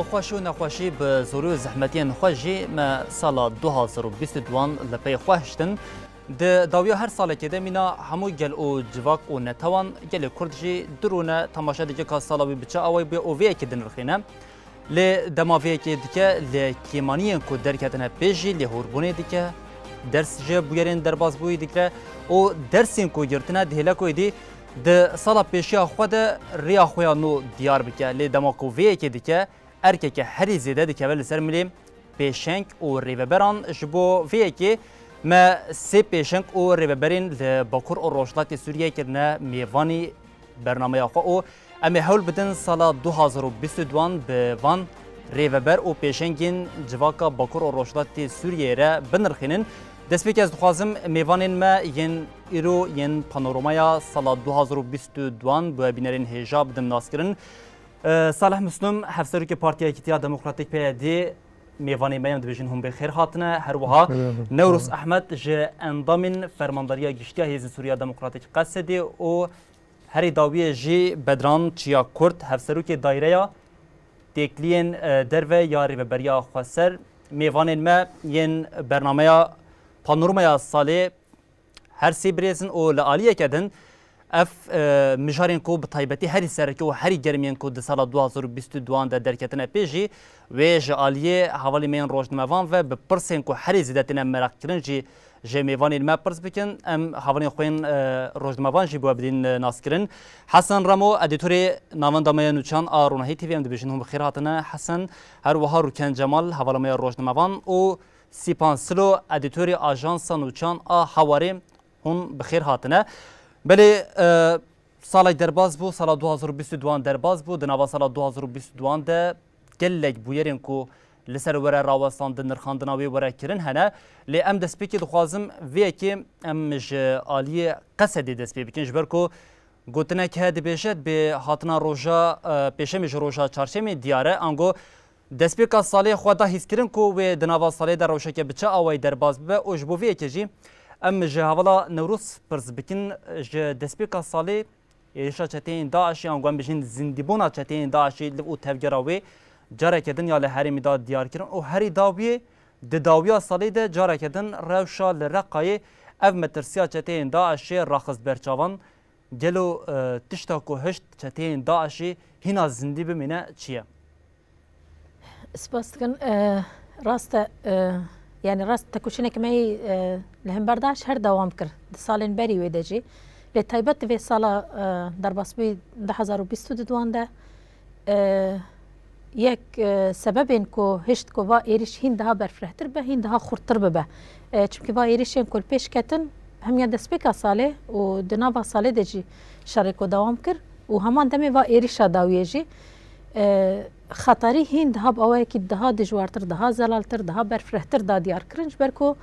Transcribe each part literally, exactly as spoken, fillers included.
Xweş û nexweşî bi zorî û zehmetiyên xwe jî me sala du hazar û bîst û duan li pey xwe hiştin. Di dawiya her salekê de mîna hemû gel û civak û netewan, gelê Kurd jî dirûne temaşe dike ka sala wî bi çi awayî bûye û vê yekê dinirxîne. Lê dema vê yekê dike, li kêmaniyên ku derketine pê jî lêhûrbûnê dike, ders ji bûyerên derbasbûyî digire û dersên ku girtine dihêle ku êdî di sala pêşiya xwe de rêya xwe ya nû diyar bike. Lê dema ku vê yekê dike, erkeke herî zêde dikeve li ser milê pêşeng û rêveberan. Ji bo vê yekê me sê pêşeng û rêveberên li Bakur û Rojhilatê Sûriyeyê kirine mêvanî bernameya xwe û em ê hewl bidin sala du hazar û bîst û duan bi van rêveber û pêşengên civaka Bakur û Rojhilatê Sûriyeyê re binirxînin. Destpêkê ez dixwazim mêvanên me yên îro yên panoromaya sala du hazar û bîst û duan bi we bînerên hêja bidim naskirin. Ee, Salih Mislum, Hevserokê Partiya Yekîtiya Demokratîk P Y D, mêvanê me ye, em dibêjin hûn bi xêr hatine. Her wiha Merhaba. Newroz Ehmed ji endamên Fermandariya Giştî ya Hêzên Sûriya Demokratîk, Qesedê, û herî dawiyê jî Bedran Çiya Kurd, Hevserokê Dayreya Têkiliyên, e, Derve ya Rêveberiya Xweser, mêvanên me yên bernameya Panoromaya Salê. Her sê birêz in û li aliyeke din ev, e, mijarên ku bi taybetî herî sereke û herî germ yên ku di sala du hazar û bîst û duan de derketine pê jî, wê ji aliyê hevalên me yên rojnamevan ve bi pirsên ku herî zêde têne meraqkirin jî ji mêvanên me pirs bikin. Em hevalên xwe yên, e, rojnamevan jî bi we bidîn, e, naskirin. Hesen Remo, edîtorê Navenda me ya Nûçan a Ronahî T V, em dibêjin hûn bi xêr hatine. Hesen, her wiha Rûken Cemal, hevala me ya rojnamevan û Sîpan Silo, edîtorê Ajansa Nûçan a Hawarê, hûn bi xêr hatine. Belê, e, salek derbas bû, sala du hazar û bîst û duan derbas bû. Di nava sala du hazar û bîst û duan de gelek bûyerên ku li ser were rawestandin, nirxandina wê were kirin hene. Lê em destpêkê dixwazim vê yekê em ji aliyê Qesedê dest pê bikin. Ji ber ku gotinek heye dibêje, bi hatina roja, e, pêşemê ji roja çarşemê diyar e. Ango destpêka salê xwe da hîskirin ku wê di nava salê de rewşeke bi çi awayî derbas bibe û ji bo vê yekê jî em ji hevala Newroz pirs bikin, ji destpêka salê êrişa çeteyên DAIŞê, yan ku em bijîn zindîbûna çeteyên DAIŞê li û tevgera wê careke din ya li herêmî da diyar kirin û herî dawiyê di dawiya salê de careke din rewşa li Reqayê ev metirsiya çeteyên DAIŞê raxist ber çavan. Gelo, e, tişta ku hişt çeteyên DAIŞê hîna zindî bimîne çi ye? Spas dikim. E, rast e, e, yani rast tekoşînek me yî, e, li hember DAIŞ her dewam kir. Di salên berî wê de jî. Lê taybet di vê sala, e, derbasbûyî du hazar û bîst û duan de, e, yek, e, sebebên ku hişt ku va êrîş hîn daha berfirehtir be, hîn daha xurttir bibe. E, çimkî va êrîşên ku li pêş ketin, hem ya destpêka salê û di nava salê de jî şerê ku dewam kir û heman demê va êrîşa dawiyê jî, e, xeterî hîn daha bi awayekî daha dijwartir, daha zelaltir, daha berfirehtir da diyar kirin, ji ber ku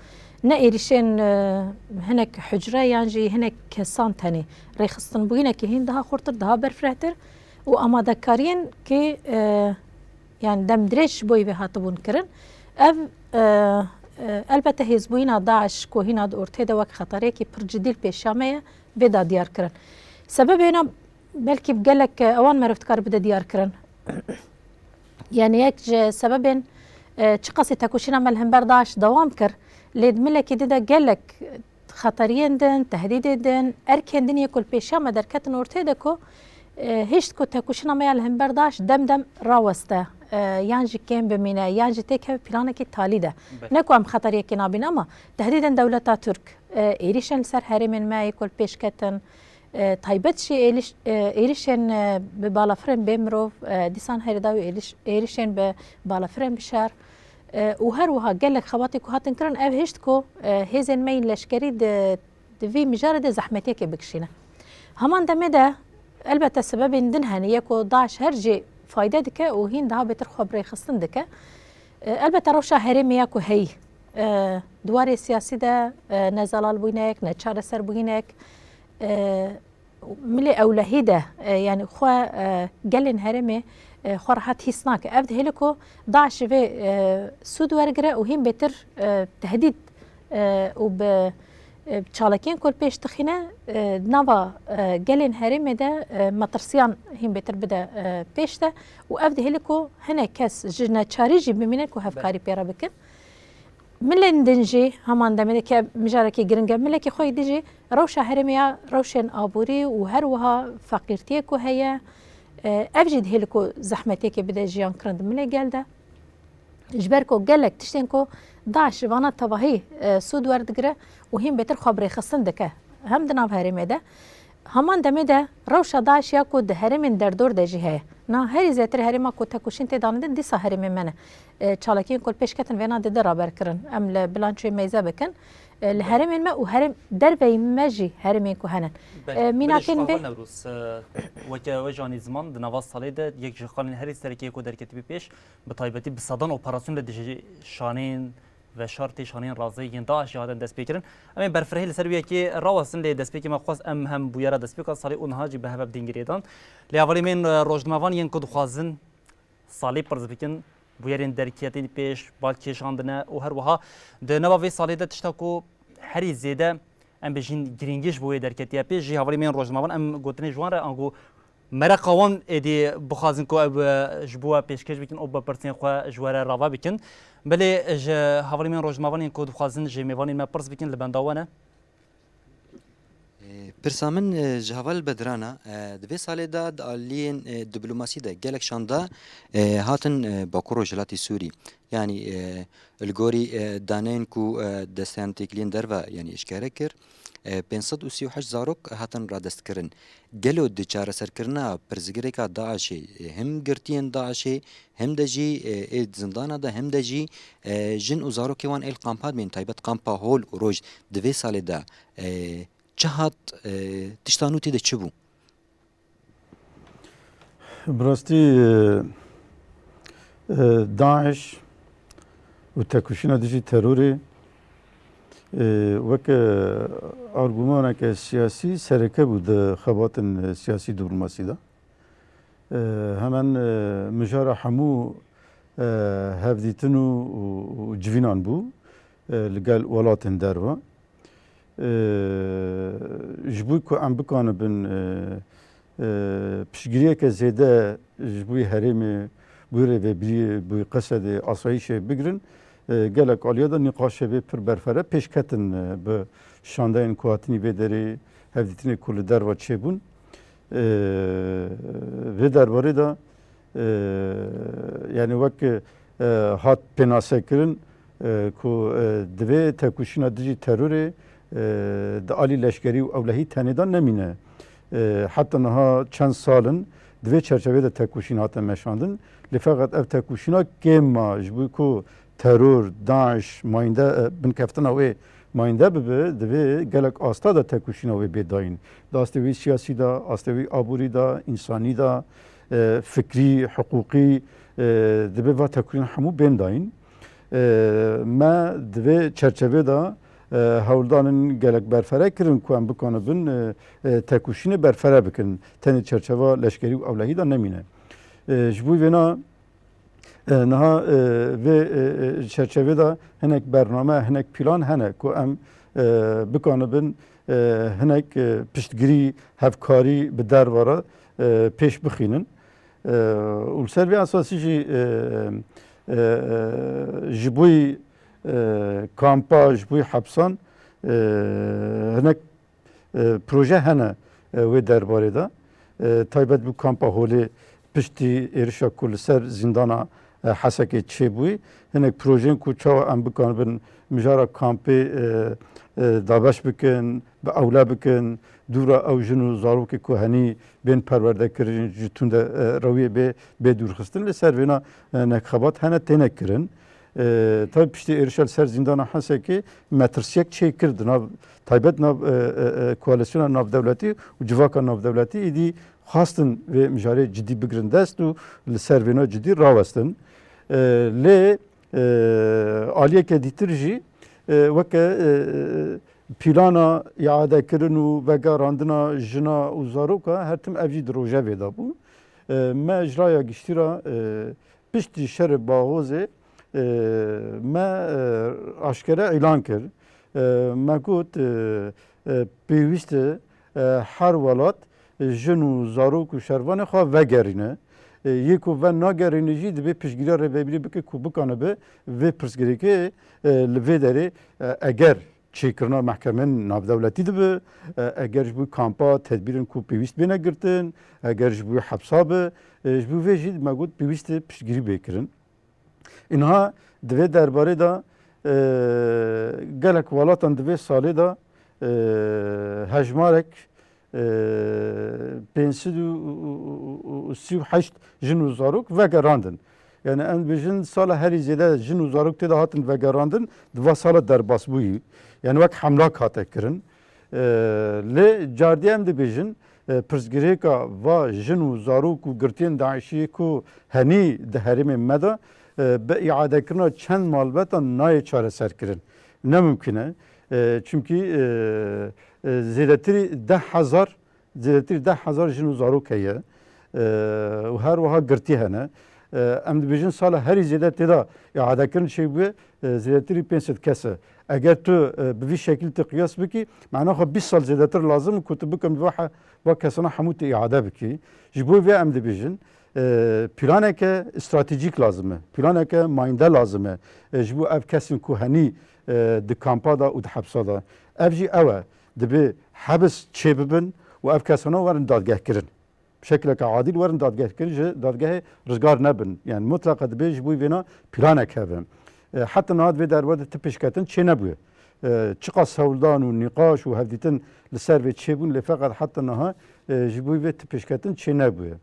ne êrîşên, e, hinek hucre yan jî hinek kesan tenê, rêxistinbûyînekî hîn daha xurtir, daha berfirehtir û amadekariyên kê, e, yani demdirêj ji bo vê hatibûn kirin. Ev, e, e, elbette hêzbûyîna DAIŞ ku hîna di ortê de wek xeteriyekî pir cidî li pêşiya me ye, vê da diyar kirin. Sebebê wina belkî bi gelek, e, ewan meriv dikare bide diyar kirin. Yani yek ji sebebên, e, çiqasî tekoşîna me li hember DAIŞ dewam kir, lê di milekî din de gelek xeteriyên din, tehdîdê din, erkên din yê ku li pêşiya me derketin ortê de ku, e, hişt ku tekoşîna me ya li hember DAIŞ dem dem raweste, e, yan jî kêm bimîne, yan jî têkeve planekî talî de. Belê. Ne ku em xeteriyekê nabînin, ama tehdîdên dewleta Tirk, e, êrîşên li ser herêmên me yê ku li pêş ketin, e, taybet jî êliş-, e, êrîşên, e, bi balafirên bê mirov, e, dîsan herî dawî êliş-, êrîşên bi balafirên bi şer, e, û her wiha gelek xebatê ku hatin kirin, ev hişt ku, e, hêzên me yên leşkerî di, di vî mijarê de zehmetiyekê bikişîne. Heman demê de elbette sebebên din hene, yek ku DAIŞ her jî fayde dike û hîn daha bêtir xwe birêxistin dike. E, elbette rewşa herêmê ya ku heyî, e, di warê siyasî de, e, nezelalbûyînek, neçareserbûyînek, e, milê ewlehî de, e, yani xwe, e, gelên herêmê, e, xwe rehet hîs nake. Ev dihêle ku DAIŞ ji vê, e, sûd wergire û hîn bêtir, e, tehdîd, e, û bi, E, çalakiyên ku li pêş dixîne, e, nava, e, gelên herêmê de, e, metirsiyan hîn bêtir bide, e, pêş de û ev dihêle ku hinek kes ji neçarî jî bimîne ku hevkarî pê re bikin. Milên din jî heman demê de ke mijarekî giring e, milekî xwe yî din jî rewşa herêmê ya rewşên aborî û her wiha feqîrtiyê ku heye, e, ev jî dihêle ku zehmetiyekê bide jiyan kirin di milê gel de. Ji ber ku gelek tiştên ku DAIŞ ji vana tevahî, e, sûd werdigire û hîn bêtir xwe bi rêxistin dike. Hem di nav herêmê de, heman demê de rewşa DAIŞ ya ku di herêmên derdor de jî heye. Na herî zêtir herêma ku tekoşîn tê danîtin dîsa herêmê me ne. E, çalakiyên ku li pêş ketin vêna dide raber kirin. Em li bilançoyê meyze bikin. E, li herêmên me û herêm derveyî me jî herêmên ku hene. Belê, E, belê, mînakên Şifa bê Newroz, e, weke we jî anî ziman, di nava salê de yek ji xalên herî sereke yê ku derketibî pêş, bi taybetî bi sedan operasyon li dijî şanên veşartê, şanên razê yên DAIŞ jî hatin destpêkirin. Em ê berfirehê li ser wî yekê rawestin, lê destpêkê me xwest em hem bûyera destpêka salê û niha jî bi hev ve bi dengirêdan. Lê hevalê me yên, e, rojnamevan yên ku dixwazin salê pirs bikin, bûyerên derketî pêş, bal kêşandine û her wiha di nava vê salê de tişta ku herî zêde em bêjin girîngî ji bo wê derketiye pêş jî hevalê me yên rojnamevan em gotinê ji wan re ango mereqa wan êdî bixwazin ku ew, e, ji bo we pêşkêş bikin û bi pirsên xwe ji we re rave bikin. Belê ji hevalê me yên rojnamevan yên ku dixwazin ji mêvanên me pirs bikin li benda we ne. E, pirsa min, e, ji heval Bedran e, e, di vê salê de di aliyên, e, diplomasî de gelek şanda, e, hatin, e, Bakur Rojhilatê Sûrî. Yanî, e, li gorî, e, daneyên ku, e, desteyên têkiliyên derve, yanî eşkere kir, e, pênc sed û sî û heşt zarok hatin radestkirin. Gelo di çareserkirina pirsgirêka DAIŞê, e, him girtiyên DAIŞê, him de jî, e, ê di zindana de, him de jî, e, jin û zarokê wan ê li kampa dibên, taybet kampa Hol û Roj di vê salê de, e, çi hat, e, tişta nû tê de çi bû? Bi rastî, e, e, DAIŞ û tekoşîna dijî terorê, e, weke argumaneke siyasî sereke bû di xebatên, e, siyasî diplomasî de. E, hemen, e, mijara hemû, e, hevdîtin û, û, û civînan bû, e, li gel welatên derve. E, ji bo ku em bikanibin, e, e, piştgiriyeke zêde ji bo herêmê, bo rêvebiriyê, bo Qesedê, asayîşê bigirin, e, gelek aliya de nîqaşê vê pir berfere pêş ketin, e, bi şandeyên ku hatinî vê derê, hevdîtinê ku li derve çêbûn. E, vê derbarê de, e, yanî wek, e, hat pênasekirin, e, ku, e, divê tekoşîna dijî terorê, e, di alî leşkerî û ewlehî tenê de nemîne. E, heta niha çend sal in di vê çerçevê de tekoşîn hate meşandin. Lê feqet ev tekoşîna kêm ma ji bo ku teror, DAIŞ, mayînde, e, binkeftina wê mayînde bibe, divê gelek asta de tekoşîna wê bê dayîn. Di astê wî siyasî de, astê wî aborî de, însanî de, e, fikrî, hiqûqî, e, divê va tekoşîna hemû bên dayîn. E, me di vê çerçevê de, e, hewldanên gelek berfere kirin ku em bikanibin, e, e, tekoşînê berfere bikin. Tenê çerçeva leşkerî û ewlehî de nemîne. E, ji bo vêna, E, niha, e, vê, e, e, çerçevê de hinek bername, hinek plan hene ku em, e, bikanibin, e, hinek, e, piştgirî, hevkarî bi derve re, e, pêş bixînin. E, û li ser vê esasî jî, e, e, e, ji bo, e, kampa, ji bo hepsan, e, hinek e, proje hene, e, wê derbarê de. E, taybet bû kampa Holê piştî êrişa ku li ser zîndana, e, Hesekê çêbûyî. Hinek projeyên ku çawa em bikanibin mijara kampê, e, e, dabeş bikin, bi ewle bikin, dûra ew jin û zarokê ku henî bên perwerdekirin ji tûnde, e, rewiyê bê, bê dûrxistin. Li ser vêna, e, nek xebat hene têne kirin. E, tabi piştî êrişa li ser zîndana Hesekê metirsiyek çêkir di nav, taybet nav, e, e, e, koalîsyona navdewletî û civaka navdewletî êdî xwestin vê mijarê cidî bigirin dest û li ser vêna cidî rawestin. E, lê, e, aliyeke dîtir jî, e, weke, e, e, plana îadekirin û vegerandina jina û zaroka her tim ev jî di rojevê de bû. E, me ji raya giştî re, e, Piştî şerê Baxozê, e, me, e, aşkere îlan kir. E, me got, e, e, pêwîst e, e, her welat, e, jin û zarok û şervanê xwe vegerîne. E, yê ku venagerîne jî divê piştgiriya rêvebirî bike ku bikanibe vê pirsgirêkê, e, li vê derê, e, eger çêkirina mehkemên navdewletî dibe, e, eger ji bo kampa tedbîrên ku pêwîst bêne girtin, eger ji bo hepsa be, e, ji bo vê jî me got pêwîst e piştgirî bê kirin. Înha di vê derbarê de, e, gelek welatan di vê salê de, e, hejmarek, e, pênc sed û sî û heşt jin û zarok vegerandin. Yani em dibêjin sala herî zêde jin û zarok tê de hatin vegerandin, di va sala derbasbûyî. Yani wek hemlak hate kirin. E, lê cardî em dibêjin, e, pirsgirêka va jin û zarok û girtiyên DAIŞ'î ku henî di herêmê me de, e, bi îadekirina çend malbatan nayê çareserkirin. Ne mimkun e. E, çimkî, e, e, zêdetirî deh hezar, zêdetirî deh hezar jin û zarok heye. E, û her wiha girtî hene. E, em dibêjin sala herî zêde tê de îadekirin çêbûye, e, zêdetirî pênc sed kes e. Eger tu, e, bi vî şekil tu qiyas bikî, mena xwe bîst sal zêdetir lazim e ku tu bikim va he-, va kesana hemû tu îade bikî. Ji bo vê em dibêjin, e, planeke stratejîk lazim e. Planeke mayînde lazim e. E, ji bo ev kesên ku henî, e, di kampa de û di hepsa de. Ev jî ew e. Dibe hebs çêbibin û ev kesana werin dadgehkirin. Bi şekileke adîl werin dadgehkirin, ji dadgehê rizgar nebin. Yani mutleqa dibe ji bo vêna planek hebe. E, heta niha di vê derbarê de ti pêşketin çê nebûye. E, çiqas hewldan û nîqaş û hevdîtin li ser vê çêbûn, lê feqet heta niha, e, ji bo vê ti pêşketin çê nebûye.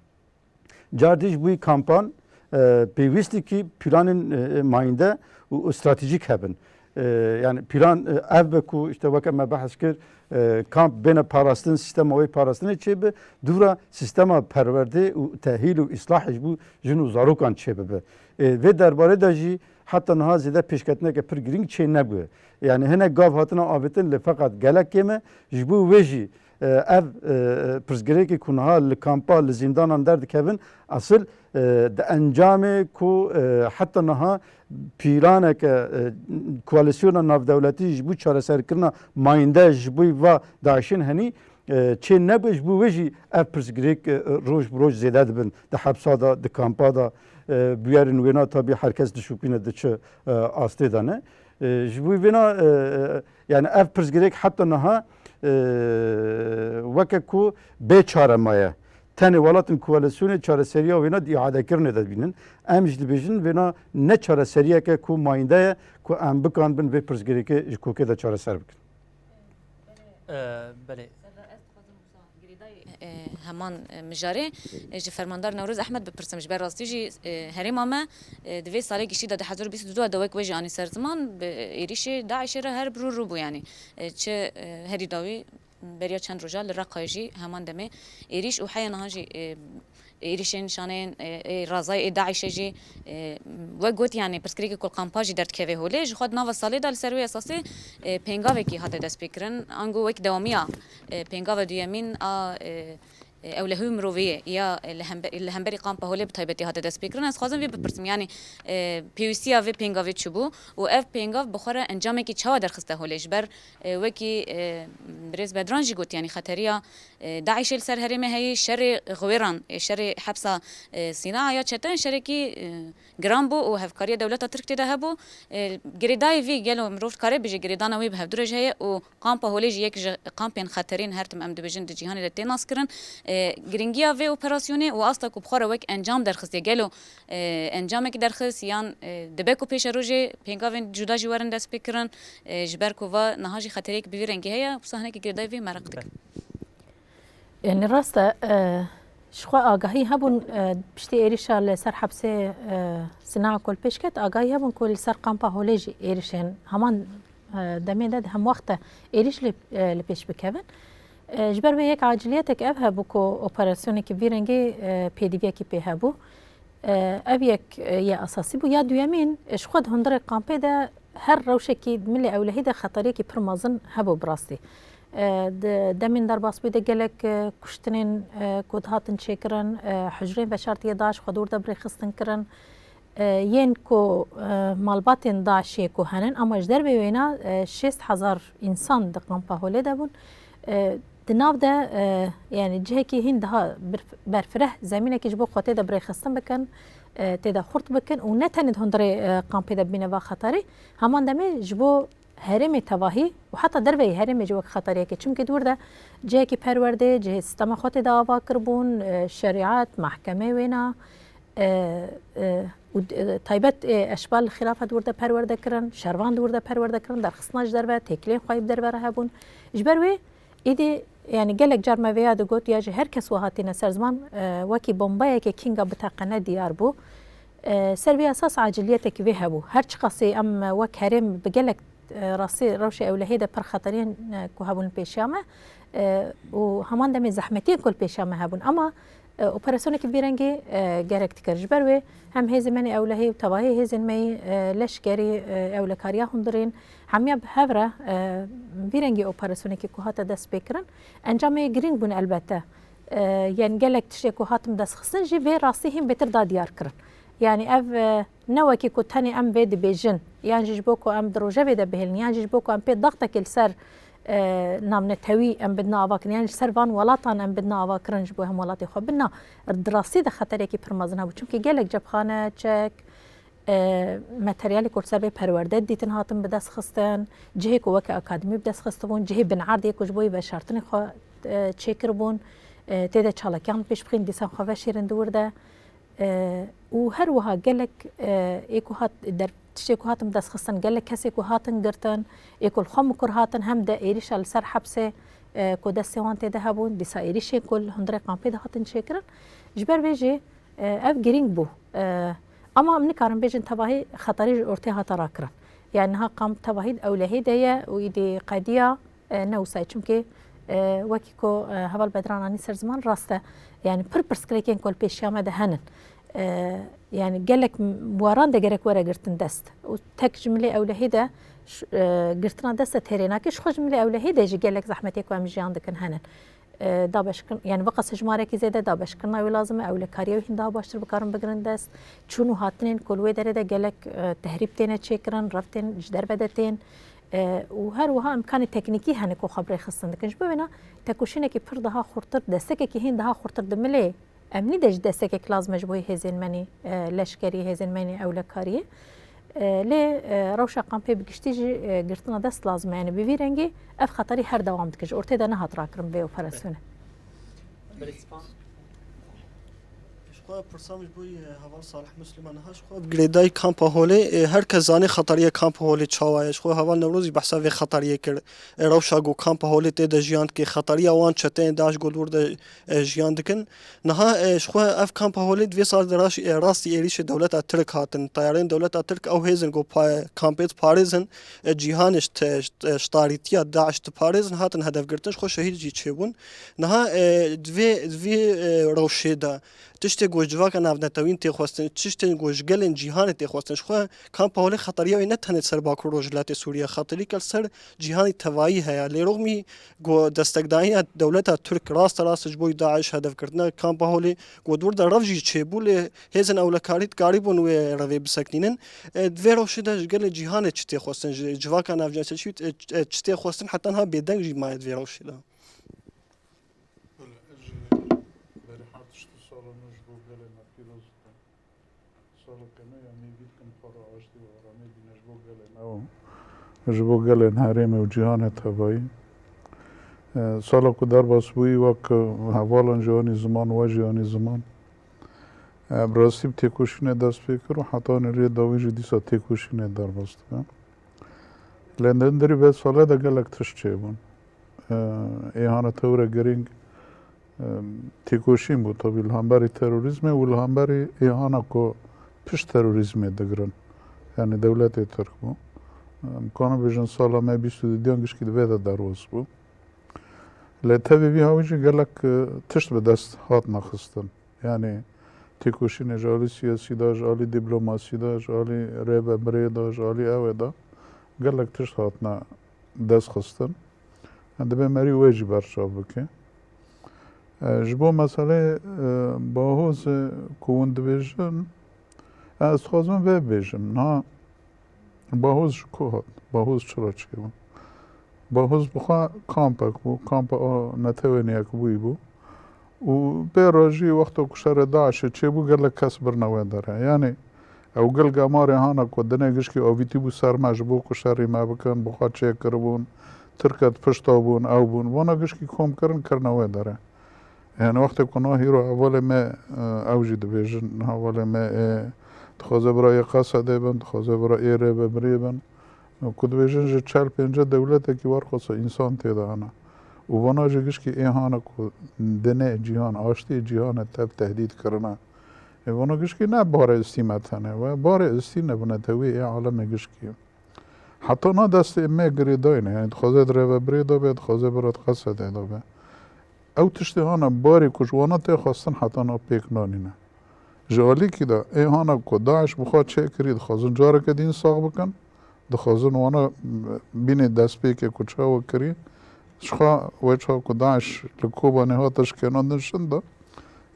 Cardî ji bo kampan, e, pêwîstî kî planên, e, mayînde û, û stratejîk hebin. E, yani plan, e, ev be ku işte weke me behs kir, e, kamp bêne parastin, sîstema wê parastinê çêbe, dûra sîstema perwerdê û tehîl û îslahê ji bo jin û zarokan çêbibe. E, vê derbarê de jî heta niha zêde pêşketineke pir girîng çê nebûye. Yani hinek gav hatine avêtin, lê feqet gelek kêm e. Ji bo wê jî, e, ev, e, pirsgirêkê ku niha li kampa, li zîndanan derdikevin, esil, e, di encamê ku, e, heta niha planeke, e, koalîsyona navdewletî ji bo çareserkirina mayînde ji bo va DAIŞ'in henî, e, çê nebû, ji bo wê jî ev pirsgirêk, e, roj bi roj zêde dibin. Di hepsa de, di kampa de, e, bûyerên wêna tabî her kes dişopîne diçe, e, astê de ne. E, ji bo vêna, e, e, yani ev pirsgirêk heta niha, e, weke ku bê çare maye. Tenê welatên koalîsyonê çareseriya wêna di îadekirinê de dibînin. Em jî dibêjin vêna ne çareseriyeke ku mayînde ye ku em bikanibin vê pirsgirêkê ji kokê de çareser bikin. E, belê. E, heman, e, mijarê, e, ji Fermandar Newroz Ehmed bipirsim. Ji ber rastî jî, e, herêma me, e, di vê salê giştî de du hezar û bîst û du de wek we jî anî ser ziman, bi êrîşê DAIŞ'ê re her bi rû rû bû yanî. E, çi, e, herî dawî beriya çend roja li Reqayê jî heman demê êrîş û heya niha jî, e, êrîşên şaneyên, e, ê razayê ê DAIŞ'ê jî, e, wek got, yanî pirsgirêkê ku li kampa jî derdikeve holê, ji xwe di nava salê de li ser wê esasê, e, pêngavekî hate destpêkirin. Ango wek dewamiya, e, pêngava duyemîn a, e, e, ewlehî mirovî ye ya, e, li hembe-, li hemberî kampa holê bi taybetî hate destpêkirin. Ez dixwazim vê bipirsim, yanî, e, pêwîstiya vê pêngavê çi bû û ev pêngav bi xwe re encamekî çawa derxiste holê? Ji ber, e, wekî, e, birêz Bedran jî got, yanî xeteriya e, DAIŞ'ê li ser herêmê heye, şerê Xwêran, e, şerê hepsa, e, Sîna ya çeten şerekî, e, giran bû û hevkariya dewleta Tirk tê de hebû. E, girêdayî vî gelo mirov dikare bêje girêdana wî bi hevdu re jî heye û kampa holê jî yek ji kampên xeterîn her tim em dibêjin di cîhanê de tê naskirin. E, giringiya vê operasyonê û asta ku bi xwe re wek encam derxistiye, gelo, e, encamekî derxist yan, e, dibe ku pêşerojê pêngavên cuda jî werin destpêkirin, e, ji ber ku va niha jî xeteriyek bi vî rengî heye, wisa hinekî girêdayî vê meraq dikin. Yanî rast e, e, ji xwe agahî hebûn, e, piştî êrîşa li ser hepsê, e, Sina ku li pêş ket, agahî hebûn ku li ser kampa Holê jî êrîşên heman, e, demê de, di hemwext de êrîş li, e, li pêş bikevin. E, ji ber vê yek aciliyetek ev hebû ku operasyonekî vî rengî, e, pêdiviyekî pê hebû. E, ev yek, e, yê esasî bû. Ya duyemîn, e, ji xwe di hundirê kampê de her rewşekî di milê ewlehî de xeteriyekî pir mezin hebû bi rastî. E, di demên derbasbûyî de gelek, e, kuştinên, e, ku dihatin çêkirin, e, hicrên veşartiyê DAIŞ xwe dûr de bi rêxistin kirin. e, yên ku, e, malbatên DAIŞê ku henin, ama ji dervê wêna, e, şêst hezar însan di kampa Holê de bûn. E, di nav de, e, yani cihekî hîn daha bir-, berfireh zemînekî ji bo xwe tê de birêxistin bikin, e, tê de xurt bikin û ne tenê di hundirê, e, kampê de bibîne va xeterî, heman demê ji bo herêmê tevahî û heta derveyî herêmê jî wek xeteriyekê. Çimkî di wir de cihekî perwerdê, cihê sîstema xwe tê de ava kiribûn, e, şerîet, mehkemeyê wêna, e, e, û, e, taybet, e, eşbal xilafet di wir de perwerde kirin, şervan di wir de perwerde kirin, derxistina ji derve, têkilên xweyî bi derve re hebûn. Ji ber wê, îdî, yani gelek car me vêya digot, ya jî her kes we hatîne ser ziman, e, wekî bombayekê kînga biteqene diyar bû. E, ser vê esas aciliyetekî vê hebû. Her çiqasî em wek herêm bi gelek, e, rastî rewşê ewlehiyê de pir xeteriyên, e, ku hebûn li pêşiya me, e, û heman demê zehmetiyên ku li pêşiya me hebûn. Ama, e, operasyonekî vî rengî, e, gerek dikir. Ji ber wê hem hêzên me yê ewlehî û tevahî hêzên me yê, e, leşkerî, e, ewlekariya hundirîn, hemiya bi hev re, e, vî rengî operasyonekî ku hate destpêkirin, encamê girîng bûn elbette. E, yani gelek tiştê ku hatin destxistin jî vê rastî hîn bêtir da diyar kirin. Yani ev, e, ne wekî ku tenê em vê dibêjin, yan jî ji bo ku em di rojevê de bihêlin, yan jî ji bo ku em pê daxtekê li ser, e, navnetewî em bidine ava kirin, yan jî ser van welatan em bidine ava kirin ji bo hemwelatê xwe. Bi na, di rastî de xeterekî pir mezin hebû. Çimkî gelek cepxane, çek, e, materyalê ku li ser vê perwerde dîtin hatin bi dest xistin, cihê ku weke akademî bi dest xistibûn, cihê binerdê ku ji bo yê veşartinê xwe, e, çêkiribûn, e, tê de çalakiyan pêş bixîn, dîsan xwe veşêrin di wir de. E, û her wiha gelek, e, ê ku hat, der, tiştê ku hatin bi dest xistin, gelek kesê ku hatin girtin, ê ku li xwe mikur hatin, hem de êrîşa li ser hepsê, e, ku destê wan tê de hebûn, dîsa êrîşên ku li hundirê kampê de hatin çêkirin. Ji ber vê jî, e, ev girîng bû. E, ama em nikarin bêjin tevahî xeterî ji ortê hate rakirin. Yani niha kamp tevahî di ewlehê de ye û îdî qediya, e, ne wisa ye. Çimkî, e, wekî ku, e, heval Bedran anî ser ziman rast e. Yani pir pirsgirêkên ku li pêşiya me de henin. E, yani gelek m-, waran de gerek were girtin dest. Û tek ji milê ewlehê de ş-, e, girtina dest de têrê nake. Ji xwe ji milê ewlehê de jî gelek zehmetê ku em jiyan dikin henin. E, dabeşkirin, yani veqas hejmarekî zêde dabeşkirina wê lazim e, ewlekariya wê hîn daha baştir bikarin bigirin dest. Çûn û hatinên ku li wê derê de gelek, e, tehrîb têne çêkirin, rev tên, ji derve de tên. E, û her wiha imkanê teknîkî hene ku xwe bi rê xistin dikin. Ji bo wêna tekoşînekî pir daha xurtir, destekekî hîn daha xurtir di milê emnî de jî destekek lazim e ji bo hêzên me nî, e, leşkerî, hêzên me nî ewlekariyê. E, lê, e, rewşa kampê bi giştî jî, e, girtina dest lazim e. Yani bi vî rengî ev xeterî her dewam dike. Ji ortê de nehat rakirin vê operasyonê. Belê, spas. Ji xwe pirsa min ji bo, e, heval Salih Muslîman, niha ji xwe bi girêdayî kampa Holê, e, her kes zanê xeteriyê kampa Holê çawa ye. Ji xwe heval Newrozî behsa vê xeteriyê kir. E, rewşa ku kampa Holê tê de jiyan dike, xeteriya wan çeteyên DAIŞ ku li wir de, e, jiyan dikin. Niha, e, ji xwe ev kampa Holê di vê sal de raş-, e, rastî êrîşê dewleta Tirk hatin. Tayarên dewleta Tirk ew hêzin ku pa-, kampê diparêzin, e, cîhanê ji te-, ji, e, ji tarîtiya DAIŞ diparêzin, hatin hedefgirtin, ji xwe şehîd jî çêbûn. Niha, e, di vê, di vê, e, rewşê de tiştê ku civaka navnetewî tê xwestin, tiştên ku ji gelên cîhanê tê xwestin, ji xwe kampa Holê xeteriya wê ne tenê ser Bakur Rojhilatê Sûriye, xeterî ke li ser cîhanê tevayî heye. Lê rixmî ku destekdariya dewleta Tirk raste rast ji bo DAIŞ hedefgirtina kampa Holê ku di wir de rev jî çêbû, lê hêzên ewlekarî dikarîbûn wê revê biseknînin. E, di vê rewşê de ji gelê cîhanê çi tê xwestin, ji civaka navnetewî, e, e, çi tê xwestin heta niha bêdeng jî maye di vê rewşê de. Belê, ez jî berî her tiştî sala nû ji bo gelê me pîroz dikim. Saleke nû ya nêvî dikim xwe re aştî û aramiyê bîne ji bo gelê me û ji bo gelên herêmê û cîhanê tevayî. E, sala ku derbas bûyî wek hevalan jî anî ziman, we jî anî ziman. E, bi rastî bi têkoşînê dest pê kir û heta nirê dawî jî dîsa têkoşînê derbas dibe. Lê di hundirî vê salê de gelek tişt çêbûn. E, êhana tewre girîng, e, têkoşîn bû, tabî li hemberî terorîzmê û li hemberî êhana ku pişt terorîzmê digirin. Yani dewletê Tirk bû. E, em karin bêjin sala me bîst û dudiyan gişkî di vê de derbas bû. Lê tevî vî hawî jî gelek, e, tişt bi dest hatine xistin. Yani têkoşînê ji alî siyasî de, ji alî dîplomasî de, ji alî rêvebirê de, ji alî ewê de gelek tişt hatine dest xistin. Divê merî wê jî berçav bike. E, ji bo meselê, e, Bahozê ku hûn dibêjin, Ez dixwazim vê bêjim, niha Bahoz ji ku hat? Bahoz çira çêbû? Bahoz bi xwe kampek bû, kampa a netewên yekbûyî bû. Û pê re jî wexta ku şerê DAIŞê çêbû, gelek kes birine wê derê. Yanî ew gel gemarê hana ku dinê gişkî avîtî bû ser me, ji bo ku şerî me bikin, bi xwe çêkiribûn, Tirke di pişta bûn, ew bûn. Vana gişkî kom kirin, kirine wê derê. Yani wextê ku na hîro hevalê me, e, ew jî dibêjin, hevalê me ê dixwaze bira ê Qesedê bin, dixwaze bira ê rêvebirê bin. Ku dibêjin ji çel pênce dewletekî werqasa însan tê de hene. Û vana jî gişkî ê hane ku dinê cîhan, aştiyê cîhanê tev tehdîd kirine. Ê vana gişkî ne barê istî me tenê, we barê istî nebûne tewî ê alemê gişkî. Heta na destê me girêdayî ne. Yani dixwaze di rêvebirê de be, dixwaze bira di Qesedê de be. Ew tiştê hana barê ku ji wana tê xwestin heta na pêk nanîne. Ji alîkî de ê hana ku DAIŞ bi xwe çêkirî, dixwazin careke din sax bikin, dixwazin wana bînê destpêkê ku çawa kirî, ji xwe wê çawa ku DAIŞ li Kobanê hate şikênandin şin da,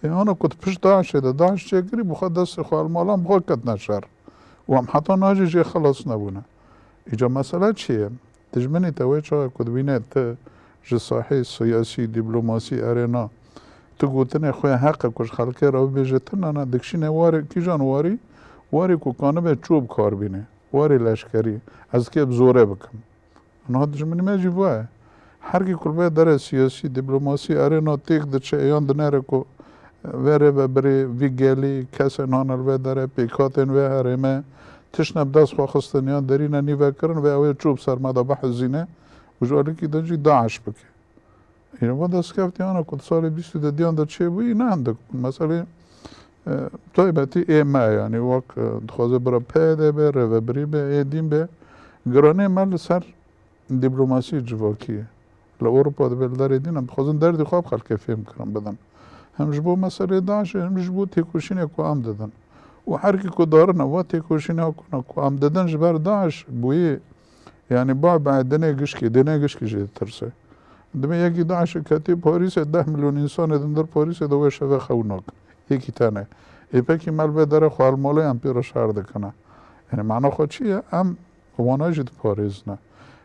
ê hana ku di pişt DAIŞê de DAIŞ çêkirî, bi xwe destê xwe hilmalan, bi xwe ketine şer. Û em heta na jî jê xelas nebûne. Îca mesele çi ye? Dijminî te wê çaxê ku dibîne tu ji sahê siyasî, dîplomasî erê na, tu gotinê xwe heq e ku ji xelkê re bibêje, tu nana dikişîne warê, kîjan warî? Warê ku kanibe çû bi kar bîne, warê leşkerî, ez kê bi zorê bikim. Niha dijminî me jî va ye. Herkî ku li vê derê siyasî, dîplomasî erê na têk diçe, yan dinêre ku vê rêvebirê, vî gelî, kesên hane li vê derê, pêkhatên vê herême, tiştine bi dest xwe xistin yan derîne nî vekirin, vê ew ê çû bi ser me de bihezîne û ji alîkî de jî DAIŞ bike. Îro va destkeftiyana ku di salê bîst û duyan de çêbûyî ne hindik bûn. Meselê, e, taybetî ê me, yanî wek, e, dixwaze bira P Y D be, rêvebirî be, ê dîn be, giranê me li ser dîplomasî civakî ye. Li Ewropa dibe, li derê din em dixwazin derdê xwe bi xelkê fêm kirin bidin. Hem ji bo meselê DAIŞê, hem ji bo têkoşînê ku em didin. Û herkî ku darine va têkoşîna ku, ku em didin ji ber DAIŞ bûyî, yanî ba, ba dinê gişkî, dinê gişkî jê ditirse. Dibê yekî DAIŞê ketî Parîsê, deh milyon însanê di hundir Parîsê de wê şevê xew nakin. Yekî tenê. Ê pekî me li vê derê xwe hilmale em pê re şer dikine. Yanî mana xwe çi ye? Em wana jî diparêzine.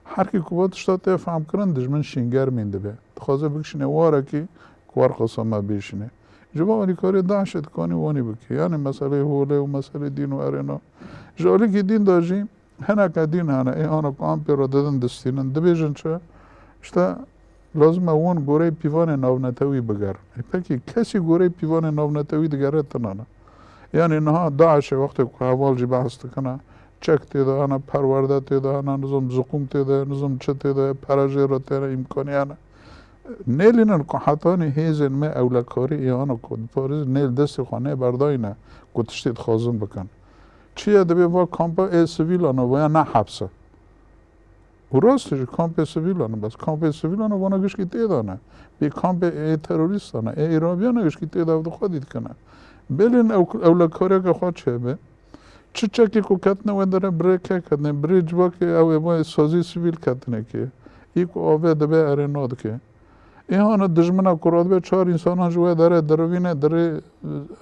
Herkî ku va tişta tê fehmkirin, dijmin şîngermîn dibe. Dixwaze bikişîne warekî ku werqasa me bêşîne. Ji bo alîkarê DAIŞê dikanî wanî bike. Yanî meseleyê holê û meselê dîn û erêna. Ji alîkî dîn de jî hineke dîn hene. Ê ana ku em pê re didin distînin. Dibêjin çi? İşte lazim e wan goreyê pîvanê navnetewî bigerin. Ê pekî kesî goreyê pîvanê navnetewî digere, tinane. Yanî niha DAIŞê wextê ku heval jî behs dikine, çek tê de hene, perwerde tê de hene, nizam ziqûm tê de, nizam çi tê de, pere jê re têne, îmkanî hene. Nêlînin ku hetanî hêzên me ewlekarî ê ana ku diparêzin nê li destê xwe nêberdayîne ku tiştê dixwazin bikin. Çi ye, dibê va kampa ê sivîlan e, vaya ne hepse. Û rast e jî kampê sivîlan e, bes kampê sivîlan e, vana gişkî tê de ne. Bê kampê ê terorîstan e, ê îrabîyan e, gişkî tê de ev di xwe dî dikine. Belên ew, ewlekariyeke xwe çêbe. Çi çekê ku ketine wê derê, birê kê ketine, birê civakê ew ê vayê sazî sivîl ketine kê. Î ku avê dibe erê nadike. Ê hana dijmina ku radibe çar însanan ji wê derê dirivîne, dirê,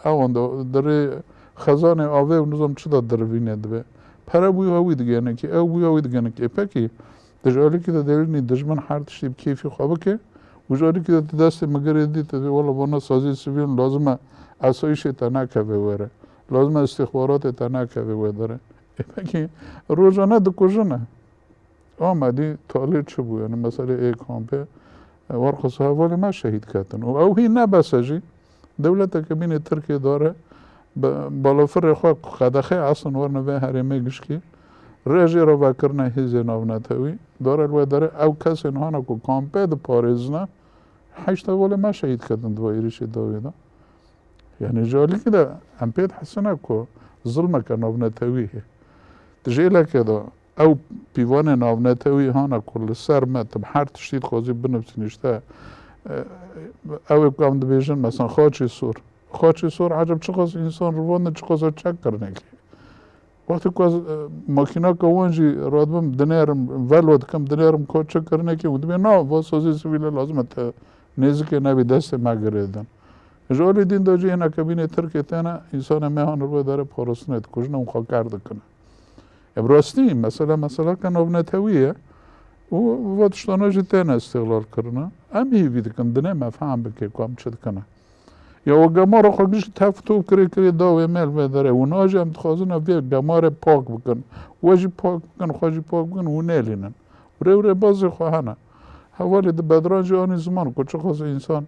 ewan de, dirê xezanê avê û nizam çi de dirivîne dibe. Pere bûya wî digenekî, ew bûya wî digenekî. Ê pekî, di ji alîkî de dêlînî dijmin her tiştî bi kêfî xwe bike û ji alîkî de tu destê migirê dî, tu dê wela vana sazî sivîl lazim e asayîşê te nekeve were. Lazim e îstîxbaratê te nekeve wê derê. Ê pekî, rojane dikujine. Amedî talê çi bû? Yanî meselê ê kampê, e, werqasa hevalê me şehîd ketin. Û ew hî ne bes e jî, dewleteke bînê Tirkiyê dare bi balafirê xwe ku qedexê eslin werine vê herêmê gişkî, rê jê re vekirine hêzê navnetewî, dare li wê derê ew kesên hana ku kampê diparêzine, heşt hevalê me şehîd ketin di va êrîşê dawî de. Yanî ji alîkî de em pê dihesine ku zilmeke navnetewî heye. Di jêlekê de ew pîvanê navnetewî hana ku li ser me tu bi her tiştî dixwazî binivîsînî, işte, e, ew ê ku em dibêjin, mesela Xaçê Sor. Xaçê Sor eceb çiqas însan rivandin, çiqas çek kirinekê. Wextê ku ez, e, makînaka wan jî radibim dinêrim, velo dikim, dinêrim ka çi kirinekê û dibê na, va sazê sivîl e, lazim e te nêzikê nebî, destê me girêdin. Ji alî dîn de jî hineke bînê Tirkê têne, însanê me han li wê derê parastinê dikujine û xwe kar dikine. Ev rastî, mesela, meseleke navnetewî ye û va tiştana jî têne îstixlal kirine. Em hîvî dikin, dinê me fehm bike ku em çi dikine. Ya we gemara xwe gişt tev tûv kirê kirê dawê me li vê derê. Wina jî em dixwazin ev vê gemarê pak bikin. We jî pak bikin, xwe jî pak bikin û nêlînin. Rê û rêbazê xwe hene. Hevalê di bedran jî anî ziman ku çiqas însan.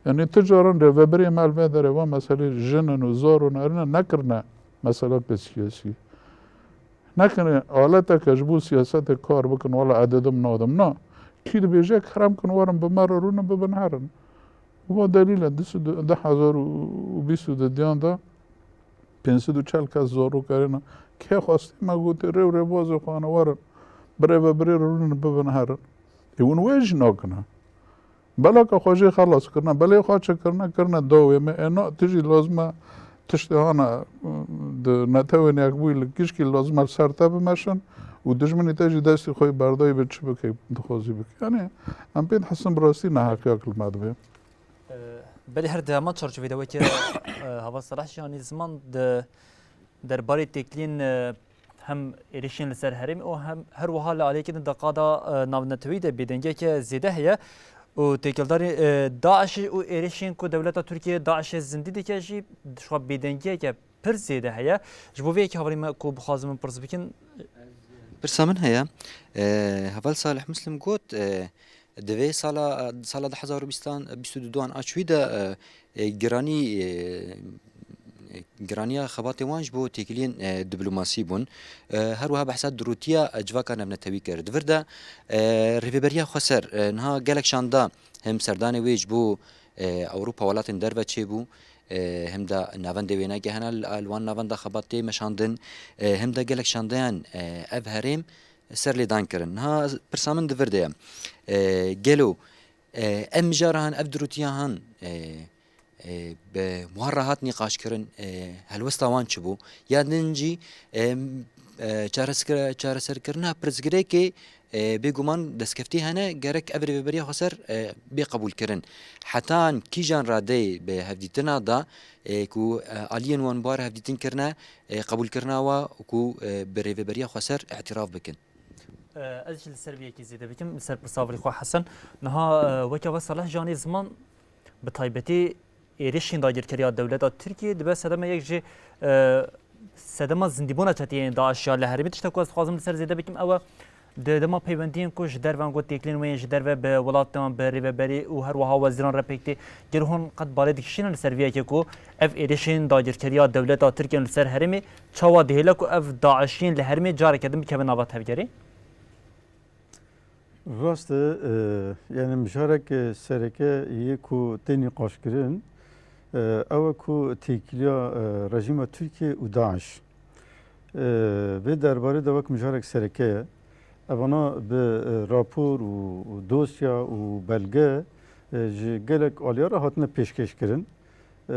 Yanî ti caran rêveberê me li vê derê va meselê jin in û zar û nerine nekirine meseleke siyasî. Nekirine aleteke ji bo siyasetê kar bikin, wela edê dim nadim. Na. Kî dibêje kerem kin werin bi me re rûnin bibin herin. Û va delîl e, du sed, du hezar û bîst û duyan de pênc sed û çel kes zarok erêne. Kê xwestê me gotê rê û rêbazê xwe ne werin. Bi rêvebirê re rûnin bibin herin. Ê hûn wê jî nakine. Belaka xwe jê xelas kirine, belê xwe çi kirine, kirine dawê me. Ê na, tu jî lazim e tiştê hana, di netewên yekbûyî li gişkî lazim e li ser te bimeşin û dijminî te jî destî xwe berdayî be çi bike, dixwazî bike. Yanî em pê dihesin bi rastî neheqiyek li me dibe. Belê her di heman çarçovê de weke, e, Heval Salih jî anî ziman di derbarê têkiliyên, e, hem êrişên li ser herêmê û hem her wiha li aliyekî din di qada, e, navnetewî de bêdengiyeke zêde heye û têkildarî, e, DAIŞê û êrişên ku dewleta Tirkiyê DAIŞê zindî dike jî ji xwe bêdengiyeke pir zêde heye. Ji bo vê yekê hevalên me ku bixwazin min pirs bikin. Pirsa min heye. E, Heval Salih Muslim got, e, Di vê sala, sala du hezar û bîstan, bîst û duan a çûyî de, e, e, giranî, e, e, giraniya xebatê wan ji bo têkiliyên, e, diplomasî bûn. E, her wiha behsa dirûtiya, e, civaka navnetewî kir. Di vir de, e, Rêveberiya Xweser, e, niha gelek şanda hem serdanê wê ji bo, e, Ewropa welatên derve çêbû, e, hem de navendê wê negehena li, li wan navenda xebat tê meşandin, e, hem de gelek şandeyan, e, ev herêm, serlêdan kirin. Niha pirsa min di vir de ye. E, gelo, e, ev mijara han, ev dirûtiya han, e, e, bi wan re hat nîqaş kirin, e, helwesta wan çi bû? Ya din jî, e, e, çaresekir-, çareserkirina pirsgirêkê, e, bêguman destkeftî hene, gerek ev rêveberiya xweser, e, bê qebûlkirin. Hetan kîjan radeyê bi hevdîtina da, e, ku, e, aliyên wan bi wa re hevdîtin kirine, e, qebûlkirina wa ku, e, bi rêveberiya xweser îtiraf bikin? E, ez jî li ser vê yekê zêde bikim, li ser pirsa virî xwe Hesen. Niha, e, weke we Salih jî anî ziman, bi taybetî êrişên dagirkeriya dewleta Tirkiyê dibe sedema yek ji, e, sedema zindîbûna çeteyên DAIŞ ya li herêmê. Tişta ku ez dixwazim li ser zêde bikim ew e, di dema peywendiyên ku ji derve an got têkilên wê yên ji derve bi welatan, bi rêveberî û her wiha wezîran re pêk tê, gelo hûn qet balê dikişînin li ser vê yekê ku ev êrişên dagirkeriya dewleta Tirkiyê li ser herêmê çawa dihêle ku ev DAIŞiyên li herêmê careke din bikevin nava tevgerê? Rast e, e, yani mijarek, e, sereke yê ku tê nîqaşkirin, e, ew e ku têkiliya, e, rejîma Tirkiye û DAIŞ. E, vê derbarê de wek mijarek sereke ye. Evana bi, e, rapor û, û dosya û belge, e, ji gelek aliya re hatine pêşkêşkirin. E,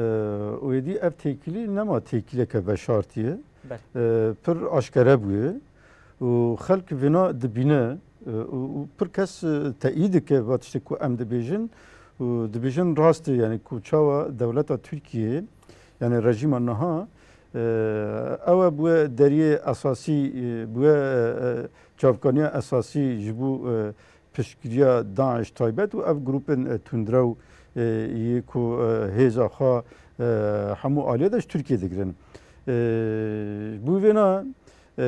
û êdî ev têkilî nema têkileke veşartî ye. Belê. E, pir aşkere bûye û xelk vêna dibîne, e, û, û pir kes, e, teyîd dike va tiştê ku em dibêjin û dibêjin rast e, yani ku çawa dewleta Tirkiyê, yani rejîma niha, e, ew e bûye deriyê esasî, e, bûye, e, e, çavkaniya esasî ji bo, e, piştgiriya DAIŞ taybet û ev grûpên, e, tundrew, e, yê ku, e, hêza xwe, e, hemû aliyê de ji Tirkiyê digirin. E, ji bo vêna, e,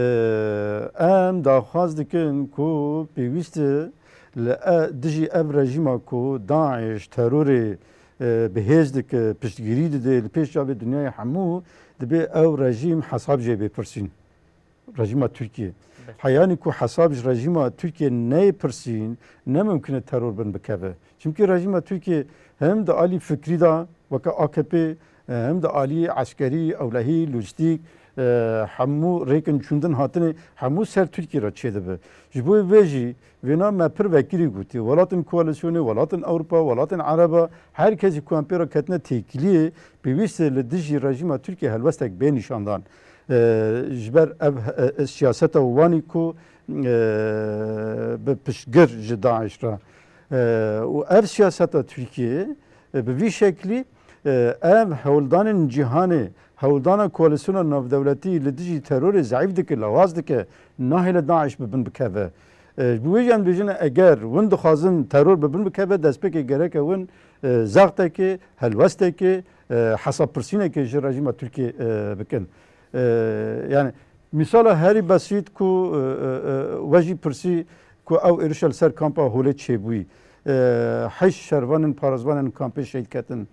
em daxwaz dikin ku pêwîst e li e, dijî ev rejîma ku DAIŞ terorê, e, bi hêz dike, piştgirî dide, li pêş çavê dinyayê hemû, dibê ew rejîm hesab jê bê pirsîn. Rejîma Tirkiyê. Belê. Heyanî ku hesab ji rejîma Tirkiyê neyê pirsîn, ne mimkun e teror bin bikeve. Çimkî rejîma Tirkiyê hem di alî fikrî de weke A K P, e, hem di alî eskerî, ewlehî, lojîstîk, e, hemû rêkin çûndin hatinê, hemû ser Tirkiyê re çêdibe. Ji bo vê jî vêna me pir vekirî gotî, welatên koalîsyonê, welatên Ewropa, welatên Ereba, her kesî ku em pê re ketine têkiliyê, pêwîst e li dijî rejîma Tirkiyê helwestek bê nîşandan. E, ji ber ev, e, e, siyaseta wanî ku, e, bi piştgir ji DAIŞ re. E, û ev siyaseta Tirkiyê, e, bi vî şeklî E, ev hewldanên cîhanê, hewldana koalîsyona navdewletî li dijî terorê zeîf dike, lawaz dike, nahêle DAIŞ bi bin bikeve. E, ji bo wê jî em dibêjin, eger win dixwazin teror bi bin bikeve, destpêkê gereke win, e, zextekê, helwestekê, e, hesabpirsînekê ji rejîma Tirkiyê, e, bikin. E, yani, mîsala herî besît ku, e, e, e, we jî pirsî ku ew êrişa li ser kampa Holê çêbûyî, e, heşt şervanên parêzvanên kampê şehîd ketin.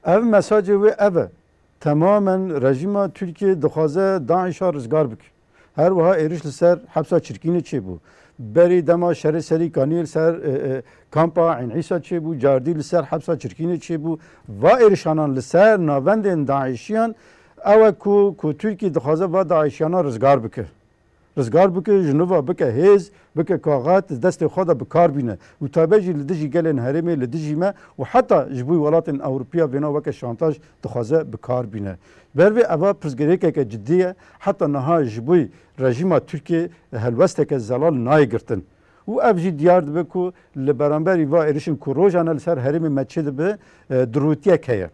Ev mesajê wê ev e. Temamen rejîma Tirkiyê dixwaze DAIŞ'a rizgar bike. Her wiha êriş li ser hepsa Çirkînê çêbû. Berî dema şerê serî kaniyê li ser, e, e, kampa Eyn Îsa çêbû, cardî li ser hepsa Çirkînê çêbû. Va êrişanan li ser navendên DAIŞiyan ew e ku, ku Tirkî dixwaze va DAIŞiyana rizgar bike. Rizgar bike, ji nû ve bike hêz, bike kaxet, di destê xwe de bi kar bîne û tabe jî li dijî gelên herêmê, li dijî me û heta ji bo welatên Ewropiya vêna weke şantaj dixwaze bi kar bîne. Ber vê eva pirsgirêkeke cidî ye, heta niha ji bo rejîma Tirkiyê helwesteke zelal nayê girtin. Û ev jî diyar dibe ku li beramberî va êrişên ku rojane li ser herêmê me çêdibe, e, dirûtiyek heye.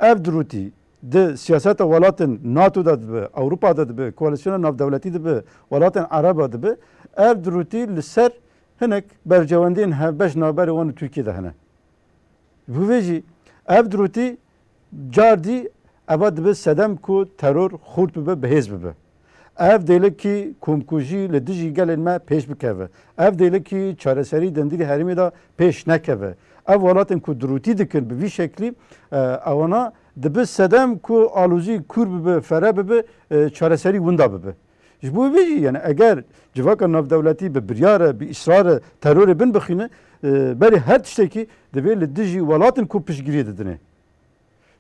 Ev dirûtî di siyaseta welatên NATO de dibe, Ewropa de dibe, koalîsyona navdewletî dibe, welatên Ereba dibe, ev dirûtî li ser hinek berjewendiyên hevbeş navberê wan û Tirkiyê de hene. Ji bo vê jî ev dirûtî cardî eva dibe sedem ku teror xurt bibe, bihêz bibe. Ev dêlikî komkujî li dijî gelên me pêş bikeve. Ev dêlikî çareserî di hundirî herêmê de pêş nekeve. Ev welatên ku dirûtî dikin bi vî şeklî, e, ewana dibi sedem ku alozî kûr bibe, fere bibe, e, çareserî winda bibe. Ji bo vê jî, yani eger civaka navdewletî bi biryar e, bi îsrar e, terorê bin bixîne, e, berê her tiştekî divê li dijî welatên ku piştgiriyê didinê.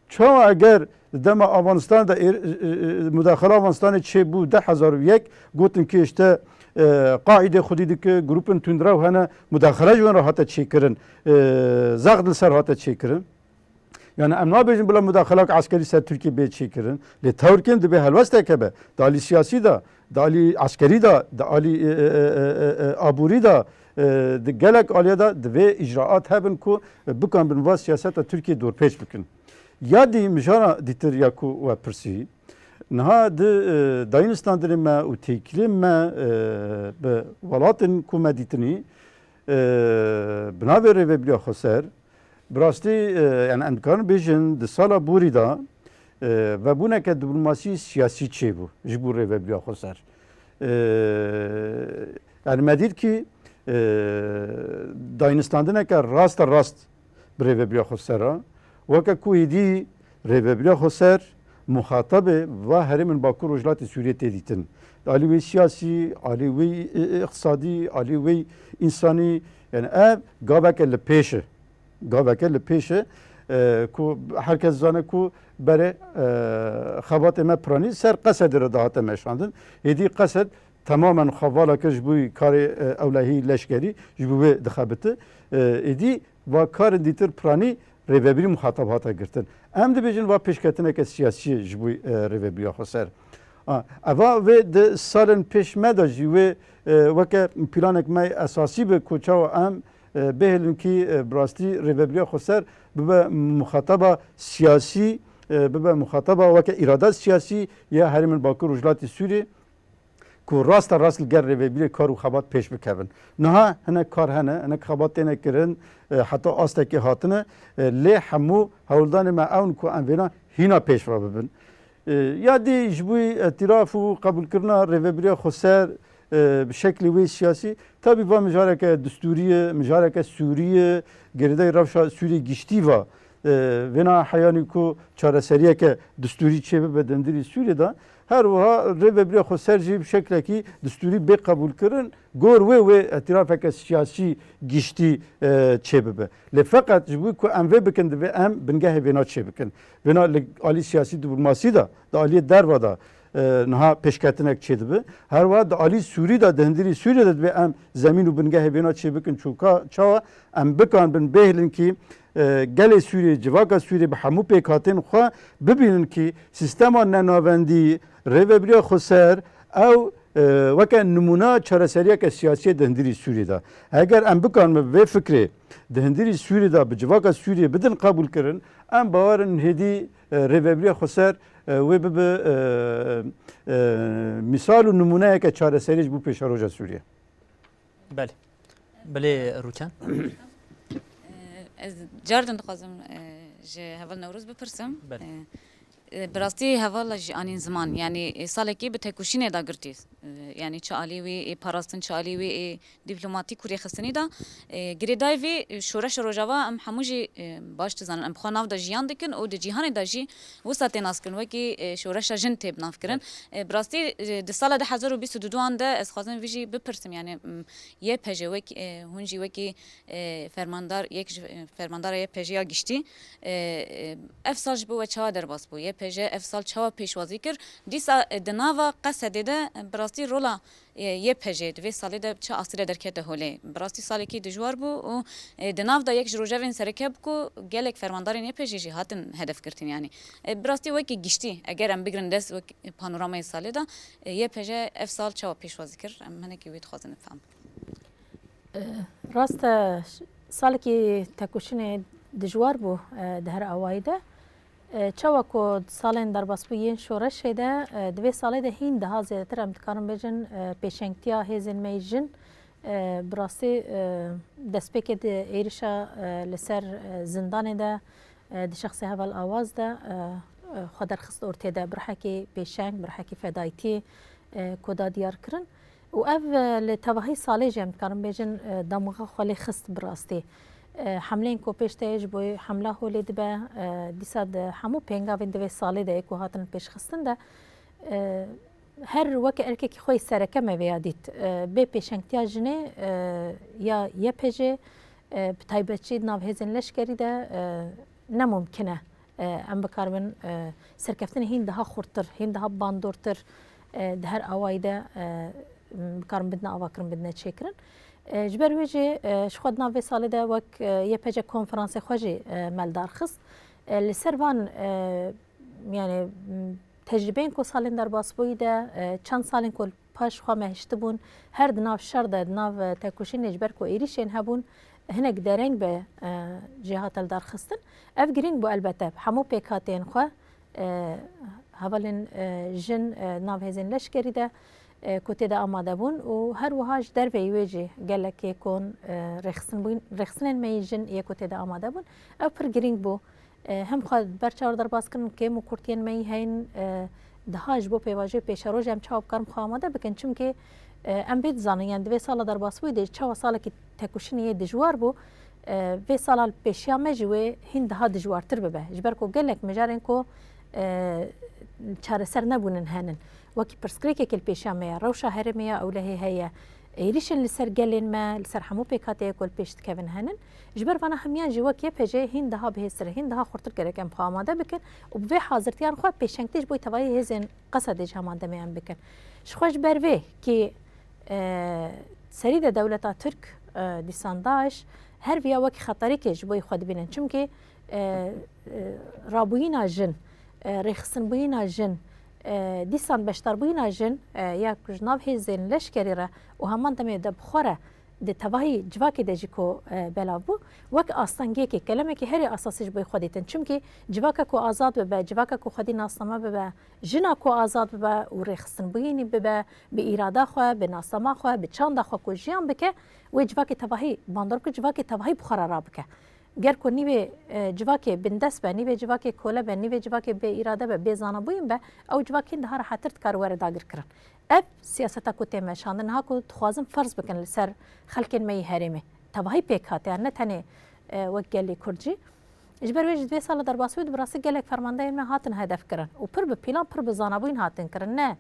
Çawa eger di dema Afganistanê de êr-, e, e, e, mudaxala Afganistanê çêbû du hezar û yek, gotin ki işte, e, Qaîde xwedî dike, grûpên tundrew hene, mudaxala ji wan re hate çêkirin, e, zext li ser hate çêkirin. Yani em nabêjin bila mudaxalak eskerî ser Tirkiyê bê çêkirin. Lê tewr kêm dibe helwestek hebe. Di alî siyasî de, di alî eskerî de, di alî, e, e, e, e, e, aborî de, e, di gelek aliyê de divê îcraat hebin ku, e, bikan bin va siyaseta Tirkiyê dorpêç bikin. Ya dî mijara dîtir ya ku we pirsî, niha di, e, dayînistandinê me û têkilê me, e, bi welatên ku me dîtinî, e, bi navê Rêvebiriya Xweser, bi rastî, e, yani em dikarin bêjin di sala borî de, e, vebûneke diplomasî siyasî çêbû ji bo Rêvebiriya Xweser. E, yani me dît ki, e, dayînistandineke raste rast bi Rêvebiriya Xweser re, weke ku êdî Rêvebiriya Xweser muxatabê va herêmên Bakur Rojhilatê Sûriyê tê dîtin. Alî wê siyasî, alî wê, e, e, îqtisadî, alî wê însanî, yani ev gaveke li pêş e. Gaveke li pêş e, e, ku her kes zane ku berê, e, xebatê me piranî ser Qesedê re dihate meşandin. Êdî Qesed temamen xwe vala kir ji bo karê, e, ewlehî leşkerî, ji bo wê dixebite. E, êdî va karên dîtir piranî rêvebirî muxatab hate girtin. Em dibêjin va pêşketineke siyasî ye ji bo, e, rêvebiriya Xweser. A, eva vê di salên pêş me de jî wê, e, weke planek me esasî be ku çawa em, e, bihêlin kî, e, bi rastî rêvebiriya Xweser bibe muxataba siyasî, e, bibe muxataba weke îrada siyasî ya herêmên Bakur Rojhilatê Sûriyê. Ku raste rast li gel rêvebirê kar û xebat pêş bikevin. Niha hinek kar hene, hinek xebat têne kirin, e, heta astekê hatine, e, lê hemû hewldanê me ew in ku em vêna hîna pêş ve bibin. E, ya dî ji bo îtiraf û qebûlkirina rêvebiriya xweser, e, bi şeklê wê siyasî, tabî va mijareke distûrî ye, mijareke sûrî ye, girêdayî rewşa Sûriyê giştî va, e, vêna heyanî ku çareseriyeke distûrî çêbibe di hundirî Sûriyê de, her wiha rêvebiriya xweser jî bi şeklekî distûrî bê qebûlkirin, gor wê wê îtirafeke siyasî giştî, e, çêbibe. Lê feqet ji bo ku em vê bikin, divê em bingehê vêna çêbikin. Vêna li alî siyasî diplomasî de, di aliyê derve de, e, niha pêşketinek çêdibe. Her wiha di alî Sûrî de, di hundirî Sûriyê de divê em zemîn û bingehê vêna çêbikin. Çûka çawa em bikan bin bêhlin kî, e, gelê Sûriyê, civaka Sûriyê bi hemû pêkhatên xwe bibînin kî sîstema nenavendî, rêvebiriya xweser, ew E, weke nimûna çareseriyeke siyasiyê di hundirî Sûriyê de. Eger em bikarin bi vê fikrê di hundirî Sûriyê de bi civaka Sûriyê bidin qebûlkirin, em bawer in hêdî, e, rêvebiriya xweser, e, wê bibe, e, e, mîsal û nimûneyeke çareseriyê ji bo pêşeroja Sûriyê. Belê. Belê Rûçen. Ez car din dixwazim, e, ji heval Newroz bipirsim. Belê. E, e, bi rastî hevala jî anîn ziman. Yanî, e, salekî bi tekoşînê de girtî. E, yanî çi alî wî ê parastin, çi alî wî ê dîplomatîk û rêxistinî de. E, girêdayî vî, e, şoreşa Rojava em hemû jî, e, baş dizanin. Em bi xwe nav de jiyan dikin û di cîhanê de jî wisa tê naskirin. Wekî, e, şoreşa jin tê binavkirin. Evet. E, bi rastî, e, di sala du hezar û bîst û duan de ez xwazim vî jî bipirsim. Yanî, m, Y P J wek, e, hûn jî wekî, e, fermandar, yek ji, e, fermandara Y P J ya giştî, e, e, ev sal ji bo we çawa derbas bû? Y P J ev sal çawa pêşwazî kir? Dîsa, e, di nava Qesedê de, e, bi rastî rola, e, Y P J di vê salê de çi asîre derkete holê? Bi rastî salekî dijwar bû û, e, di nav de yek ji rojevên sereke bû ku gelek fermandarên Y P J jî hatin hedefgirtin yanî. E, bi rastî wekî giştî, eger em bigrin dest wek panoramayê salê de, e, Y P J ev sal çawa pêşwazî kir? Em hinekî wê dixwazin fam. E, rast e, ş-, salekî tekoşînê dijwar bû, e, di her awayî de. E, çawa ku di salên derbasbûyî yên şoreşê de, e, di vê salê de hîn daha zêdetir em dikarin bêjin, e, pêşengtiya hêzên me yî jin, e, bi rastî, e, destpêkê di êrişa, e, li ser, e, zindanê de, e, di şexsê heval Awaz de, e, e, xwe derxist ortê de bi rihekî pêşeng, bi rihekî fedayîtî, e, ku da diyar kirin. Û ev, e, li tevahî salê jî em dikarin bêjin, e, damûxa xwe lê xist bi rastî. E, hemleyên ku pêş de ji bo hemla holê dibe, e, dîsa di hemû pêngavên di vê salê de yê ku hatin pêşxistin de, e, her weke erkekî xwe yî sereke me vêya dît. E, bê pêşengtiya jinê, e, ya Y P J, e, bi taybetçî di nav hêzên leşkerî de, e, ne mumkin e, e, em bikaribin, e, serkeftinê hîn daha xurttir, hîn daha bandortir, e, di her awayî de, e, bikarin bidine avakirin, bidine çêkirin. E, ji ber wê jî, e, ji xwe di nav vê salê de wek, e, Y P J konferansê xwe jî, e, me li dar xist. E, li ser van, e, yanî, m, tecrûbeyên ku salên derbasbûyî de, e, çend salên ku paş xwe me hiştibûn, her di nav şer de, di nav, e, tekoşînê ji ber ku êrîşên hebûn, hinek dereng be, e, jê hate lidarxistin. Ev girîng bû elbete, hemû pêkhateyên xwe, e, hevalên, e, jin, e, nav hêzên leşkerî de, e, ku tê de amade bûn û her wiha ji derveyî wê jî gelek yê kon, e, rêxistinbûn-, rêxistinên me yî jin yê ku tê de amade bûn. Ev pir girîng bû. E, hem xwe ber çawa derbas kirin, kêm û kurtiyên me yî heyîn, e, daha ji bo pêvajoyê pêşerojê em çawa bikarin xwe amade bikin. Çimkî, e, em vê dizanin, yani di vê sala derbasbûyî de çawa salekî tekoşînê yê dijwar bû, e, vê sala li pêşiya me jî wê hîn daha dijwartir bibe. Ji ber ku gelek mijarên ku, e, çareser nebûnin henin. Wekî pirsgirêkekê li pêşiya me ye, rewşa herêmê ya ewlehê heye, êrîşên li ser gelên me, li ser hemû pêkhateyê ku li pêş dikevin henin. Ji ber vana hemiyan jî wek Y P J hîn daha bihêztir e, hîn daha xurtir gerek em xwe amade bikin û bi vê hazirtiyan xwe pêşengtî ji bo tevayî hêzên Qesedê ji heman demê em bikin. Ji xwe ji ber vê kî, e, serî de dewleta Tirk, e, dîsan DAIŞ, her viya wekî xeterîkê ji bo xwe dibînin. Çimkî, e, e, rabûyîna jin, e, rêxistinbûyîna jin, e, dîsan beşdarbûyîna jin, e, ya ku ji nav hêzên leşkerî re û heman demê de bi xwe re di tevahî civakê de jî ku, e, belav bû, wek astengiyekê, kelemekî herî esasî ji bo xwe dîtin. Çimkî civaka ku azad bibe, civaka ku xwedî nasname bibe, jina ku azad bibe û rêxistinbûyînî bibe, bi îrada xwe, bi nasnama xwe, bi çanda xwe ku jiyan bike, wê civakê tevahî bandor bike, civakê tevahî bi xwe re rabike. Ger ku nîvê, e, civakê bindest be, nîvê civakê kole be, nîvê civakê bê îrade be, bê zanabûyîn be, ew civak hîn daha rehetir dikare were dagirkirin. Ev siyaseta ku tê meşandin, niha ku dixwazin ferz bikin li ser xelkên me yî herêmê. Tevahî pêk hatiye, ne tenê, e, wek gelê Kurd jî. Ji ber wê jî di vê sala derbasbûyî de bi rastî gelek fermandeyên me hatin hedefkirin û pir bi pîlan, pir bi zanabûyîn hatin kirin. Ne,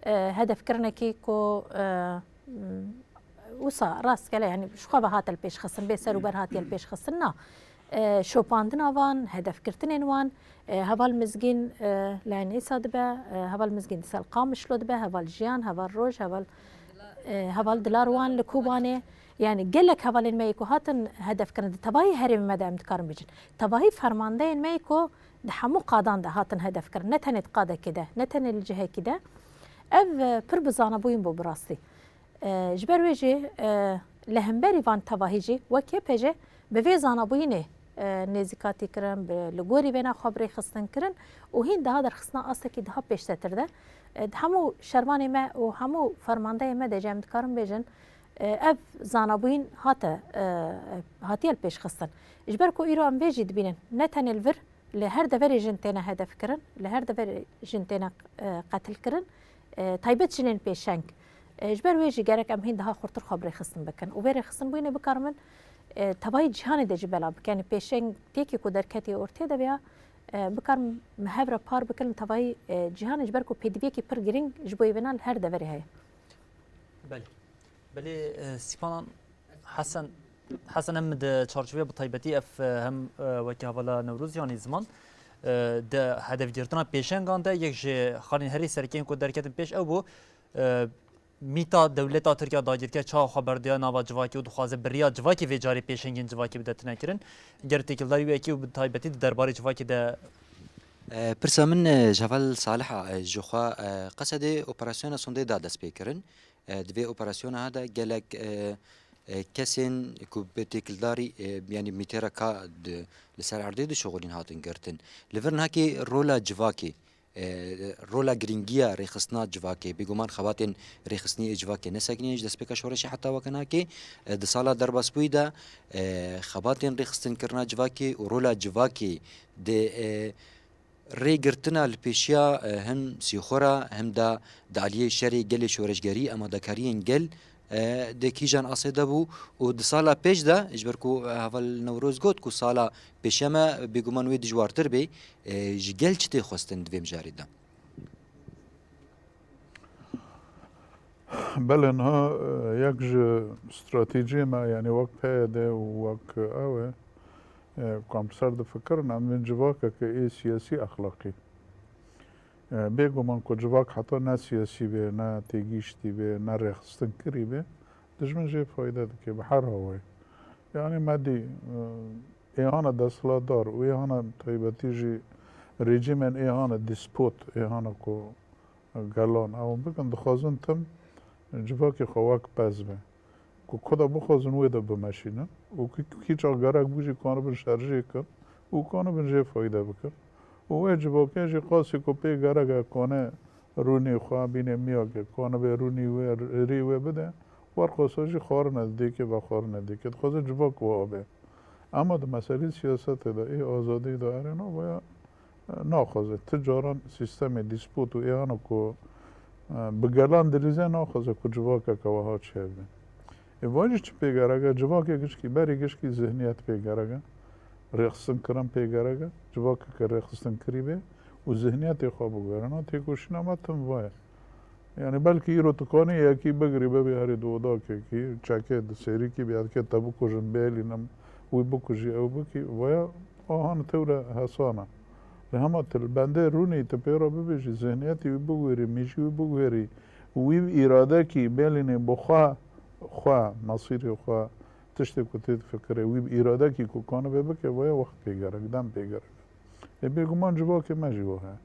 e, hedefkirinekî ku, e, m, wisa rastgele, yani ji xwe ve hate li pêş xistin, bê ser û ber hatiye li pêş xistin, na. E, şopandina van, hedefgirtinên wan, e, heval Mizgîn, e, li Enîsa dibe, e, heval Mizgîn dîsa li Qamişlo dibe, heval Jiyan, heval Roj, heval, e, heval Dilarwan li Kobanê. Yani gelek hevalên me yê ku hatin hedefkirin, di tevahî herêmê me de em dikarin bêjin. Tevahî fermandeyên me yê ku di hemû qadan de hatin hedefkirin. Ne tenê di qadekê de, ne tenê li cihekî de. Ev e, pir bi zanabûyîn bû bi rastî. E, ji ber wê jî e, li hemberî van tevahî jî wek Y P J bi vê zanabûyînê e, nêzîkatî kirin, bi, li gorî vêna xwe bi rêxistin kirin û hîn daha derxistina astekî daha pêştetir de. E, di hemû şervanê me û hemû fermandeyê me de jî em dikarin bêjin, e, ev zanabûyîn hate, e, hatiye li pêş xistin. Ji ber ku îro em vê jî dibînin, ne tenê li vir, li her deverê jin têne hedef kirin, li her deverê jin têne, e, qetil kirin, e, taybet jinên pêşeng. E, ji ber wê jî gerek em hîn daha xurtir xwe bi rêxistin bikin û vê rêxistinbûyînê bikarimin, e, tevayî cîhanê de jî bela bikin. Yanî pêşeng têkî ku derketiye ortê de veya, e, bikarin me hev re par bikin li tevayî, e, cîhanê, ji ber ku pêdiviyekî pir girîng ji bo yê vêna li her deverê heye. Belê. Belê, e, Sîpanan Hesen, Hesen, em di çarçoveya bi taybetî ev, e, hem, e, wekî hevala Newroz yanî ziman, e, di hedefgirtina pêşengan de yek ji xalên herî serkeyên ku derketin pêş ew bû, e, mîta dewleta Tirkiye dagirker çawa xwe berdiya nava civakê û dixwaze bi riya civakê vê carê pêşengên civakê bide tune kirin. Ger têkildarî wê yekê û bi taybetî di derbarê civakê de. E, pirsa min, e, ji heval Salih a, e, ji xwe, e, qesedê operasyona sondê da dest pê kirin. E, di vê operasyona ha de gelek, e, e, kesên ku bi têkildarî, e, yanî mîtêra ka di, li ser erdê dişuxulîn hatin girtin. Li vir nihakê rola civakê, e, rola girîngiya rêxistina civakê, bêguman xebatên rêxistinî ê civakê nesekinîne ji destpêka şoreşê heta weke nihakê, e, di sala derbasbûyî de, e, xebatên rêxistinkirina civakê û rola civakê di, e, rêgirtina li pêşiya, e, him sîxura, him da di aliyê şerê gelê şoreşgerî, amadekariyên gel, e, di kîjan asê de bû û di sala pêş de, ji ber ku, e, heval Newroz got ku sala pêşiya me bêguman wê dijwartir bê, e, ji gel çi tê xwestin di vê mijarê de? Belê niha, e, yek ji stratejiyê me, yanî wek P Y D û wek ew e, e, ku em li ser difikirin, em bên civakeke ê siyasî exlaqî. E, bêguman ku civak heta ne siyasî be, ne têgihiştî be, ne rêxistinkirî be, dijmin jê fayde dike bi her awayî. Yanî me dî, e, êhana desthilatdar û êhana taybetî jî rejîmên êhana dîspot, êhana ku gelan ew bikin, dixwazin tim civakê xwe wek pez be. Ku ku da bixwazin wê de bimeşînin û ku kî çax gerek bû jî kanibin şerjê kin û kanibin jê fayde bikin. Û wê civakê jî qasî ku pê gerek e kane rûnî xwe bînê miyakê, kanibe rûnî wê, rî wê bide, werqasa jî xwarine didê kê, vexwarine didê kê. Dixwaze civak wiha be. Ema di meselê siyasetê de, ê azadiyê de erê navaya, e, naxwaze. Ti caran sîstemê dîspot û êhana ku, e, bi gelan dilîze naxwaze ku civakeke wiha çêbe. Ê va jî çi pê gerek e? Civakê gişkî, berî gişkî zihniyet pê gerek e. Rêxistinkirin pê gerek e. Civakeke rêxistinkirî be û zihniyetê xwe biguherîne. Têkoşîna me tim va ye. Yani belkî îro tu kanî yekî bigirî bibî herî di odakekî, çekê di sêrîkî bî, ez dikê te bikujim, bêlînim, wî bikujî, ew bikî, vaya ahan tewre hesan e. Li hema tu li bendê rûnî, tu pê re bibêjî, zihniyetî wî biguherî, mîjî wî biguherî, wî bi îradekî bêlînê bi xwe, xwe, mesîrê xwe, tiştê ku tê difikirê, wî bi îradekî ku kanibe bike, vaya wext pê gerek, dem pê gerek. Ê bêguman civakê me jî wiha ye.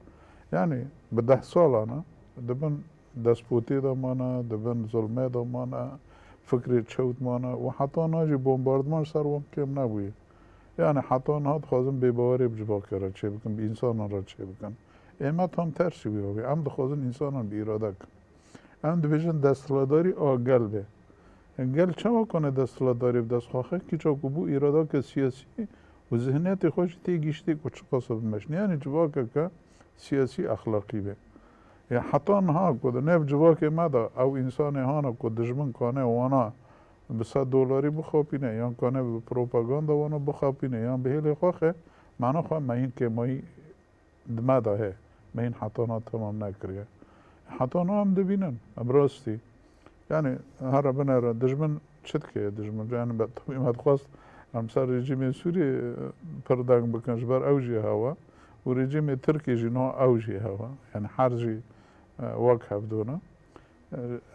Yanî bi deh salan e, di bin despotiyê de mane, di bin zulmê de mane, fikrê çewt mane û heta niha jî bombardman ser wan kêm nebûye. Yanî heta niha dixwazin bêbawerê bi civakê re çêbikin, bi însanan re çêbikin. Ê me tam tersî wî avê. Em dixwazin însanan bi îrade kin. Em dibêjin desthilatdarî a gel be. Gel çawa kane desthilatdarî bi dest xwe xe? Kîça ku bû îradake siyasî û zihniyetê xwe jî tê gihiştê ku çiqas e bimeşîne. Yanî civakeke siyasî exlaqî be. Ya heta niha ku di nêv civakê me de ew însanê hana ku dijmin kane wana bi sed dolarî bixapîne, yan kane bi propaganda wana bixapîne, yan bi hêlê xwe xe, mana xwe me hîn kêmayî di me de heye. Me hîn heta niha temam nekiriye. Heta niha em dibînin, em rastî. Yani here binêre dijmin çi dike? Dijmin, yani be, tabii me dixwest em ser rejîmê Sûriyê, e, pir deng bikin, ji ber ew jî hewa. Û rejîmê Tirkiyê jî niha ew jî hewa. Yani her jî, e, wek hevdû ne.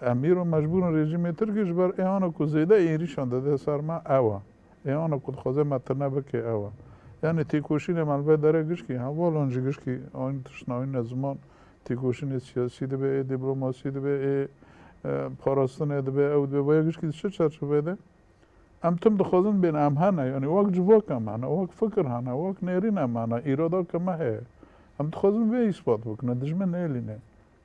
Em îro mecbûr in rejîmê Tirkî ji ber êhana ku zêde êrîşan dide ser me ew e. Êhana ku dixwaze me tune bike ew e. Yanî têkoşînê me li vê derê gişkî hevalan jî gişkî an tişt nayîne ziman, Têkoşînê siyasî dibe, ê dîplomasî dibe, ê, e, parastinê dibe, ew dibe. Vaya gişkî di çi çerçeveyê de? Em tim dixwazin bên em hene, yanî wek civak em hene, wek fikir hene, wek nêrîn em hene, îradake me heye. Em dixwazin vê îspat bikine, dijmin nêlîne.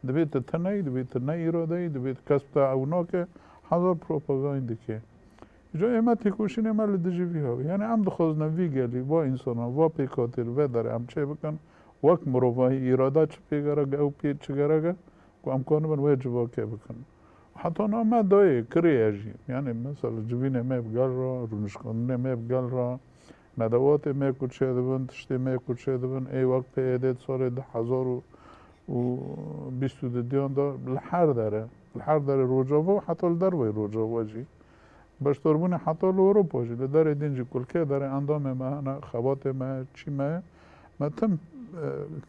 Divê tu tineyî, divê tu ne îradeyî, divê tu kes bi te ew nake, hezar propagandî dike. Îca ême têkoşînê me li dijî vî hawî. Yanî em dixwazine vî gelî, va însanan, va pêkhatê li vê derê em çê bikin, wek mirovahî îrada çi pê gerek e, ew pê çi gerek e, ku em kanibin wê civakê bikin. Heta niha me dayê, kirê ye jî. Yanî mesela civînê me bi gel re, rûniştxanê me bi gel re, nedewatê me ku çêdibin, tiştê me ku çêdibin, ê wek P Y D di salê du hezar û bîst û dudiyan de li her dere, li her derê Rojava û heta li derveyî Rojava jî, beşdarbûnê heta li Ewropa jî, li derê din jî kulkê derê endamê me hene, xebatê me, çî me ye, me tim, e,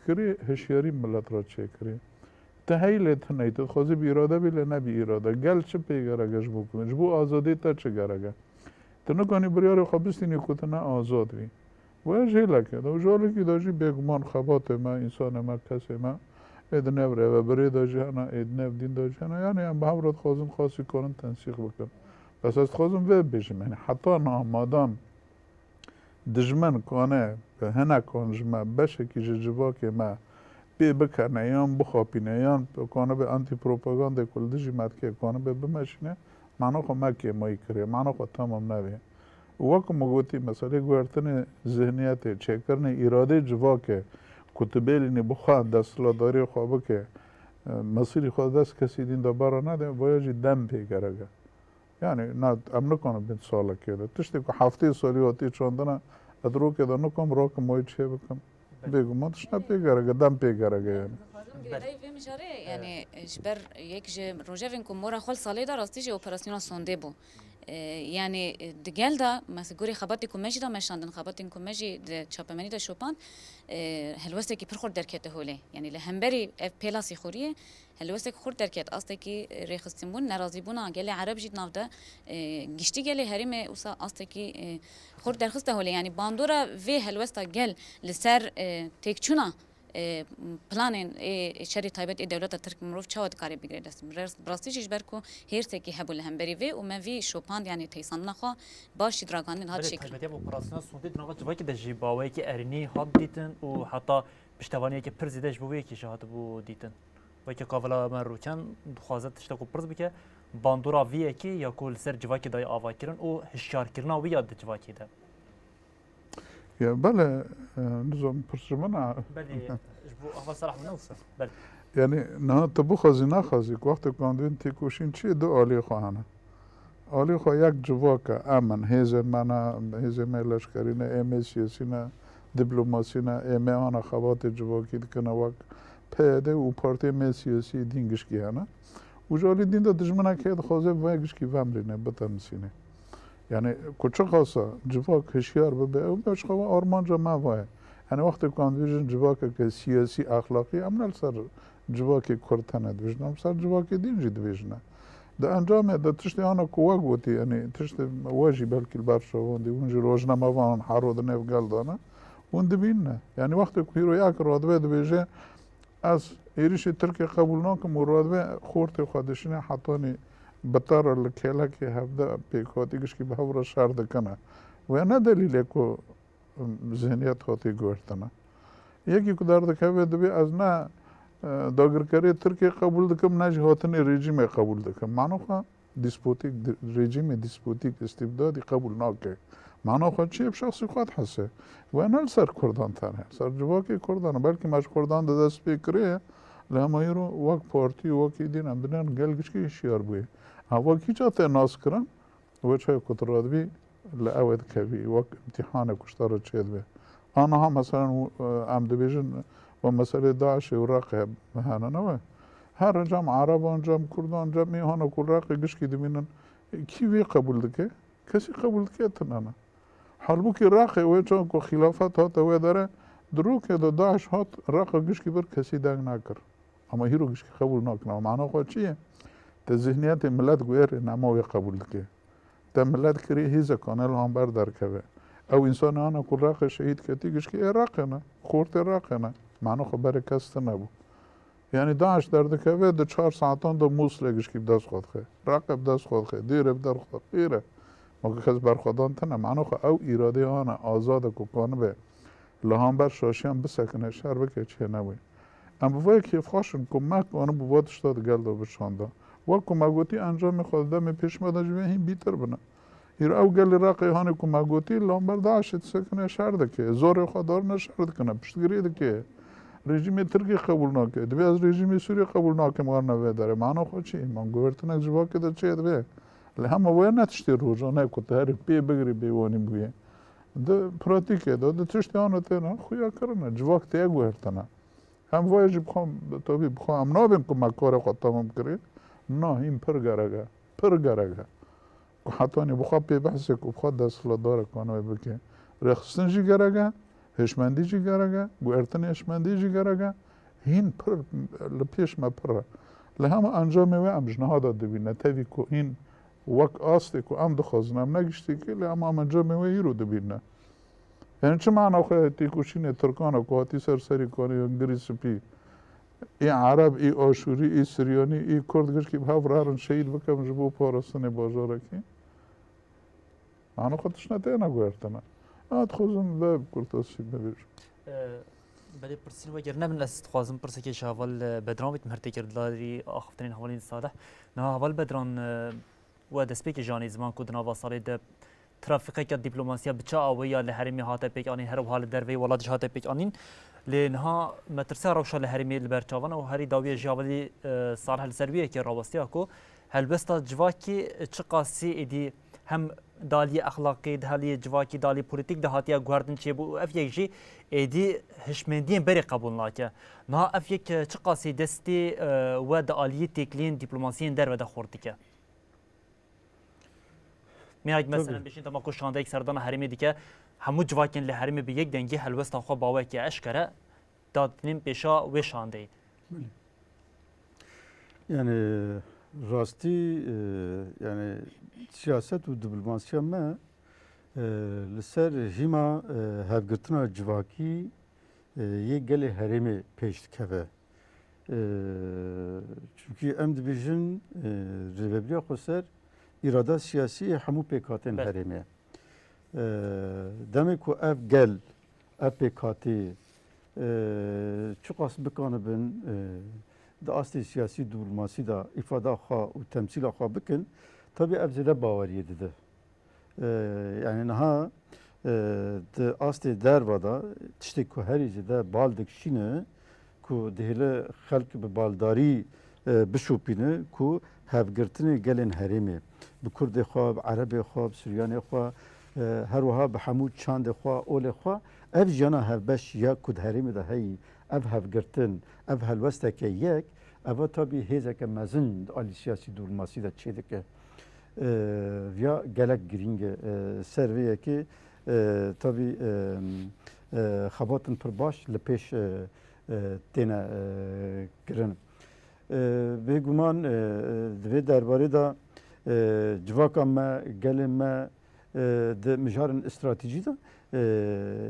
kirê hişyarî milet re çêkirî. Tu heyî lê tu neyî, tu dixwazî bi îrade bî lê ne bi îrade. Gel çi pê gerek e ji bo ku, ji bo azadiyê te çi gerek e? Tu nikanî biryarê xwe bistînî ku tu ne azad bî. Wê jêleke de û ji alîkî de jî bêguman xebatê me, însanê me, kesê me ê di nav rêvebirê de jî hene, ê di nav dîn de jî hene. Yanî em bi hev re dixwazin xasî karin tensîq bikin. Bes ez dixwazim vê bibêjim, yanî heta niha madam dijmin kane bi hinekan ji me beşekî ji civakê me pê bikene yan bixapîne yan kanibe antîpropagandê ku li dijî me dike kanibe bimeşîne, mana xwe me kêmayî kiriye, mana xwe tamam nebê. Û wek min gotî, meselê guhertinê zihniyetê, çêkirinê îradeyê civakê ku tu bêlînî bi xwe desthilatdariyê xwe bike, e, mesîrî xwe dest kesî dîn de bera nede, vaya jî dem pê gerek e. Yanî, na, em nikarin bin salekê de. Tiştê ku heftê salî hatî çandine, ez rokê de nikom rakim wayî çê bikim. Belê. Bêguman tiştine pê gerek e, dem pê gerek e yanî. Dixwazim girêdayî vê mijarê, yanî, ji ber yek ji rojevên ku mora xwe li salê de rastî jî operasyona sondê bû. E, yanî, e, di gel de, mes-, gorî xebatê ku me jî dameşandin, xebatên ku me jî di çapemenî de şopand, e, helwestekî pir xurt derkete holê. Yanî, li hemberî ev pêla sîxuriyê, helwestek xurt derket, astekî rêxistinbûn, nerazîbûna gelê Ereb jî di nav de, e, giştî gelê herêmê wisa astekî, e, xurt derxiste holê. Yanî bandora vê helwesta gel li ser, e, têkçûna, e, planên ê şerê taybet ê dewleta Tirk mirov çawa dikare bigire dest? Bi rast-, bi rastî jî ji ber ku hêrsekî hebû li hemberî vê û me vî şopand, yanî teysandina xwe baş jî diragandin hat Belê, şêkirin. Taybetiya vê operasyona sondê di nava civakê de jî bi awayekî erênî hat dîtin û heta piştevaniyeke pir zêde ji bo vê yekê jî hatibû dîtin. Weke kavila me Rûken dixwaze tiştek ku pirs bike, bandora vî yekê ya ku li ser civakê dayê avakirin û hişyarkirina wî ya di civakê de. Ya belê, e, nizam pirs ji min e. Belê, ji bo ava Serah min ne wisa? Belê. Yanî niha tu bixwazî nexwazî, ku wextê ku em dibên têkoşîn çi ye, du aliyê xwe hene. Alî xwe yek civak e, em in, hêzên me ne, hêzên me leşkerî ne, ê me siyasî ne, dîplomasî ne, ê me ana xebatê civakî dikine wek P Y D û partiyê me siyasî dîn gişkî hene. Û ji alî dîn de dijminek heye dixwaze vê gişkî vemrîne, bitemsîne. Yanî ku çiqasa civak hişyar bibe, ew beşxewa armanca me vaye. Yanî wextê ku em dibêjin civakeke siyasî, exlaqî, em ne li ser civakê Kurd tene dibêjin, em ser civakê din jî dibêjine. Di encamê de tiştê ana ku we gotî, yanî tiştê we jî belkî li ber çavan dî, hûn jî rojnamevanan hero di nêv gel de ne, hûn dibînine. Yanî wextê ku hîro yek radibe dibêje, ez êrîşê Tirkiyê qebûl nakim û radibe xortê xwe dişîne hetanî bi te re li kêlekê hevde pêkhatî gişkî bi hev re şer dikine. Wê ne delîlê ku zihniyet hatî guhertine. Yekî ku derdikeve dibê ez ne, e, dagirkerê Tirkiyê qebûl dikim, ne jî hatinê rejîmê qebûl dikim. Mano xwe dîspotîk, di-, rejîmê dîspotîk, îstîbdadî qebûl nake. Mano xwe çi ye? Bi şexsî xwe dihese. We ne li ser Kurdan tene, li ser civakê Kurdan e. Belkî me ji Kurdan de dest pê kiriye, lê hema îro wek partî û wekî din em dinên gel gişkî hişyar bûye. Ev wek hîça tê nas kirin. Wê çawa ku tu radibî li ew ê dikevî, wek îmtîhanek ku ji te re çêdibe. Aniha, meselen, û, e, em dibêjin, we meselê DAIŞê û Reqê hene, ne we? Here cem Ereban, cem Kurdan, cem îhana ku Reqê gişkî dibînin, kî vê qebûl dike? Kesî qebûl dike tune ne. Halbûkî Reqê wê çawa ku xîlafet hate wê dere, di rokê de DAIŞ hat, Reqa gişkî bir kesî deng nekir. Ama hîro gişkî qebûl nakin. Ama mana xwe çi ye? Te zihniyetê milet guherê nema wê qebûl dike. Te milet kirî hêzekane li hember derkeve. Ew însanê ana ku Reqê şehîd ketî gişkî ê Reqê ne. Xortê Reqê ne. Mana xwe berê kes tune bû. Yanî DAIŞ derdikeve, di çar saetan de Mûsilê gişkî bi dest xwe dixe. Reqe bi dest xwe dixe, Dêrê bi dest xwe dixe. Ma ku kes berxwedan tine, mano xwe ew îradeyê hane azad e ku kanibe li hember şaşiyan bisekine, şer bike, çê nebûye. Em bi vê kêfxweş in ku me kanibû va tişta di gel de bişanda. Wek ku me gotî, encamê xwe di demê pêş me de ji vê hîn bîtir bine. Îro ew gelê Reqê hanê ku me gotî, li hember DAIŞê disekine, şer dike. Zorê xwe darine, şer dikine, piştgirî dike. Rejîmê Tirkî qebûl nake. Divê ez rejîmê Sûriyê qebûl nakim, warine vê derê. Mana xwe çi? Îman guhertinek civakê de çê dibe. Lê hema wê ne tiştê rojane ku tu herî pê bigirî bêwanî bûye. Di pratîkê de, di tiştê ana têne xuya kirine. Civak tê guhertine. Em vayê jî bixwe, tabî bixwe em nabên ku me karê xwe temam kirî. Na, hîn pir gerek e. Pir gerek e. Ku hetanî bixwe pê behsê ku bixwe desthilatdarekane wê bike. Rêxistin jî gerek e, hişmendî jî gerek e, guhertinê hişmendî jî gerek e. Hîn pir li pêş me pir e. Lê hema encamê wê em ji niha de dibîne. Tevî ku hîn wek astê ku em dixwazin, em negiştî kî, lê em encamê wê îro dibîne. Yanî çi mana xwe têkoşînê Tirkan e ku hatî ser serî kanê yan girî spî? Ê Ereb, ê Aşûrî, ê Siryanî, ê Kurd gişkî bi hev re herin şehîd bikin ji bo parastinê bajarekî. Mana xwe tiştine têne guhertine. Ez dixwazim vê bi kurtasî bibêjim. E, belê pirsîn wekir nebin, ez dixwazim pirsekê ji heval, e, Bedran bîtim, her têkildarî axaftinên hevalên Salih. Niha heval Bedran, e, we destpêkê jî anî ziman ku di nava salê de trafîkeke dîplomasiya bi çi awayî ya li herêmê hate pêk anîn, her wiha li derveyî welat jî hate pêk anîn. Lê niha metirsiya rewşa li herêmê li ber çavan e û herî dawiyê jî hevalî, e, Salih li ser wî yekê rawestiya ku helwesta civakî çiqasî êdî hem di aliyê exlaqî, di aliyê civakî, di aliyê polîtîk de hatiye guhertin çêbû û ev yek jî êdî hişmendiyên berê qebûl nake. Niha ev yek çiqasî destê, e, we di aliyê têkiliyên dîplomasiyên derve de xurt dike? Meyek meselen bêjin dema ku şandeyek serdana herêmê dike, hemû civakên li herêmê bi yek dengî helwesta xwe bawekî eşkere dadinên pêşa wê şandeyê. Belê. Yani rastî, e, yani siyaset û diplomasiya me, e, li ser hîma, e, hevgirtina civakî, e, yê gelê herêmê pêş dikeve. E, çimkî em dibêjin, e, rêvebiriya xweser îrada siyasî yê hemû pêkhatên Belê. herêmê ye. E, demê ku ev gel, ev pêkhatî, e, çiqas bikanibin, e, di astê siyasî diplomasî de îfada xwe û temsîla xwe bikin, tabî ev zêde baweriyê dide. E, yani niha, e, di astê derva de tiştê ku herî zêde bal dikişîne ku dihêle xelk bi baldarî, e, bişopîne ku hevgirtinê gelên herêmê bi Kurdê xwe, bi Erebê xwe, bi Suryanê xwe, e, her wiha bi hemû çandê xwe, olê xwe, ev jiyana hevbeş ya ku di herêmê de heyî, ev hevgirtin, ev helwesteke yek, eva tabî hêzeke mezin di alî siyasî diplomasî de çêdike. E, viya gelek girîng e. E, ser vê yekê, e, tabî, e, e, xebatên pir baş li pêş, e, e, têne, e, kirin. E, bêguman, e, e, di vê derbarê de, e, civaka me, gelê me, e, di mijarên stratejî de, e,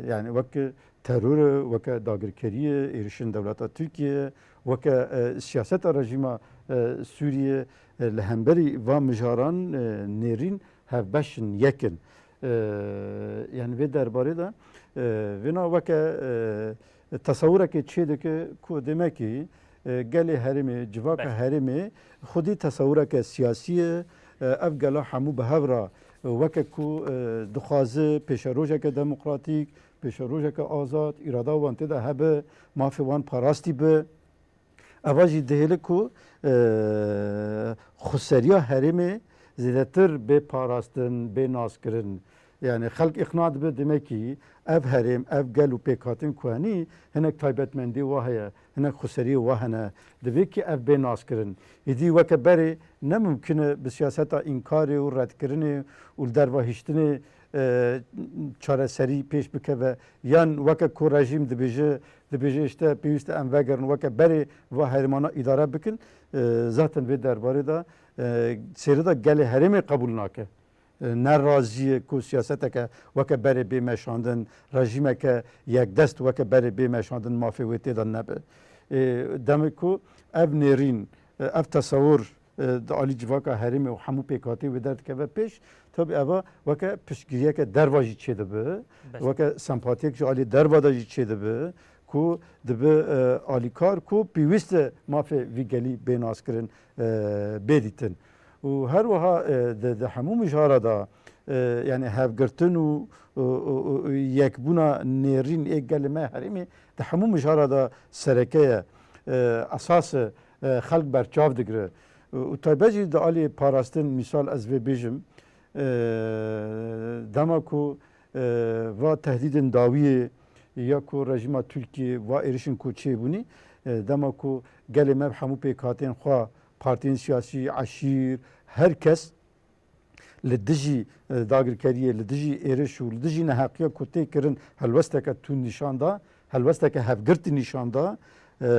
yani wek teror e, weke dagirkeriyê, êrişên dewleta Tirkiye, weke, e, siyaseta rejîma, e, Sûriye, e, li hemberî van mijaran, e, nêrîn hevbeş in, yek in. E, yani vê derbarê de, e, vêna weke, e, tesewurekê çêdike ku demekî, e, gelê herêmê, civaka Belê. herêmê xwedî tesewureke siyasî ye. E, ev gela hemû bi hev re, e, weke ku, e, dixwaze pêşerojeke demokratîk, pêşerojeke azad, îrada wan tê de hebe, mafê wan parastî be. Eva jî dihêle ku, e, xweseriya herêmê zêdetir bê parastin, bê naskirin. Yani xelk îqna dibe, demekî ev herêm, ev gel û pêkhatin ku henî hinek taybetmendî wa heye, hinek xweseriyê wa hene. Divê ki ev bê naskirin. Êdî weke berê ne mimkun e bi siyaseta înkarê û redkirinê û li derva hiştinê, e, çareserî pêş bikeve. Yan weke ku rejîm dibêje, dibêje işte pêwîst e em vegerin, weke berê va herêmana îdare bikin. E, zaten vê derbarê de, e, sêrê de gelê herêmê qebûl nake. E, ne razî ye ku siyaseteke weke berê bê meşandin, rejîmeke yekdest weke berê bê meşandin, mafê wê tê de nebe. Ê, demê ku ev nêrîn, e, ev tesewir, e, di alî civaka herêmê û hemû pêkhatî wê derdikeve pêş, tabî eva weke piştgiriyeke derva jî çêdibe, Belê. weke sempatiyek ji alî derva de jî çêdibe, ku dibe, e, alîkar ku pêwîst e mafê vî gelî bê naskirin, e, bê dîtin. Û her wiha, e, di, di hemû mijara de, e, yani hevgirtin û, û, û, û, û yekbûna nêrîn ê gelê me herêmê di hemû mijara de sereke ye, e, esas e, e, xelk berçav digire. Û, û taybet jî di alî parastin, mîsal ez vê bêjim, e, dema ku, e, va tehdîdên dawiyê ya ku rejîma Tirkiyê va êrişên ku çêbûnî, e, dema ku gelê me bi hemû pêkhatên xwe, partiyên siyasî, eşîr, her kes li dijî, e, dagirkeriyê, li dijî êriş û li dijî neheqiya ku tê kirin helwesteke tund nîşan da, helwesteke hevgirtî nîşan da, e,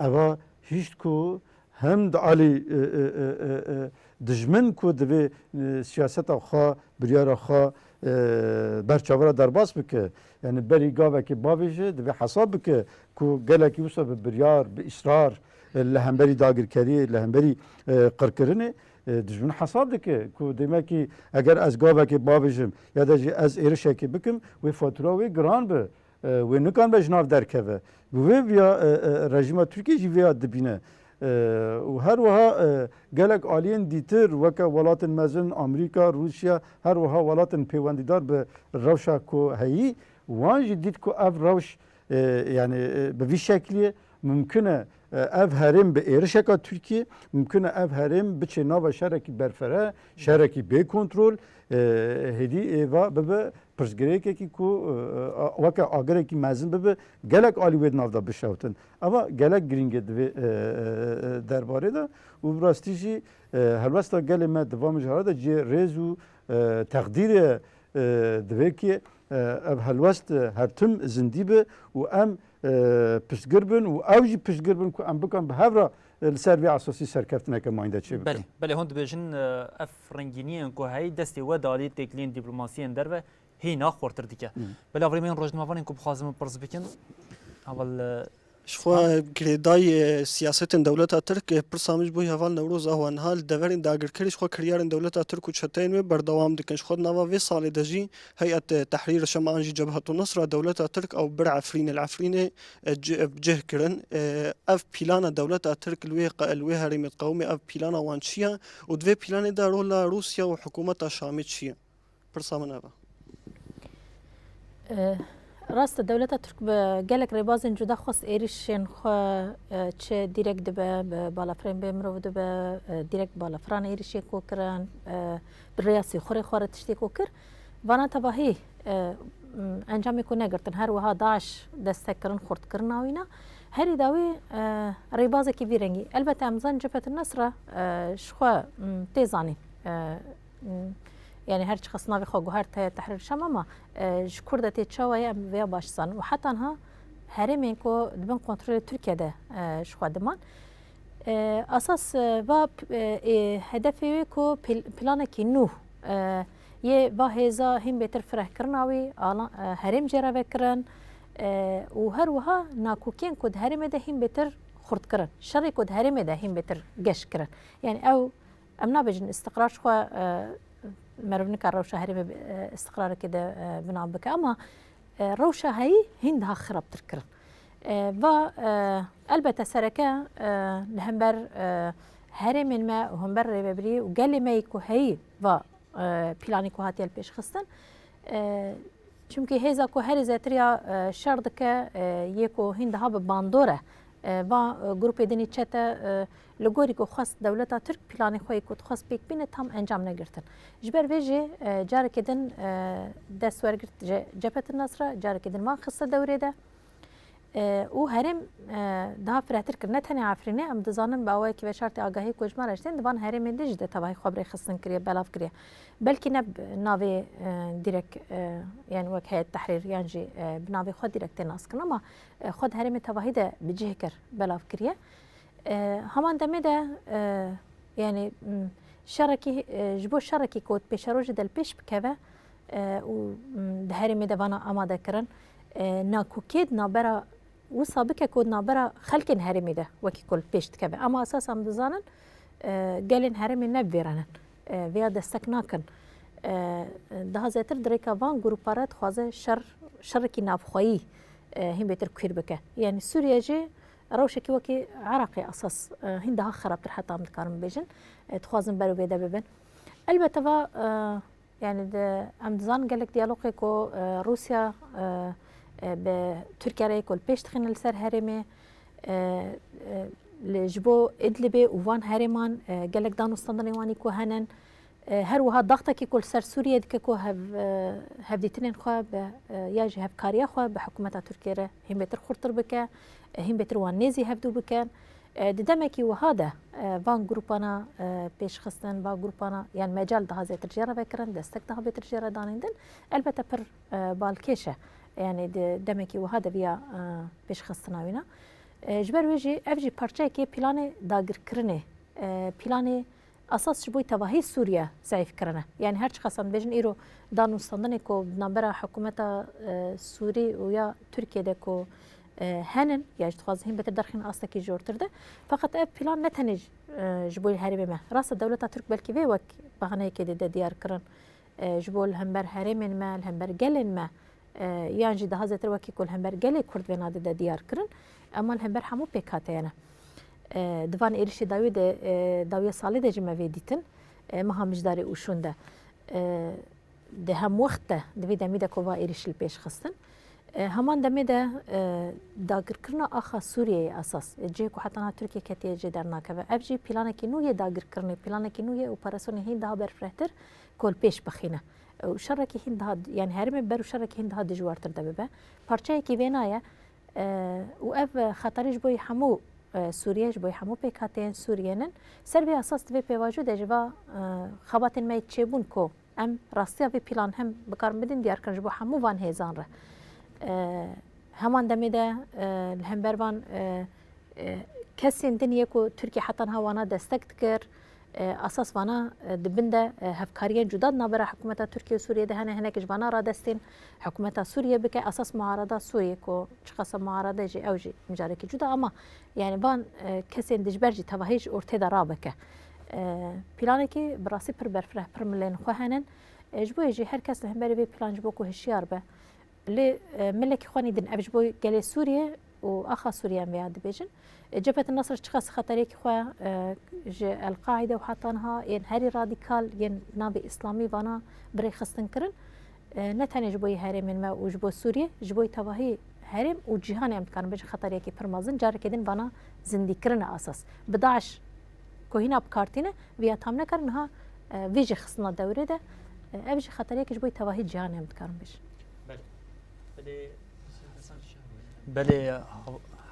eva hişt ku hem di alî, e, e, e, e, e, dijmin ku divê, e, siyaseta xwe, biryara xwe, e, ber çavura derbas bike. Yani berî gavekê bavêje, divê hesab bike ku gelekî wisa bi biryar, bi îsrar, e, li hemberî dagirkeriyê, li hemberî, e, qirkirinê, e, dijmin hesab dike ku demekî eger ez gavekê bavêjim ya da jî ez êrişekê bikim, wê fatura wê giran be. E, wê nikan be ji nav derkeve. Bi wê viya, e, e, rejîma Tirkiyê jî viya dibîne. E, û her wiha, e, gelek aliyên dîtir weke welatên mezin, Amerîka, Rûsya, her wiha welatên pêwendîdar bi rewşa ku heyî, wan jî dît ku ev rewş, e, yani, e, bi vî şekliyê mumkin e, e, ev herêm bi êrişeka Tirkiyê, mumkin e ev herêm biçe nava şerekî berfere, şerekî bê kontrol, e, hêdî êva bibe pirsgirêkekî ku, e, a, weke agirekî mezin bibe, gelek alî wê di nav de bişewtin. Eva gelek girîng e di vê, e, e, e, derbarê de û bi rastî jî, e, helwesta gelê me di van mijara de cihê rêz û, e, teqdîrê, e, divê ki, e, ev helwest, e, her tim zindî be û em, e, piştgir bin û ew jî piştgir bin ku em bikan bi hev re, e, li ser vê esasî serkeftineke mayînde çêbikin. Belê, belê, hûn dibêjin, e, ev rengîniyên ku heyî destê we di alî têkiliyên dîplomasiyên derve hîna xurtir dike. Hı. Belê, avrê me yên rojnamevanên ku bixwazin min pirs bikin, heval, e, Ji xwe girêdayî, e, siyasetên dewleta Tirk, e, pirsa min ji bo heval Newroz a wa niha li deverên dagirkerî ji xwe kiryarên dewleta Tirk û çeteyên wê berdewam dikin. Ji xwe di nava vê salê de jî Heyet, e, Tehrîr Şam an jî Cebhetu Nusra dewleta Tirk ew bir Efrînê li Efrînê, e, ci-, e, cih kirin. E, ev pîlana dewleta Tirk li wê qe-, li wê herêmê diqewimê, ev pîlana wan çi ye? Û di vê pîlanê de rola Rûsya û hikûmeta Şamê çi ye? Pirsa min ev e. E, rast e, dewleta Tirk bi gelek rêbazên cuda xwest êrişên xwe, e, çi dîrek dibe, bi balafirên bê mirov dibe, e, dîrek bi balafiran êrişê ku kirin, e, bi rêya Sîxurê xwe re tiştê ku kir. Vana tevahî, e, m, encamê ku negirtin, her wiha DAIŞ destek kirin, xurtkirina wî ne. Herî dawî, e, rêbazekî vî rengî. Elbette em zanin Cebhet Nesra, e, ji xwe, m, tê zanîn. E, m, yani her çiqas navê xwe guhert heye Tehrîr Şam ama, e, ji kur de tê çawa ye em vêya baş zanin. Û heta niha herêmên ku di bin kontrolê Tirkiye de, e, ji xwe diman. E, esas, e, va, e, e, hedefê wê ku pil-, planekî nû, e, yê va hêza hîn bêtir firehkirina wî, alan, e, herêm jê re vekirin, e, û her wiha nakokiyên ku di herêmê de hîn bêtir xurtkirin, şerê ku di herêmê de hîn bêtir geş kirin. Yani ew, em nabêjin îstiqrar ji xwe, e, merov nikare rewşa herêmê bi, e, îstiqrarekê de, e, bina bike, ama, e, rewşa heyî hîn daha xirabtir kirin. E, va, e, elbette sereke, e, li hember, e, herêmên me û hember rêvebirî û gelê me yê ku heyî va, e, planî ku hatiye li pêş xistin. E, çimkî hêza ku herî zêtir ya, e, şer dike, e, yê ku hîn daha bi bandor e, e, va, e, grûpê dinî çete, e, li gorî ku xwest dewleta Tirk planê xwe yê ku dixwest pêk bîne tam encam negirtin. Ji ber vê jî, e, carekê din, e, dest wergirt ji Cebhet Nesra, carekê din van xiste dewrê de. E, û herêm, e, daha firehtir kir. Ne tenê Efrînê, em dizanin bi awayekî veşartê agahiyê ku ji me re jî tên, di van herêmên din jî de tevahî xwe bi rêxistin kiriye, belav kiriye. Belkî ne bi navê, e, dîrek, e, yani wek Heyet Tehrîr yan jî, e, bi navê xwe dîrek tê naskirin, ama, e, xwe di herêmê tevahî de bi cih kir, belav kiriye. E, heman demê de, e, yani, m, şerekî, e, ji bo şerekî ku di pêşerojê de li pêş bikeve, e, û, m, di herêmê de vana amade kirin, e, nakokiyê di navbera wisa bike ku di navbera xelkên herêmê de wekî ku li pêş dikeve. Ama esas em dizanin, e, gelên herêmê ne bi vê re ne. E, vêya destek nakin. E, daha zêtir di rêka van grûpa re dixwaze şer, şerekî navxweyî, e, hîn bêtir kuîr bike. Yanî Sûriye jî rewşekî wekî Iraqê esas, e, hîn daha xerabtir heta em dikarin bibêjin. E, dixwazin ber vê de bibin. Elbette va, e, Yanî di, em dizanin gelek diyalogê ku, e, Rûsya, e, e, bi Tirkiye re yê ku li pêş dixîne li ser herêmê, e, e, li, ji bo Idlibê û van herêman, e, gelek dan û standinên wan î ku henin. E, her wiha daxtekî ku li ser Sûriyê dike ku hev, e, hevdîtinên xwe bi, e, ya jî hevkariya xwe bi hikûmeta Tirkiyê re hîn bêtir xurtir bike, e, hîn bêtir wan nêzî hevdû bikin. E, di demekî wiha de, e, van grûpana, e, pêşxistin, van grûpana, yan mecal daha zêtir jê re vekirin, destek daha bêtir jê re danîndin, elbette pir, e, balkêş e. Yanî di demekî wiha de viya, e, pêşxistina wîna. E, ji ber wê jî ev jî parçeyekê planê dagirkirinê, e, planê esas ji bo tevahî Sûriye zeîf kirine. Yanî her çiqas em dibêjin îro dan û standinê ku di navbera hikûmeta, e, Sûrî û ya Tirkiyê de ku, e, henin, ya jî dixwazin hîn bêtir derxînin astekî jortir de. Feqet ev plan ne tenê ji, e, ji bo herêmê me. Rast e, dewleta Tirk belkî vê wek bahaneyekê dide diyar kirin. E, ji bo li hember herêmên me, li hember gelên me, e, yan jî daha zêtir wekî ku li hember gelê Kurd vêna dide diyar kirin, ema li hember hemû pêkhateyê ne. E, di van êrişê dawî de, e, dawiya salê de jî me vê dîtin, e, meha Mijdarê û şûn de. E, di hemwext de, di vê demî de ku va êrîş li pêş xistin. E, heman demê de, e, dagirkirina axa Sûriyeyê esas, e, cihê ku heta niha Tirkiye ketiye jê dernakeve. Ev jî planekî nû yê dagirkirinê, planekî nû yê operasyonê hîn daha berfirehtir ku li pêş bixîne. Û şerekî hîn daha, yanî herêmê ber û şerekî hîn daha dijwartir de bibe. Parçeyekî vêna ye, e, û ev xeterî ji bo hemû, e, Sûriye, ji bo hemû pêkhateyên Sûriye nin. Ser vê esas di vê pêvajoyê de ji va, e, xebatên me yê çêbûn ku em rastiya vê plan hem bikarin bidin diyar kirin ji bo hemû van hêzan re. E, heman demê de, e, li hember van, e, e, kesên din yê ku Tirkiye heta niha wana destek dikir, e, esas vana, e, di bin de, e, hevkariyên cuda di navbera hikûmeta Tirkiye û Sûriye de hene, hinek ji vana radestên hikûmeta Sûriye bike, esas muarada Sûriye ku çiqasa muarade jî ew jî micarekî cuda, ama yanî van, e, kesên dijber jî tevahî ji ortê de rabike. E, planekî bi rastî pir berfireh, pir milên xwe henin. E, ji bo yê jî her kes li hemberî vê plan ji bo ku hişyar be. Lê, e, milekî xwe nîdin. Ev ji bo gelê Sûriye û axa Sûriye em vêya dibêjin. E, Cebhet Nasr çiqas xeteriyekî xwe, e, ji El-Qaîde û heta niha yên herî radîkal yên navê îslamî vana bi rêxistin kirin. E, ne tenê ji bo yê herêmên me û ji bo Sûriye, ji bo yê tevahî herêm û cîhanê em dikarin bêjin xeteriyekî pir mezin, carekê din vana zindîkirin e esas. Bi DAIŞ ku hîna bi kar tîne, viya tam nekir, niha, e, vê jî xistina dewrê de, e, ev jî xeteriyekî ji bo yê tevahî cîhanê em dikarin bêjin. Belê. Belê, Belê,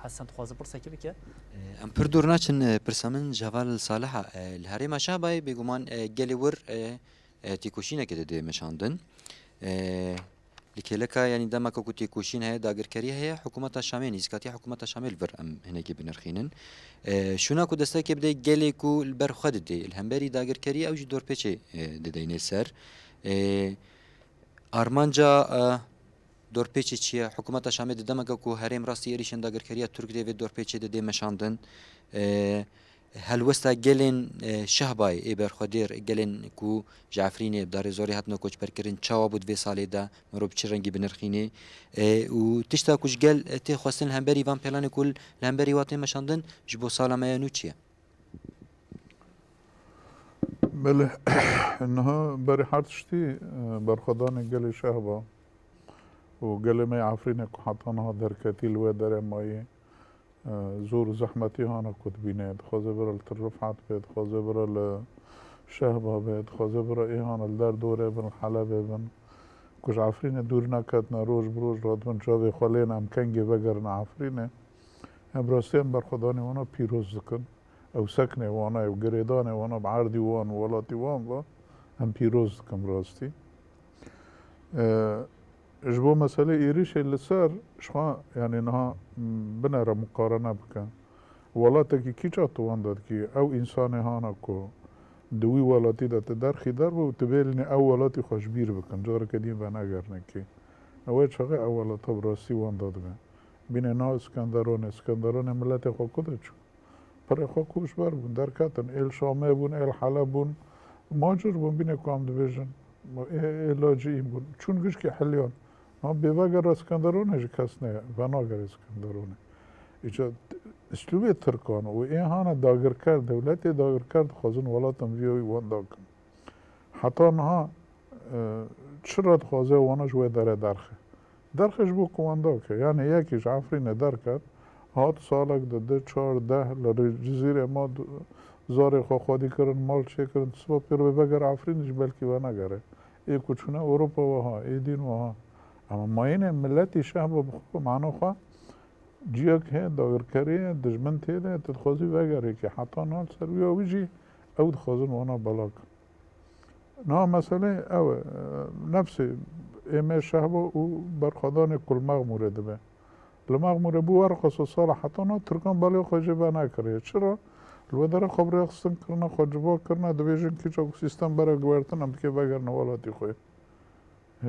Hasan dixwaze pirsekê bike. Em pir dûr naçin, e, pirsa min ji heval Salih e. E, li herêma Şehbayê bêguman, e, gelê wir, e, e, têkoşîneke dide meşandin. E, li kêleka, yanî demeka ku têkoşîn heye, dagirkerî heye, hikûmeta Şamê, nîzîkatiya hikûmeta Şamê li vir em hinekî binirxînin. E, şûna ku destekê bide gelê ku li ber xwe didê, li hemberî dagirkerî ew jî dorpêçê, e, dideyne ser. E, armanca, e, dorpêçê çi ye? Hikûmeta Şamê di demeke ku herêm rastî êrîşên dagirkeriya Tirk dê vê dorpêçê didê meşandin. E, Helwesta gelên, e, Şehbayê ê berxwedêr, gelên ku ji Efrînê bi darê zorê hatine koçberkirin, çawa bû di vê salê de, mirov bi çi rengî binirxînê? E, û tişta ku ji gel, e, tê xwestin li hemberî van planê ku li hemberî wa tê meşandin, ji bo sala me ya nû çi ye? Belê, niha berê her tiştî, e, berxwedanê gelê Şehba û gelê me yê Efrînê ku heta niha derketî li wê derê mayî, e, zor û zehmetî hana ku dibîne. Dixwaze bira li Til Rifat be, dixwaze bira li Şehba be, dixwaze bira ê hana li der dorê bin, li Helebê bin. Ku ji Efrînê dûr neketine, roj bi roj radibin çavê xwe lêne, em kengê vegerine Efrînê. Em rastî em berxwedanê wana pîroz dikin. Ew seknê wana, ew girêdanê wana bi erdî wan û welatî wan ve em pîroz dikin bi rastî. E, Ji bo meselê êrîşê li ser, ji xwe, yanî niha, m, binere miqarene bike. Welatekî kîça tu wenda dikî, ew însanê hana ku di wî welatî de tu derxî derve û tu bêlînî ew welatî xwe ji bîr bikin, careke din venegerine kê. Ew ê çaxê ew welata bi rastî wenda dibe. Bînê na Iskenderonê, Iskenderonê miletê xwe ku diçû? Pirê xwe koçber bûn, derketin. Êl Şamê bûn, êl Heleb bûn. Macir bûn, bînê ku em dibêjin. Ê, ê laciyîn bûn. Çûn gişkî heliyan. Ma bêvegera Iskenderonê ji kes ne, venagere Iskenderonê. Îca îslûbê Tirkan û ê hana dagirker, dewletê dagirker dixwazin welatin vî wî wenda kin. Heta niha, e, çira dixwaze wana ji wê derê derxe? Derxe ji bo ku wenda ke. Yani yekî ji Efrînê derket, hat salek di, di, çar, deh li rê Cizîrê ma du-, zarê xwe xwedî kirin, mal çêkirin, siba pêro veger Efrînê jî belkî venegere. Ê ku çûne Ewropa wiha, ê dîn wiha. Ama mayînê miletî şehba bi xwe, mana xwe, ciyek heye, dagirkerî ye, dijmin tê de, tu dixwazî vegerê kê. Heta niha li ser wî ya wî jî ew dixwazin wana bela kin. Niha meselê ew e, nefsê ê me şehba û berxwedanê ku li Mexmûrê dibe. Li Mexmûrê bû werqas û sala heta niha Tirkan belê xwe jê venekiriye. Çira? Li wê derê xwe bi rêxistin kirine, xwe civa kirine, dibêjin kîça ku sîstem bere guhertin, em dikê vegerine welatî xwe.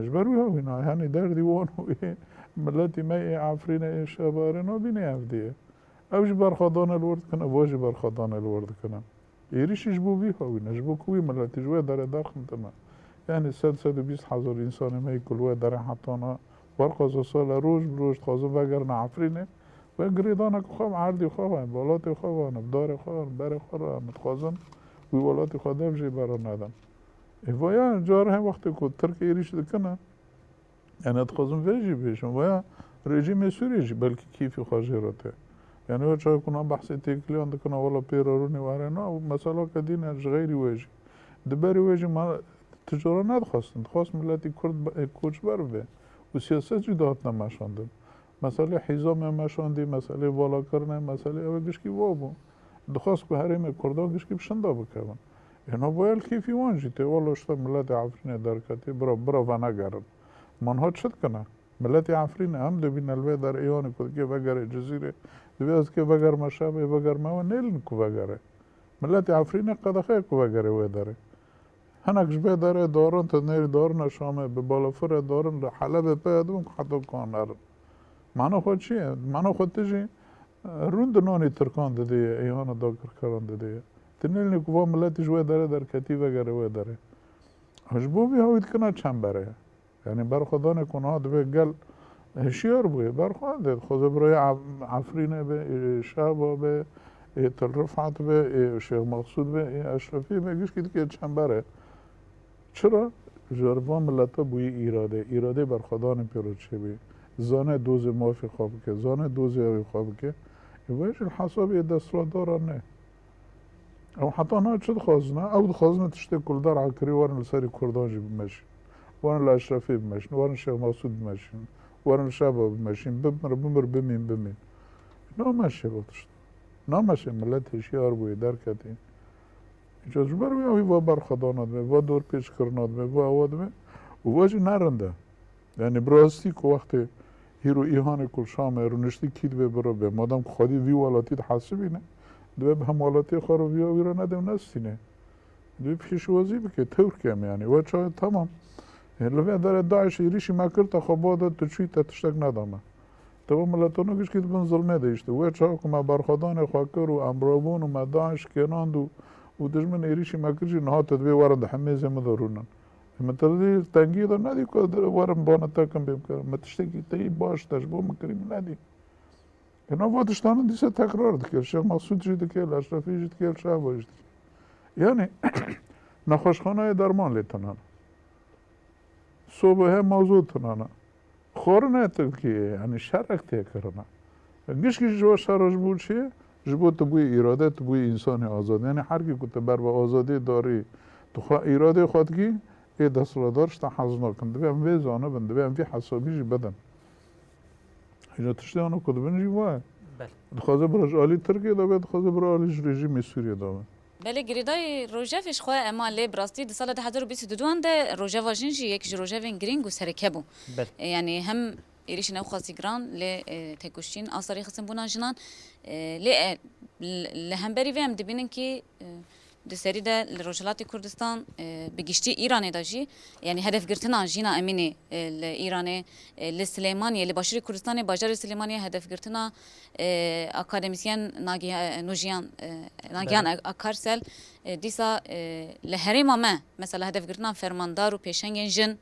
Ji ber wî hewîna, yanî derdî wan û ê miletî me ê Efrînê, ê Şebarê nabîne ev diye. Ew jî berxwedanê li wir dikine, va jî berxwedanê li wir dikine. Êrîşî ji bo vî hewîne, ji bo ku wî miletî ji wê derê derxin tune. Yanî sed, sed û bîst hezar însanê me yî ku li wê derê hetana, werqas û sala roj bi roj dixwazin vegerine Efrînê. Wê girêdaneke xwe bi erdî xwe ve, bi welatê xwe ve, bi darê xwe ve, bi berê xwe re, em dixwazin wî welatî xwe dev jê bera nedin. Ê, vaya carê wextê ku Tirk êrîş dikine, yani dixwazim vê jî bêjim, vaya rejîmê Sûriyê jî belkî keyfî xwe jê re tê. Yani wê çawa ku na behsê têkiliyan dikine, wela pêra rûnê were, na, û meselake dîn e ji xeyrî wê jî. Di berî wê jî ma tijara nedixwestin. Dixwest miletî Kurd be-, koçber bibe. Û siyaset jî dihatine meşandin. Meselê hîzamê meşandî, meselê valakirinê, meselê ew gişkî va bû. Dixwest ku herêmê Kurdan gişkî bi şinda bikevin. Êna boya li kêfî wan jî tê. Wela işte miletê Efrînê derketî, bira, bira venegerin. Ma niha çi dikine? Miletê Efrînê em dibîne li vê derê, ê yanî ku dikê vegerê Cizîrê, divê ez dikê vegerme şevê, vegerme we nêlin ku vegere. Miletê Efrînê qedexeye ku vegere wê derê. Hinek ji vê derê darin, tu nêrî darine Şamê, bi balafirê darin li Helebê pê dibin ku heta kan nerin. Mana xwe çi ye? Mana xwe tu jî, e, rûn di nanî Tirkan didê ye, êhana dagirkeran didê ye. Tu nêlînî ku va miletî ji wê derê derketî vegere wê derê. Ji bo vî hewî dikine çembere ye. Yanî berxwedanê ku niha divê gel hişyar bûye, berxwedê dixwaze birayê Ef-, Efrînê be, ê Şehba be, ê Til Rifat be, ê Şêx Mexsûd be, ê Eşrefî be, gişkî dike çembere. Çira? Ji ber van mileta bûye îrade, îradê berxwedanê pêro çêbûye. Zane dozê mafê xwe bike, zane dozê ewê xwe bike. Ê vê jî li hesabê desthilatdaran ne. Ew heta niha çi dixwazine? Ew dixwazine tiştê ku li derha kirî werin li serî Kurdan jî bimeşîn. Werin li Eşrefê bimeşîn, werin Şêx Mesûd bimeşîn, werin li Şehba bimeşîn, bimir, bimir, bimîn, bimîn. Nameşe ev tişt. Nameşe, milet hişyar bûye, derketî. Îca ji ber wî ew va berxwedana dibe, va dorpêçkirina dibe, va ewa dibe. Û va jî ne rind e. Yani bi rastî ku wextê hîro îhanê ku li Şamê rûniştî kî dibe biro be. Madem ku xwedî vî welatî dihesibîne, dibe bi hemwelatiyê xwe re viya wî re nede û nestîne. Dibe pêşwazî bike, tewr kem yani. We çawa tamam. E, li vê derê DAIŞ êrîşî me kir, te xwe ba de, tu çûyî, te tiştek neda me. Te va miletana gişkî di bin zilmê de işte. We çawa ku me berxwedanê xwe kir û em rabûn û me DAIŞ kênand û, û dijmin êrîşî me kir jî, niha te divê werin di hemêzê min de rûnin. Min te dî tengî de nedî ku werin bana te kin bêm kirin. Min tiştekî te yî baş te ji bo min kirî min nedî. Êna va tiştanin dîse tekrar dike. Şêx Mesûd jî dike, li Eşrefî jî dike, li Şehba jî dike. Yani nexweşxanayê derman lê tune ne. Sobe he mazot tune ne. Xwarin e Tirkiyeyê, yani şerek tê kirine. Gişkî ji we şer e ji bo çi ye? Ji bo tu bûyî îrade, tu bûyî însanê azad. Yani her kî ku tu ber bi azadiyê darî, tu xwe îradeyê xwe dikî, ê desthilatdar ji te hez nakin. Divê em vê zanibin, divê em vî hesabî jî bidin. Hêja tiştê ano ku dibin jî va ye. Belê. Dixwaze bira ji alî Tirkiyê de be, dixwaze bira alî ji rejîmê Sûriyê de be. Belê, girêdayî rojevê ji xwe ema lê bi rastî di sala du hezar û bîst û duan de rojeva jin jî yek ji rojevên girîng û sereke bû. Belê. E, yanî hem êrîşên ew xwezî giran lê, e, têkoşîn asta rêxistinbûna jinan, e, lê, e, li, li hemberî vê em dibînin kî, e, Di serî de li Rojhilatê Kurdistan, e, bi giştî Îranê de jî, yanî hedefgirtina Jîna Emînê, e, li Îranê, e, li Silêmaniyê, li Başûrê Kurdistanê, bajarê Silêmaniyê hedefgirtina, e, akademîsyen Nagiha-, Nojiyan, e, Nagihan Belê. Ak-, Akarsel, e, dîsa, e, li herêma me, mesela hedefgirtina fermandar û pêşengên jin,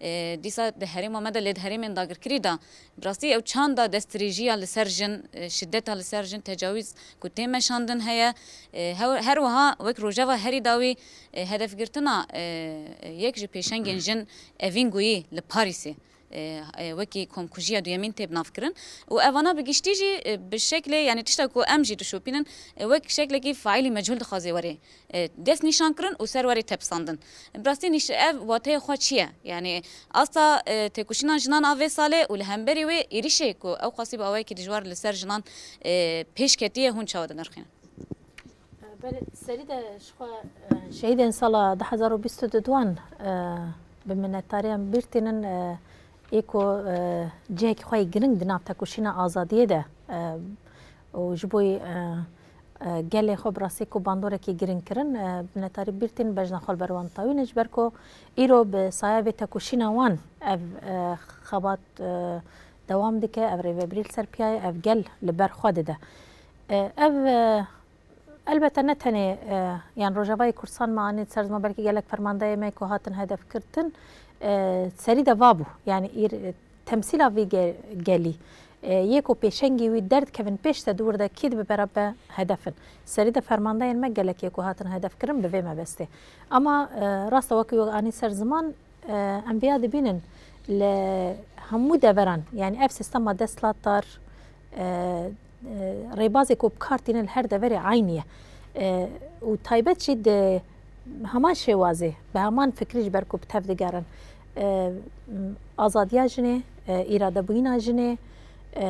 e, dîsa di herêma me de lê di herêmên dagirkirî de, bi rastî ew çanda destdirêjiya li ser jin, e, şideta li ser jin, tecawîz ku tê meşandin heye. E, hew-, her wiha wek rojeva herî dawî, e, hedefgirtina, e, yek ji pêşengên jin Evîn Guyî li Parîsê, e, e, wekî komkujiya duyemîn tê binavkirin. Û evana bi giştî jî, e, bi şeklê, yanî tişta ku em jî dişopînin, e, wek şeklekî faîlî mechûl dixwaze were, e, dest nîşan kirin û ser were tepisandin. Bi rastî nîş-, ev wateyê xwe çi ye? Yanî asta, e, têkoşîna jinan a vê salê û li hemberî wê êrîşê ku ew qasî bi awayekî dijwar li ser jinan, e, pêş ketiye, hûn çawa dinirxînin? Belê, serî de ji xwe, e, şehîdên sala du hezar û bîst û duan, e, bi minnetdariyan bîr tînin, e, ê ku, e, cihekî xwe yê giring di nav tekoşîna azadiyê de, e, û ji bo, e, e, gelê xwe bi rastî ku bandorekî giring kirin, e, minnetdarî bîr tînin, bejna xwe li ber wan tawîne, ji ber ku îro bi saya vê tekoşîna wan ev, e, xebat, e, dewam dike, ev rêvebirî li ser piya ye, ev gel li ber xwe dide. E, ev, e, Elbette ne tenê, e, yan Rojavayê Kurdistan me anî ser ziman, belkî gelek fermandeyê me ku hatin hedefgirtin, e, serî de va bû. Yanî îr, e, temsîla vî ge-, gelî, e, yê ku pêşengî wî derdikevin pêş de di wir de kî dibe bera be hedef in. Serî de fermandeyên me gelek yê ku hatin hedefkirin bi vê mebestê. Ama, e, rast e wekî wek anî ser ziman, E, em vêya dibînin li hemû deveran, yanî ev sîstema desthilatdar, e, e, rêbazê ku bi kar tîne li her deverê eynî ye. E, û taybet jî di heman şêwazê, bi heman fikrî ji ber ku bi tev digerin. E, m, azadiya jinê, e, îradebûyîna jinê, e,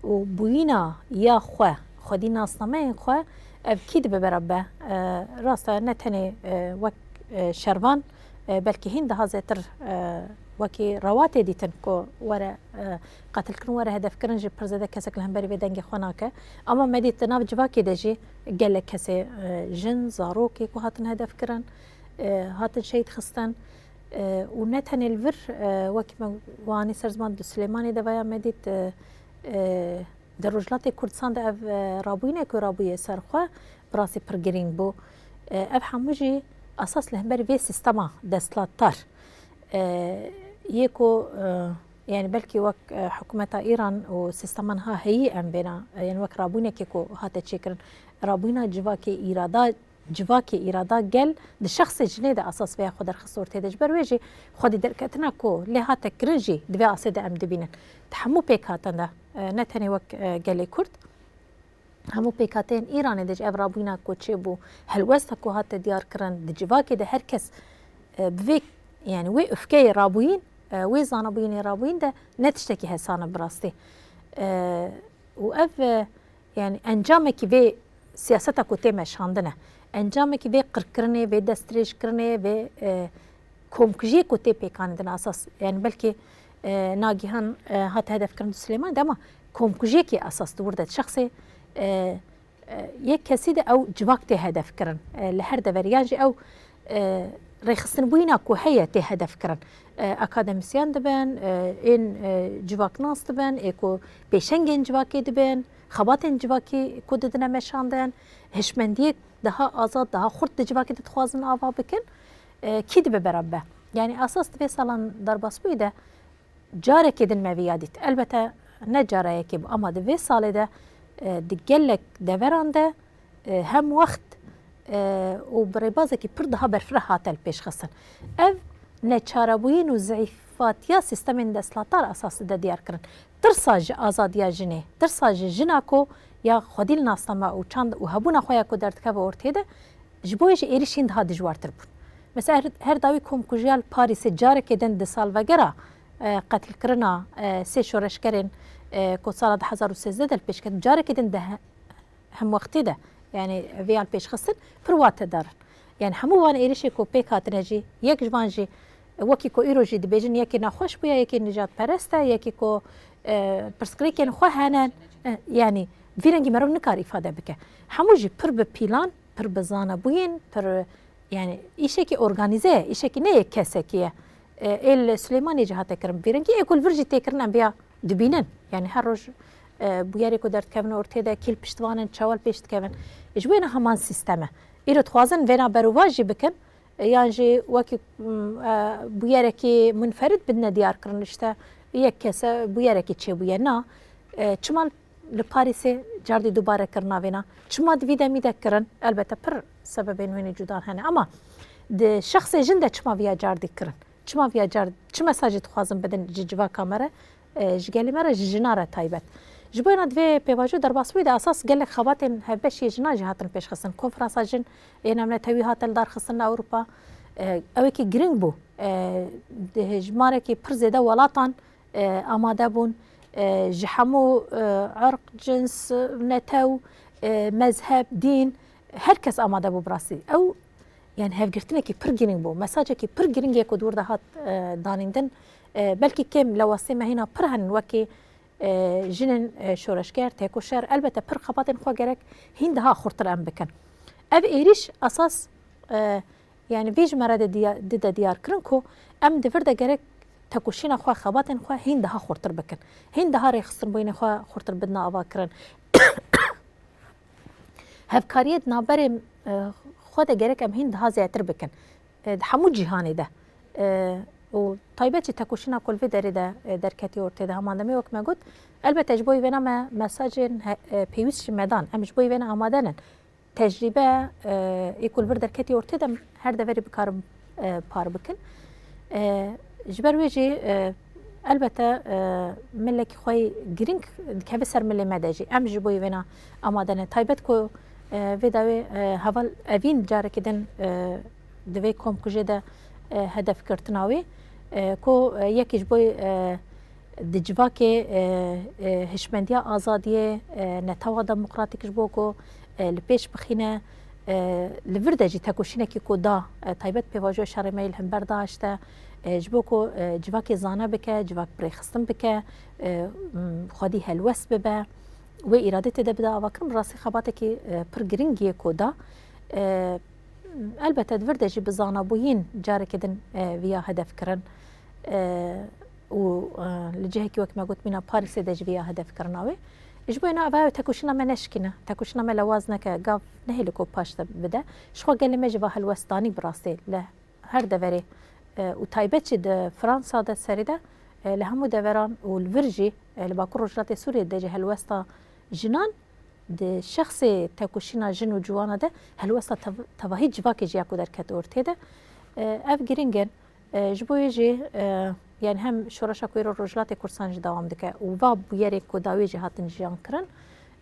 û bûyîna ya xwe, xwedî nasnameyên xwe, ev kî dibe bera be? E, rast e, ne tenê, e, wek, e, şervan, e, belkî hîn daha zêtir, e, wekî rewa tê dîtin ku were, e, qetilkirin, were hedefkirin jî pir zêde kesek li hemberî vê dengê xwe nake. Ama me dît di nav civakê de jî gelek kesê, e, jin, zarokê ku hatin hedefkirin, e, hatin şehîd xistin. E, û ne tenê li vir, e, wekî me wanî ser ziman di Silêmanê de veya me dît, e, e, di Rojhilatê Kurdistan de ev, e, rabûyîne ku rabûye ser xwe, bi rastî pir girîng bû. E, ev hemû jî esas li hember vê sîstema desthilatdar, e, yê ku, e, yanî belkî wek, e, hikûmeta Îran û sîstema niha heyî em bêna, e, yanî wek rabûnekê ku hate çêkirin, rabûna civakê, îrada, civakê, îrada gel di şexsê jinê de esas vêya xwe derxist ortê de. Ji ber wê jî xwedî derketina ku lê hate kirin jî di vê asê de em dibînin. Di hemû pêkhatin de, e, ne tenê wek, e, gelê Kurd, hemû pêkhateyên Îranê de jî ev rabûyîna ku çêbû, helwesta ku hate diyar kirin, di civakê de her kes, e, bi vê, yanî wê ufkeyê rabûyîn, e, wê zanabûyînê rabûyîn de ne tiştekî hesan e bi rastî. E, û ev, e, yanî encamekî vê siyaseta ku tê meşandin e. Encamekî vê qirkirinê, vê destdirêjkirinê, vê, e, komkujiyê ku tê pêkanîndin esas. Yanî belkî, e, Nagihan, e, hate hedefkirin di Silêmanê de, ama komkujiyekî esas di wir de şexsê, e, e, yek kesî de ew civak tê hedefkirin. E, li her deverê yan jî ew, e, rêxistinbûyîna ku heye tê hedefkirin. E, akademîsyen dibin, e, ên, e, civaknas dibin, ê ku pêşengên civakê dibin, xebatên civakî ku didine meşandin, hişmendiyek daha azad, daha xurt di civakê de dixwazin ava bikin, e, kî dibe bera be? Yanî esas di vê salan derbasbûyî de carekê din me vêya dît. Elbette ne cara yekê bû, ama di vê salê de, e, di gelek deveran de, e, hem wext, e, û bi rêbazekî pir daha berfireh hate li pêş xistin. Ev neçarebûyîn û zeîfatiya sîstemên desthilatdar esas dide diyar kirin. Tirsa ji azadiya jinê, tirsa ji jina ku ya xwedî li nasname û çand û hebûna xwe ya ku derdikeve ortê de, ji bo yê jî êrîşên daha dijwartir bûn. Mesela her, her dawî komkujiya li Parîsê carekê din di salvegera, e, qetilkirina, e, sê şoreşgerên, e, ku sala du hezar û sêzdeh de li pêş ket, carekê din di he-, hemwextî de, yanî vêya li pêş xistin, pir watedar in. Yanî hemû van êrişê ku pêk hatine jî, yek ji van jî, wekî ku îro jî dibêjin, yekê nexweş bûye, yekê nijadperest e, yekî ku, e, pirsgirêkên xwe hene, e, yanî vî rengî merov nikare îfade bike. Hemû jî pir bi pîlan, pir bi zana bûyîn, pir, yani, îşekî organîze ye, îşekî ne yek kesekî ye. E, ê li Silêmaniyê jî hate kirin. Bi vî rengî ê ku li vir jî tê kirin, em vêya dibînin. Yani, her roj, e, bûyerê ku derdikevin ortê de, kî li pişt van in, çawa li pêş dikevin. Ji bo wêna heman sîstem e. Îro dixwazin vêna berovaj jî bikin, e, yan jî wekî, m, e, bûyerekî munferîd bidine diyar kirin, işte, yek kese bûyerekî çêbûye. Na, e, çima li Parîsê cardî dubare kirina vêna? Çima di vî demî de kirin? Elbette pir sebebên wênê cudan hene. Ama di şexsê jin de çima viya cardî kirin? Çima viya car-, çi mesajê dixwazin bidin ji civaka me re, e, ji gelê me re, ji jina re taybet? Ji bo wêna divê pêvajo derbas bûyî de esas gelek xebatên hevbeş yê jinan jî hatin pêşxistin. Konferansa jin ê navnetewî hate li dar xistin li Ewropa. E, ew yekî giring bû. E, di hejmarekî pir zêde welatan, e, amade bûn. E, ji hemû, e, irq, cins, netew, e, mezheb, dîn, her kes amade bû bi rastî. Ew, yani, hevgirtinekî pir giring bû. Mesajekî pir giring yê ku di wir de hat, e, danîndin. E, belkî kêm lewastê me hîna pir henin wekî, e, jinên, e, şoreşger, têkoşer. Elbette pir xebatên xwe gerek hîn daha xurtir em bikin. Ev êrîş esas, e, yani, vê ji me re de diya-, dide diyar kirin ku em di vir de gerek tekoşîna xwe, xebatên xwe hîn daha xurtir bikin. Hîn daha rêxistinbûyînê xwe xurtir bidine ava kirin. Hevkariyê di navberê, e, xwe de gerek em hîn daha zêdetir bikin. E, di hemû cîhanê de. E, û taybet jî tekoşîna ku li vê derê de, e, derketî ortê de, heman demê wek me got, elbette ji bo wêna me mesajên he-, e, pêwîst jî me dan. Em ji bo wêna amade nin. Tecrîbe, e, ê ku li vir derketî ortê de her deverê bikarin, e, par bikin. E, ji ber wê jî, e, elbette, e, milekî xwe yî giring dikeve ser milê me de jî. Em ji bo yê vêna amade ne. Taybet ku, e, vê dawê, e, heval Evîn carekî din, e, di vê komkujê de, e, hedef girtina wê, e, ku, e, yekî ji bo, e, di civakê, e, e, hişmendiya azadiyê, e, netewa demokratîk ji bo ku, e, li pêş bixîne, e, li vir de jî tekoşînekî ku da, e, taybet pêvajoya şerê me yê li hember DAIŞ de, e, ji bo ku, e, civakê zane bike, civak birêxistin bike, e, m, xwedî helwest bibe, wê îrade tê de bide avakirin, bi rastî xebatekî, e, pir giring yê ku da. E, Elbette di vir de jî bi zanabûyîn carekê din, e, viya hedef kirin, e, û, e, li cihekî wek me got mîna Parîsê de jî viya hedef kirina wê. Ji bo wêna eva ew tekoşîna me neşikîne, tekoşîna me lewaz neke, gav nehêle ku paş de bide. Ji xwe gelê me jî va helwestdanî bi rastî li her deverê, e, û taybet jî di Fransa de serî de, e, li hemû deveran û li vir jî, e, li Bakur Rojhilatê Sûriyê de jî helwesta jinan di şexsê tekoşîna jin û ciwana de helwesta tev-, tevahî civakê jî ya ku derket ortê de, e, ev giring in. E, ji bo wê jî, e, yani hem şoreşa ku îro Rojhilatê Kurdistan jî dewam dike û va bûyerê ku dawê jî hatin jiyan kirin,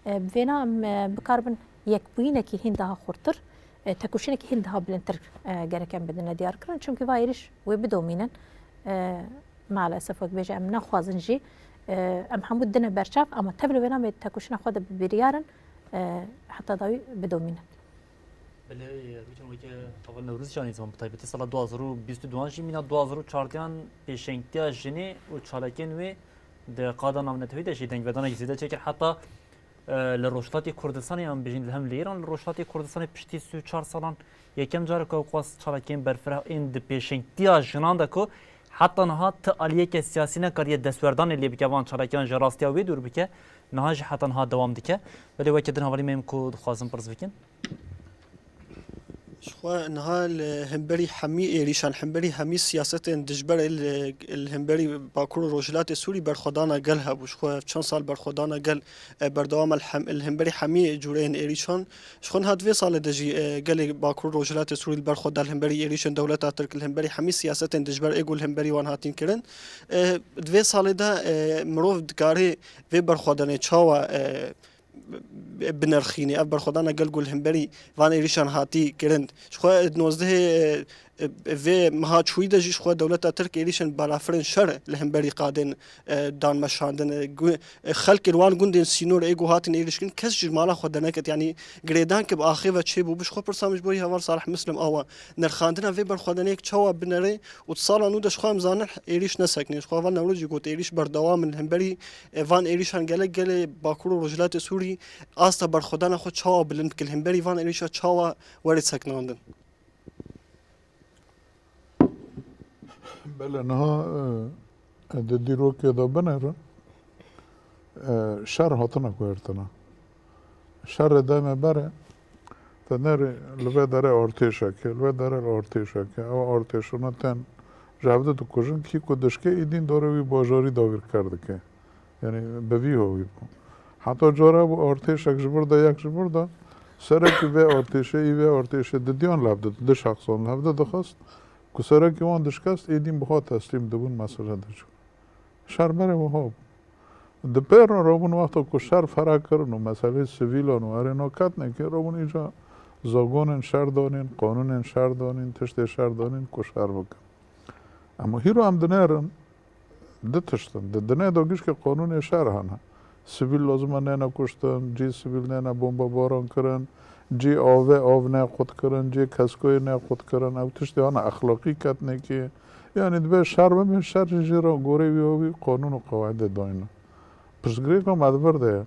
e, bi vêna em, e, bikaribin yekbûyînekî hîn daha xurtir, e, tekoşînekî hîn daha bilindtir, e, gerek em bidine diyar kirin. Çimkî va êrîş wê bidomînin. E, Maalesef, wek bêje, em naxwazin jî, e, em hemû dine berçav, ama tevlî wêna em ê tekoşîna xwe de bi biryar in, e, heta dawî bidomînin. Belê, Rûçin, weke heval Newroz jî anî ziman, bi taybetî sala du hazar û bîst û duan jî mîna du hazar û çardehan pêşengtiya jinê û çalakiyên wê di qada navnetewî de jî dengvedanekî zêde çêkir. Heta e, li Rojhilatê Kurdistanê, em bijîn li hem li Îran, li Rojhilatê Kurdistanê piştî sî û çar salan yekem car e ku ew qas çalakiyên berfireh ên di pêşengtiya jinan de ku heta niha ti aliyeke siyasî nekariye destwerdanê lê bike van çalakiyan, ji rastiya wê dûr bike, niha jî heta niha dewam dike. Belê weke din hevalî me yên ku dixwazin pirs bikin. Ji xwe niha li hemberî hemî êrîşan, hemberî hemî siyasetên dijber li, li hemberî Bakur û Rojhilatê Sûrî berxwedana gel hebû. Ji xwe çend sal berxwedana gel, e, berdewam e li hem-, li hemberî hemî cûreyên êrîşan. Ji xwe niha di vê salê de jî, e, gelê Bakur û Rojhilatê Sûrî li ber xwe da li hemberî êrîşên dewleta Tirk, li hemberî hemî siyasetên dijber ê ku li hemberî wan hatîn kirin. E, di vê salê de, e, mirov dikarê vê berxwedanê çawa, e, binirxînî. Ev berxwedana gel ku li hemberî van êrîşan hatî kirin. Ji xwe di nozdehê, e, e, vê meha çûyî de jî ji xwe dewleta Tirk êrîşên balafirên şer li hemberî qadên, e, dan meşandin. E, gu-, e, xelkên wan gundên sînor ê ku hatin êrîşkirin, kes ji mala xwe derneket. Yanî girêdan ke bi axê ve çêbû, bi ji xwe pirsa min ji bo heval Salih Muslim awa. Nirxandina vê berxwedaniyek çawa binere û di sala nû de ji xwe em zanin êrîş nesekine. Ji xwe heval Newrozî got êrîş berdewam in. Li hemberî, e, van êrîşan gelek gelê Bakur û Rojhilatê Sûrî asta berxwedana xwe çawa bilind bike? Li hemberî van êrîşa çawa were sekinandin? Belê niha, e, di dîrokê de binêrin, e, şer hatine guhertine. Şerê demê berê, te nerê li vê derê artêşekê, li vê derê artêşekê, ew artêşine tên ji hevdî dikujin, kî ku dişkê êdîn dore wî bajarî dagirker dike. Yanî bi vî hawî bû. Heta cara bû artêşek ji vir de, yek ji vir de, serekî vê artêşê, î vê artêşê didiyan li hevdî, di şexsan li hevdî dixist, ku serekî wan dişkest, êdîn bi xwe teslîm dibûn, mesele diçû. Şer berê wiha bû. Di pêr re rabûn wexta ku şer fera kirin û meseleyê sivîlan û erê no ketnekê, rabûn îca zagonên şer danîn, qanûnên şer danîn, tiştê şer danîn ku şer bikin. Ema hîro em dinêrin, du tişt in. Di dinê de gişkê qanûnê şer hene. Sivîl lazim e nêne kuştin, cî sivîl nêne bombebaran kirin, cî avê av nê qut kirin, cî keskoyê nê qut kirin. Ew tiştê hene exlaqî ketnekê. Yanî dibe şer bibe, şer jî jê re gorê wî wî qanûn û qewaidê dayne. Pirsgirêka me di vir de ye.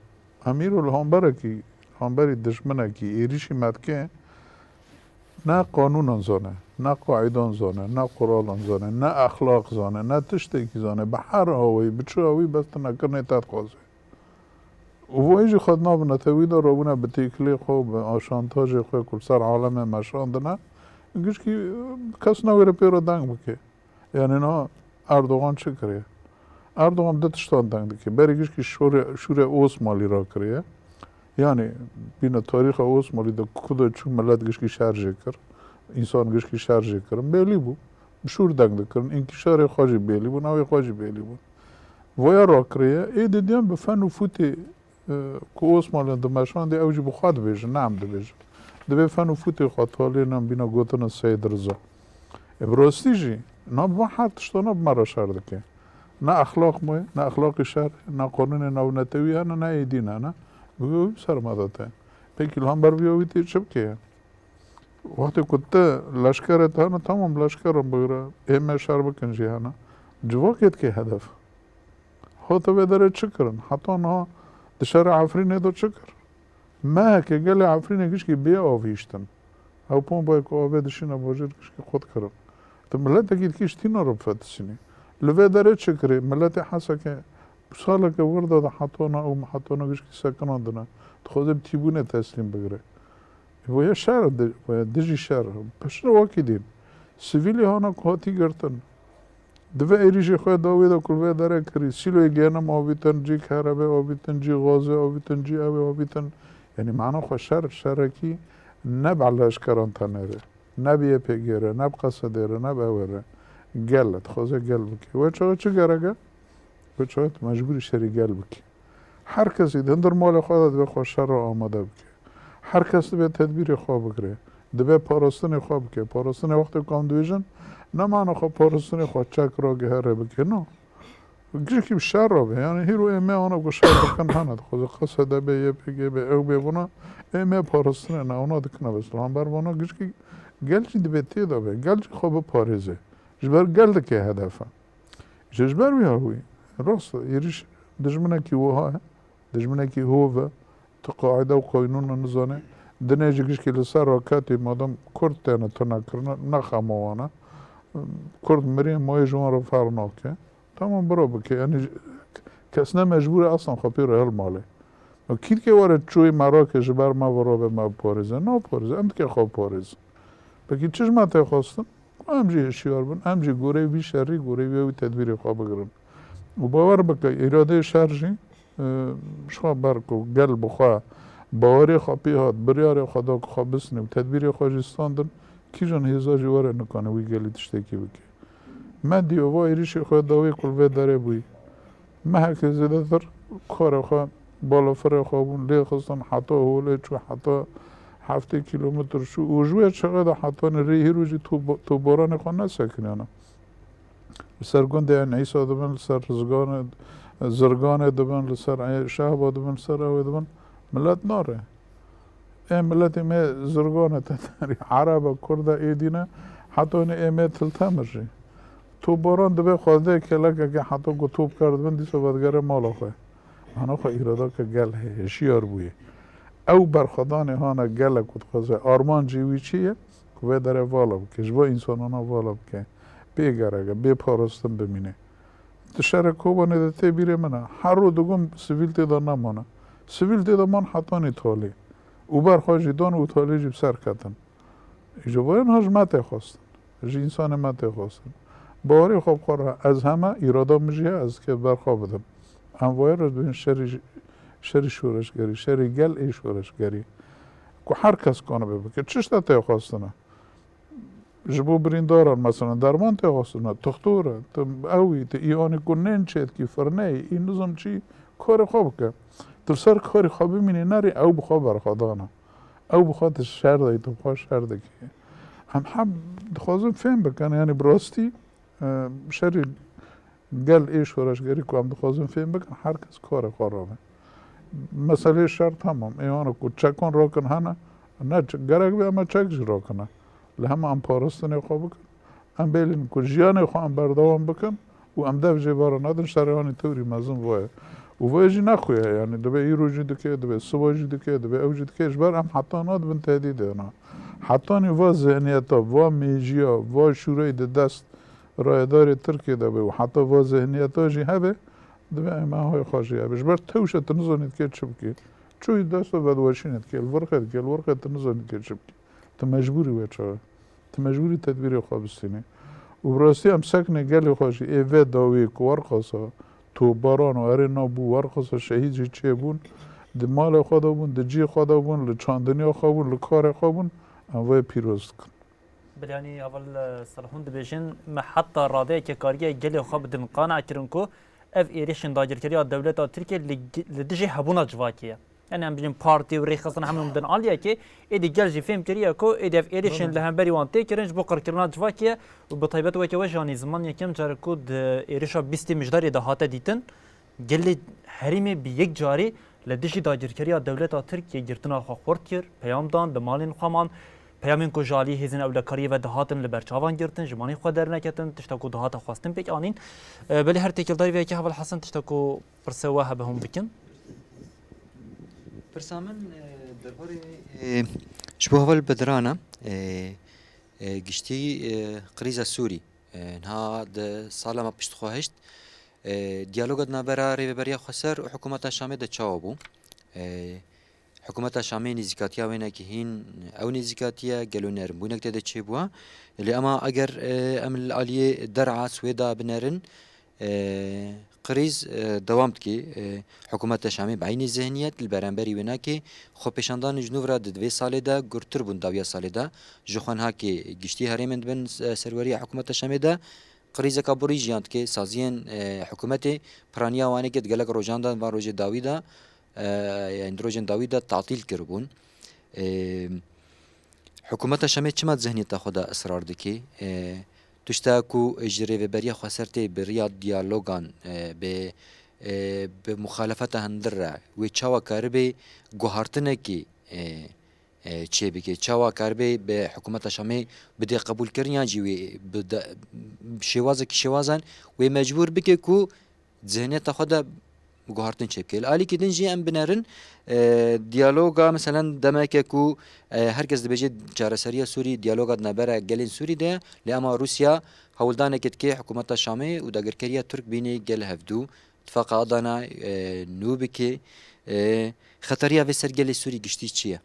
Em îro li hemberekî, hemberî dijminekî êrîşî me dike, ne qanûnan zane, ne qaidan zane, ne quralan zane, ne exlaq zane, ne tiştekî zane, bi her awayî, bi çi awî bes tu nekirinê te dixwaze. Û vayî jî xwe di nav netewî de rabûne bi têkilê xwe û bi şantajê xwe ku li ser alemê meşandine, gişkî kes newêre pê re deng bike. Yanî niha Erdogan çi kiriye? Erdogan du tiştan deng dike. Berî gişkî şûrê, şûrê Osmalî rakiriye. Yanî bîne tarîxa Osmalî de ku de çû milet gişkî şer jê kir. Însan gişkî şer jê kirin. Bêlî bû. Bi şûr deng dikirin. Înkîşarê xwe jî bêlî bûn. Ew ê xwe jî bêlî bûn. Voya rakiriye. Ê didiyan bi fen û fûtê e, ku Osmanlî dimeşandê ew jî bi xwe dibêjin, ne em dibêjin. Dibê fen û fûtê xwe talê nem bîna gotina Seyid Riza. E, bi rastî jî, na bi van her tiştana bi me re şer dike. Ne exlaq me, ne exlaqî şer, ne qanûnê navnetewî hene, ne êdîn hene. Bi wî ser me de tên. Pekî li hember vî wî tê çi bike? Wextê ku te leşkerê te hene, tamam leşkeran bigire, ê me şer bikin jî hene. Civakê dike hedef. Hate vê derê çi kirin? Heta niha di şerê Efrînê de çi kir? Meheke gelê Efrînê gişkî bê av hiştin. Ew pombayê ku avê dişîne bajêr gişkî qut kirin. Tu miletekî dikî ji tîna re bifetisînî. Li vê derê çi kirê? Miletê Hesekê saleke wir de, de hetona û hetona gişkî sekinandine. Dixwaze bi tîbûnê teslîm bigire. Voya şer, di-, voya dijî şer. Piştre wekî dîn. Sivîlê hana ku hatî girtin. Dibe êrîşê xwe dawê de ku li vê derê kirî. Sîloyê genim avîtin, cî kerebê avîtin, cî gazê avîtin, cî ew ê avîtin. Yanî mana xwe şer, şerekî ne bi leşkeran tenê re. Ne bi Y P G re, ne bi Q S D re, ne bi ew re. Gel e, dixwaze gel bike. Wê çaxê çi gerek e? Wê çaxê tu mecbûrî şerî gel bikî. Her kesî di hundir malê xwe de divê xwe şer re amade bike. Her kes divê tedbîrê xwe bigire. Divê parastinê xwe bike. Parastinê wextê ku em dibêjin, ne mana xwe parastinê xwe çek ragihere bike. No. Gişkî bi şer re be. Yanî hîro ê me ana ku şer dikin hene. Dixwaze Q S D be, Y P G be, ew bê vana. Ê me parastinê ne, ona dikine bes. Li hember vana gişkî gel jî divê tê de be. Gel jî xwe biparêze. Ji ber gel dike hedefe. Ji, ji ber wî hawî, rast e, êrîş dijminekî wiha ye, dijminekî hov e, tu qaîde û qanûna nizane, dinê ji gişkî li ser raketê madem Kurd têne tune kirine, ne xema wan e. Kurd mirê mayê ji wan re ferq nake. Tamam, bira bike, yanî kes ne mecbûr e eslan xwe pê re hil malê. Kî dike were çûyê merake ji ber me ve rabe me biparêze? Naparêze, em dike xwe biparêzin. Pekî çi ji me tê xwestin? Em jî hişyar bin, em jî goreyê vî şerî, goreyê vî wî tedbîrê xwe bigirin. Û bawer bike, îradeyê şer jî, e, ji xwe ber ku gel bi xwe bawerê xwe pê hat, biryarê xwe da ku xwe bisnê û tedbîrê xwe jî standin, kîjan hêza jî were nikane wî gelî tiştekî bike. Me dî û va êrîşê xwe dawê ku li vê derê bûyî. Mehekê zêdetir karê xwe, balafirê xwe bûn lê xistin, heta holê çû, heta Heftê kîlometr çû û ji wê çaxê de hetanî rê hîro jî to-, tobaranê xwe nesekiniyane. Li ser gundê Enîsa dibin, li ser Rizganê, Zirganê dibin, li ser Şehba dibin, li ser ewê dibin. Milet nare. Ê miletê me Zirganê te derî, Ereba, Kurda, êdî ne, hetanî ê me Til Temir jî. Tobaran dibe xwedê kelekeke heta ku top kerdibin, dîsa vedigere mala xwe. Mana xwe îradeke gel heye, hişyar bûye. Ew berxwedanê hane gelek ku dixwaze, armancê wî çi ye? Ku vê derê vala bike, ji bo însanana vala bike. Bê gereke, bê parastin bimîne. Di şerê Kobanê de tê bîrê min e. Her roj digot sivîl tê de nemane. Sivîl tê de man hetanî talê. Û ber xwe jî dan û talê jî bi ser ketin. Ji bo niha ji me tê xwestin. Ji însanê me tê xwestin. Bawerê xwe bi xwe re, ez heme, îrada min jî heye, ez kê ber xwe bidim. Em wayê re dibên şerî, şerî şoreşgerî, şerî gel ê şoreşgerî. Ku her kes kanibe bike. Çi tişt tê xwestin e? Ji bo birîndaran, mesela, derman tê xwestin e, toxtor e, tu ew î, tu î anî ku nên çêdikî, firneyî, î nizam çi, karê xwe bike. Tu li ser karê xwe bimînî, nerî, ew bi xwe berxwedan e. Ew bi xwe di şer de, tu bi xwe şer dikî. Em hem dixwazin fêm bikin, yanî bi rastî, e, şerî gel ê şoreşgerî ku em dixwazin fêm bikin, her kes karê xwe rabe. Meseleyê şer temam. Ê wana ku çekan rakin hene, ne ç-, gerek be em çek jî rakine. Li hema em parastinê xwe bikin. Em bêlin ku jiyanê xwe em berdewam bikin û em dev jê ve re nedin, şerê hanî tewrî mezin vaye. Û vaye jî nexuye, yanî dibe îro jî dike, dibe siba jî dike, dibe ew jî dike, ji ber em heta nadibin tehdîdê na. Hetanî va zihniyeta, va mêjiya, va şûreyê di dest rayedarê Tirkiyê de be û heta va zihniyeta jî hebe, dibe em a hoy xwe jî hebe. Ji ber tewşe tu nizanî dikê çi bikî. Çûyî dest ve diweşînê dikê, li vir xê dikê, li wir xê tu nizanî dikê çi bikî. Tu mecbûrî wê çaxê. Tu mecbûrî tedbîrê xwe bistînî. Û bi rastî em seknê gelê xwe jî ê vê dawiyê ku werqasa tobaran û erê nabû, werqasa şehîd jî çêbûn, di malê xwe de bûn, di cihê xwe de bûn, li çandiniya xwe bûn, li karê xwe bûn, em vê pîroz dikin. Belê, yanî heval, e, Selahûn dibêjin, me heta radeyeke kariye gelê xwe bi din qane kirin ku ev êrişên dagirkeriya dewleta Tirkiye li, li dijî hebûna civakê ye. Yanî em bijîn partî û rêxistin hemû bi din aliyekê, êdî gel jî fêm kiriye ku êdî ev êrişên Belê. li hemberî wan tê kirin ji bo qirkirina civakê ye û bi taybet weke we jî, yanî ziman yekem car ku di êrişa bîstê Mijdarê de hate dîtin, gelê herêmê bi yek carî li dijî dagirkeriya dewleta Tirk yê girtina xwe xurt kir, peyam dan, li malên xwe man, peyamên ku ji alî hêzên ewlekariyê ve dihatin li ber çavan girtin, ji malên xwe derneketin, tişta ku dihate xwestin pêk anîn. E, belê her têkildarî vê yekê heval Hesen tişta ku pirse we hebe hûn bikin. Pirsa min, e, derbarê, e, ji bo heval Bedirana, e, e, giştî, e, krîza Sûrî, e, niha di sala me pişt xwe hişt, e, diyaloga di navbera Rêveberiya Xweser û Hikûmeta Şamê de çawa bû? E, Hikûmeta Şamê nêzîkatiya wênekî hîn ew nêzîkatiye, gelo nermbûnek tê de çêbûye. Lê ema eger, e, em li aliyê Der'a, Swêda binerin, e, krîz, e, dewam dike. E, Hikûmeta Şamê bi eynî zihniyet li beramberî wênekê xwepêşandanê ji nû re di vê salê de gurtir bûn dawiya salê de. Ji xwe niha kê giştî herêmên dibin, e, serweriya Hikûmeta Şamê de krîzeka borî jiyan dike. Saziyên, e, hikûmetê piraniya wanekê di gelek rojan de, van rojê dawî de, e, yanî di rojên dawî de tatîl kiribûn. E, Hikûmeta Şamê çima di zihniyeta xwe de israr dike? E, tişta ku ji Rêveberiya Xweser tê bi riya diyalogan, e, bi, e, bi muxalefeta hundir re wê çawa karibe guhartinekî, e, e, çê bike? Çawa karibe bi hikûmeta Şamê bidê qebûlkirin yan jî wê bi de, bi şêwazekî şêwazan wê mecbûr bike ku zihniyeta xwe de guhartin çêbike? Li alîkî din jî em binerin, e, diyaloga, meselen, demeke ku, e, her kes dibêje çareseriya Sûrî diyaloga di navbera gelên Sûrî de ye, lê ema Rûsya hewldanekê dike hikûmeta Şamê û dagirkeriya Tirk bînê gel hevdû, tifaqa Adana, e, nû bike. E, xeteriya vê ser gelê Sûrî giştî çi ye?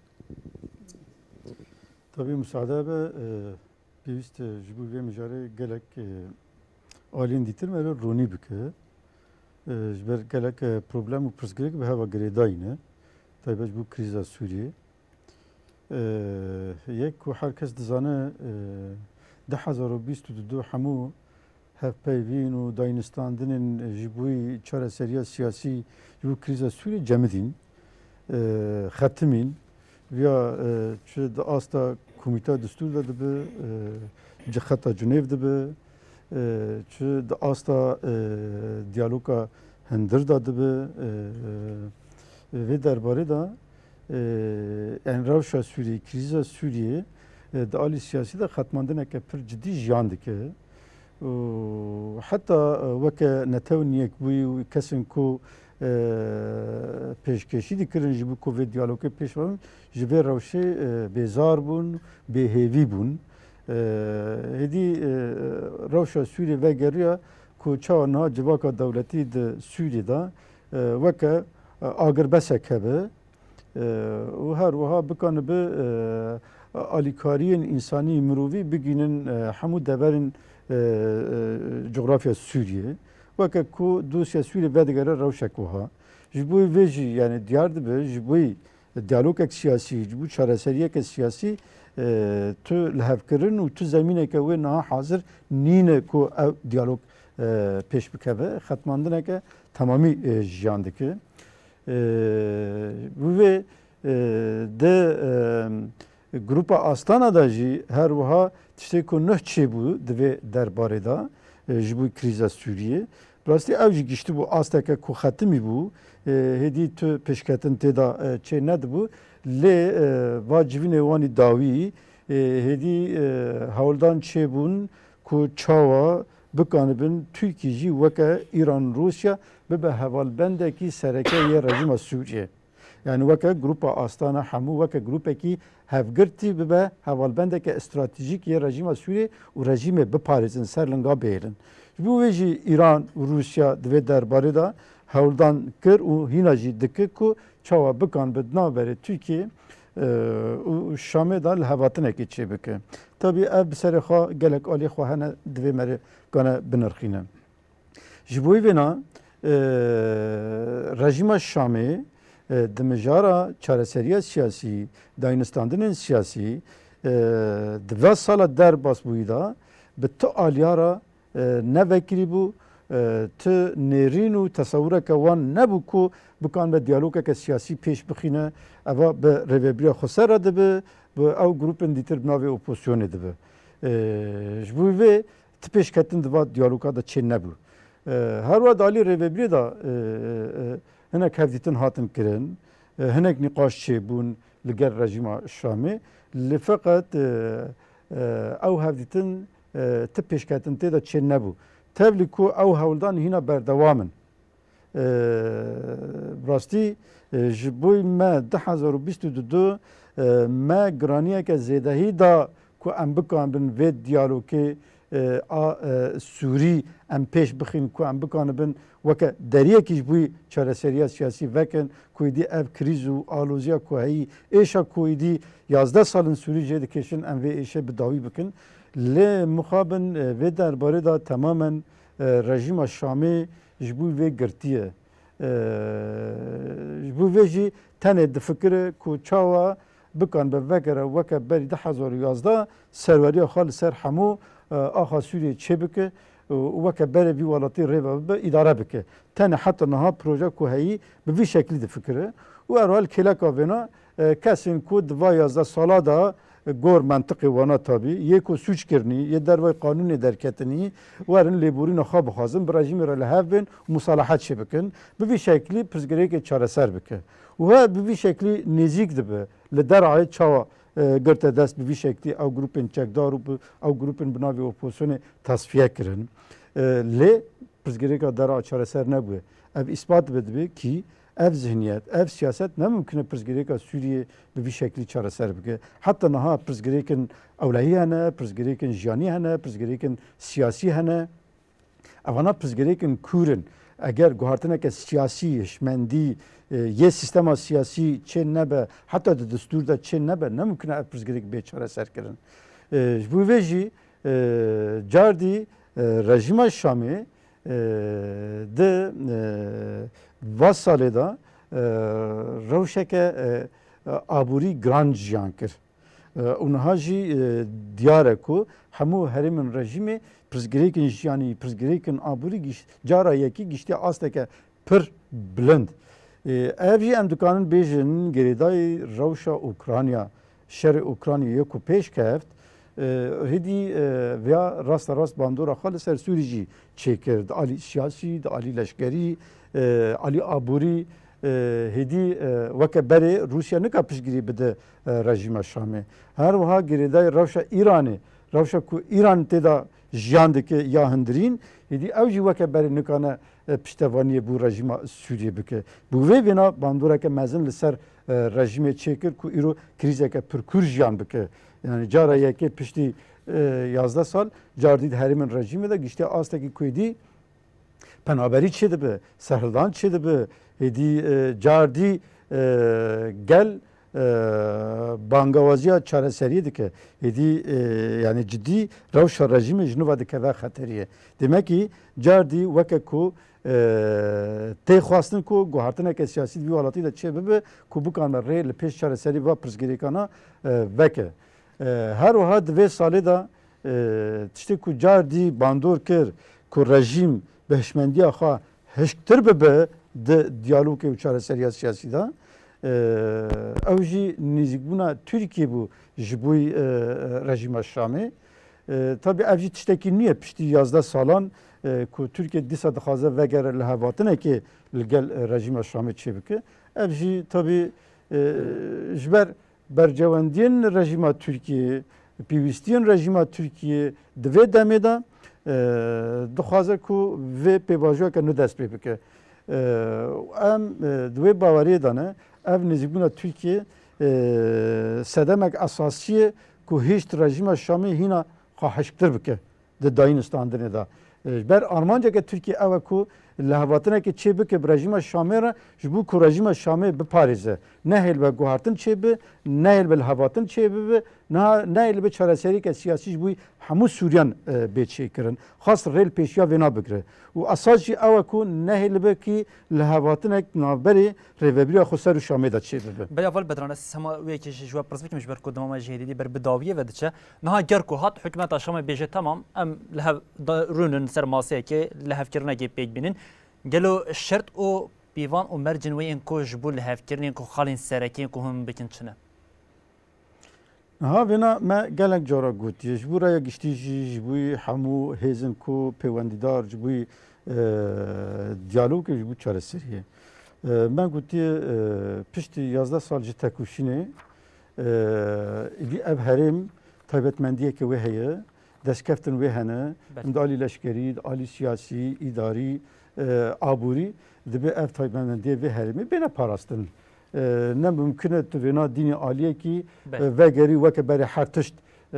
Tabî, musaade be, e, pêwîst e ji bo vê mijarê gelek, e, aliyên dîtir me re ronî bike. E, ji ber gelek, e, problem û pirsgirêk bi heva girêdayî ne, taybet ji bo krîza Sûriyê. E, yek ku her kes dizane, e, du hezar û bîst û du hemû hevpeyvîn û dayînistandinên ji bo çareseriya siyasî ji bo krîza Sûriyê cemidîn, e, xetimîn. Viya e, çi di asta Komîta Distûr de dibe, e, ci xeta Cinêv dibe, e, çi di asta e, diyaloga hundir de dibe, e, e, vê derbarê de e, en rewşa Sûriyê, krîza Sûriyê e, di alî siyasî de xetmandineke pir cidî jiyan dike. Û heta e, weke netew niyekbûyî û kesên ku e, pêşkêşî dikirin ji bo ku vê diyalogê pêş bibin, ji vê rewşê e, bêzar bûn, bêhêvî bûn. E, hêdî e, rewşa Sûriyê vegeriya ku çawa niha civaka dewletî di Sûriyê de e, weke e, agirbesek hebe e, û her wiha bikanibe e, alîkariyên însanî, mirovî bigihînin e, hemû deverên e, e, cografya Sûriyê. Weke ku dosya Sûriyê vedigere rewşek wiha. Ji bo vê jî, yani diyar dibe, ji bo diyalogek siyasî, ji bo çareseriyeke siyasî e, tu lihevkirin û tu zemîneke wê niha hazir nîne ku ew diyalog e, pêş bikeve. Xetmandineke temamî e, jiyan dike. E, bi vê e, de e, Grupa Astana de jî her wiha tiştê ku nuh çêbû di vê derbarê de e, ji bo krîza Sûriyê. Bi rastî ew jî giştibû asteke ku xetimî bû. E, hêdî tu pêşketin tê de e, çê nedibû. Lê e, va civînê wanî dawî e, hêdî e, hewldan çêbûn ku çawa bikanibin Tirkî jî weke Îran, Rûsya bibe hevalbendekî sereke yê rejîma Sûriyê. Yani weke Grupa Astana hemû weke grûpekî hevgirtî bibe hevalbendeke stratejîk yê rejîma Sûriyê û rejîmê biparêzin, ser linga bihêlin. Ji bo wê jî Îran û Rûsya di vê derbarê de hewldan kir û hîna jî dike ku çawa bikan bi di navberê Tirkiyê e, û Şamê de lihevatinekê çêbike. Tabî ev bi serê xwe gelek aliyê xwe hene, divê merê gane binirxîne. Ji bo vêna e, rejîma Şamê e, di mijara çareseriya siyasî, dayînistandinên siyasî e, di va sala derbasbûyî de bi tu aliya re e, nevekirîbû, e, tu nêrîn û tesewireke wan nebû ku bikan be diyalogeke siyasî pêş bixîne, eva bi rêvebiriya xweser re dibe, bi ew grûpên dîtir bi navê opozisyonê dibe. E, ji bo vê ti pêşketin di va diyaloga de çê nebû. E, her wiha di alî rêvebiriyê de e, e, e, hinek hevdîtin hatin kirin, e, hinek nîqaş çêbûn li gel rejîma Şamê. Lê feqet e, e, ew hevdîtin e, ti pêşketin tê de çê nebû. Tevlî ku ew hewldan hîna berdewam in. E, bi rastî e, ji bo me du hezar û bîst û du e, me giraniyeke zêdehî da ku em bikanibin vê diyalogê e, a e, Sûrî em pêş bixin, ku em bikanibin weke deriyekî ji bo çareseriya siyasî vekin, ku êdî ev krîz û aloziya ku heyî, êşa ku êdî yazdeh sal in Sûrî jê dikêşin, em vê êşê bi dawî bikin. Lê mixabin e, vê derbarê de temamen e, rejîma Şamê ji bo vê girtiye. E, ji bo vê jî tenê difikire ku çawa bikan be vegere weke berî du hezar û yazdeh serweriya xwe li ser hemû e, axa Sûriyê çêbike û weke berê vî welatî rêve bibe, îdare bike. Tenê heta niha proje ku heyî bi vî şeklî difikire û ew li kêleka vêna e, kesên ku di va yazdeh sala de e, gor mentiqê wana tabî, yê ku sûc kirinî, yê dervayî qanûnê derketinî, werin lêborîna xwe bixwazin, bi rejîmê re li hev bên û musalahet çêbikin, bi vî şeklî pirsgirêkê çareser bike. Û he bi vî şeklî nêzîk dibe li derayê çawa e, girte dest bi vî şeklî ew grûpên çekdar û bi ew grûpên bi navê opozisyonê tesfiye kirin. E, lê pirsgirêka dera çareser nebûye. Ev îspat dibe, dibe kî ev zihniyet, ev siyaset ne mimkun e pirsgirêka Sûriyê bi vî şeklî çareser bike. Heta niha pirsgirêkin ewlehî hene, pirsgirêkin jiyanî hene, pirsgirêkin siyasî hene. Evana pirsgirêkin kûr in. Eger guhartineke siyasî, hişmendî e, yê sîstema siyasî çê nebe, heta di distûr de çê nebe, ne mimkun e ev pirsgirêk bê çareserkirin. E, ji bo vê jî e, cardî e, rejîma Şamê e, di e, va salê de e, rewşeke e, aborî giran jiyan kir. E, û niha jî e, diyar e ku hemû herêmên rejîmê pirsgirêkên jiyanî, pirsgirêkên aborî giş-, cara yekî giştiye asteke pir bilind. Ê, ev jî em dikarin bêjin girêdayî rewşa Ukrayna, şerê Ukraynayê yê ku pêş keft, e, hêdî, e, vêya rasta rast bandora xwe li ser Sûrî jî çêkir. Di alî siyasî, di alî leşkerî, e, alî aborî, e, hêdî, e, weke berê Rûsya nika piştgirî bide, e, rejîma Şamê. Her wiha girêdayî rewşa Îranê, rewşa ku Îran tê de jiyan dike ya hundirîn, hêdî ew jî weke berê nikane, e, piştevaniyê bo rejîma Sûriyê bike. Bi vê vêna bandoreke mezin li ser, e, rejîmê çêkir ku îro krîzeke pir kûr jiyan bike. Yani cara yekê piştî, e, yazdeh sal cardî di herêmên rejîmê de giştiye astekî ku êdî penaberî çêdibe, serhildan çêdibe, hêdî, e, cardî, e, gel, e, bangewaziya çareseriyê dike. Hêdî, e, yani cidî rewşa rejîmê ji nû ve dikeve xeteriyê. Demek ki cardî weke ku, e, tê xwestin ku guhartineke siyasî di vî welatî de çêbibe ku bikanibe rê li pêş çareserî va pirsgirêkana, e, veke. E, her wiha di vê salê de, e, tiştê ku cardî bandor kir ku rejîm bi hişmendiya xwe hişktir bibe di diyalogê û çareseriya siyasî de, e, ew jî nêzîkbûna Tirkiyê bû ji bo, e, rejîma Şamê. E, tabî ev jî tiştekî nû ye, piştî yazdeh salan, e, ku Tirkiye dîsa dixwaze vegere lihevhatinekê li gel, e, rejîma Şamê çêbike. Ev jî tabî, e, ji ber bercewendiyên rejîma Tirkiyê, pêwîstiyên rejîma Tirkiyê di vê demê de, e, dixwaze ku vê pêvajoyeke nû dest pê bike. E, em, e, di wê baweriyê de ne, ev nêzîkbûna Tirkiyê, e, sedemek esasî ye ku hişt rejîma Şamê hîna xwe hişktir bike di dayîn û standinê de. E, ji ber armanceke Tirkiyê ew e ku lihevhatinekê çê bike bi rejîma Şamê re, ji bo ku rejîma Şamê biparêze. Nehêl be guhartin çêbe, nehêl be lihevhatin çêbibe, niha nehêl be çareseriyeke siyasî ji bo hemû Sûriyan, e, bê çêkirin. Xwest rê li pêşiya vêna bigire. Û esas jî ew e ku nehêl be kî lihevhatinek navberê rêvebiriya Xweser û Şamê de çêbibe. Belê heval Bedran, ez hema wê yekê ji, ji we pirs bikim, ji ber ku dema me jî hêdî dî ber bi dawiyê ve diçe. Niha ger ku hat hikûmeta Şamê bêje, temam, em li hev da-, rûnin ser maseyekê, lihevkirinekê pêk bînin. Gelo şert û pîvan û mercên wê yên ku ji bo lihevkirinên ku xalên serekê yên ku hûn bikin çi ne? Niha vêna me gelek cara gotiye. Ji bo raya giştî jî, ji bo hemû hêzin ku pêwendîdar, ji bo, e, diyalogê, ji bo çareseriyê. E, me gotiye, e, piştî yazdeh sal ji tekoşînê, e, êdî ev herêm taybetmendiyeke wê heye, destkeftin wê hene, Belê. Em di alî leşkerî, di alî siyasî, îdarî, e, aborî, dibe ev taybetmendiyê vê herêmê bêne parastin. E, ne mimkun e tu vêna dînî aliyekî, Belê. E, vegerî weke berê her tişt, e,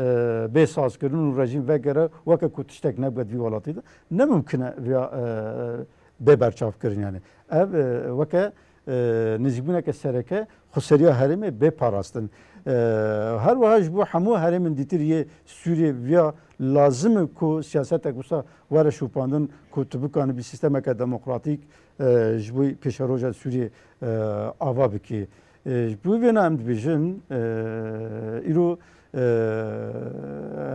bê sazkirin û rejîm vegere weke ku tiştek nebûye di vî welatî de. Ne mimkun e vêya, e, bê berçavkirin yani. Ev, e, weke, e, nêzîkbûneke sereke xweseriya herêmê bê parastin. E, her wiha ji bo hemû herêmên dîtir yê Sûriyê vêya lazim e ku siyasetek wisa were şopandin ku tu bikanibî sîstemeke demokratîk, e, ji bo pêşeroja Sûriyê, e, ava bikî. E, ji bo vêna em dibêjin, e, îro, e,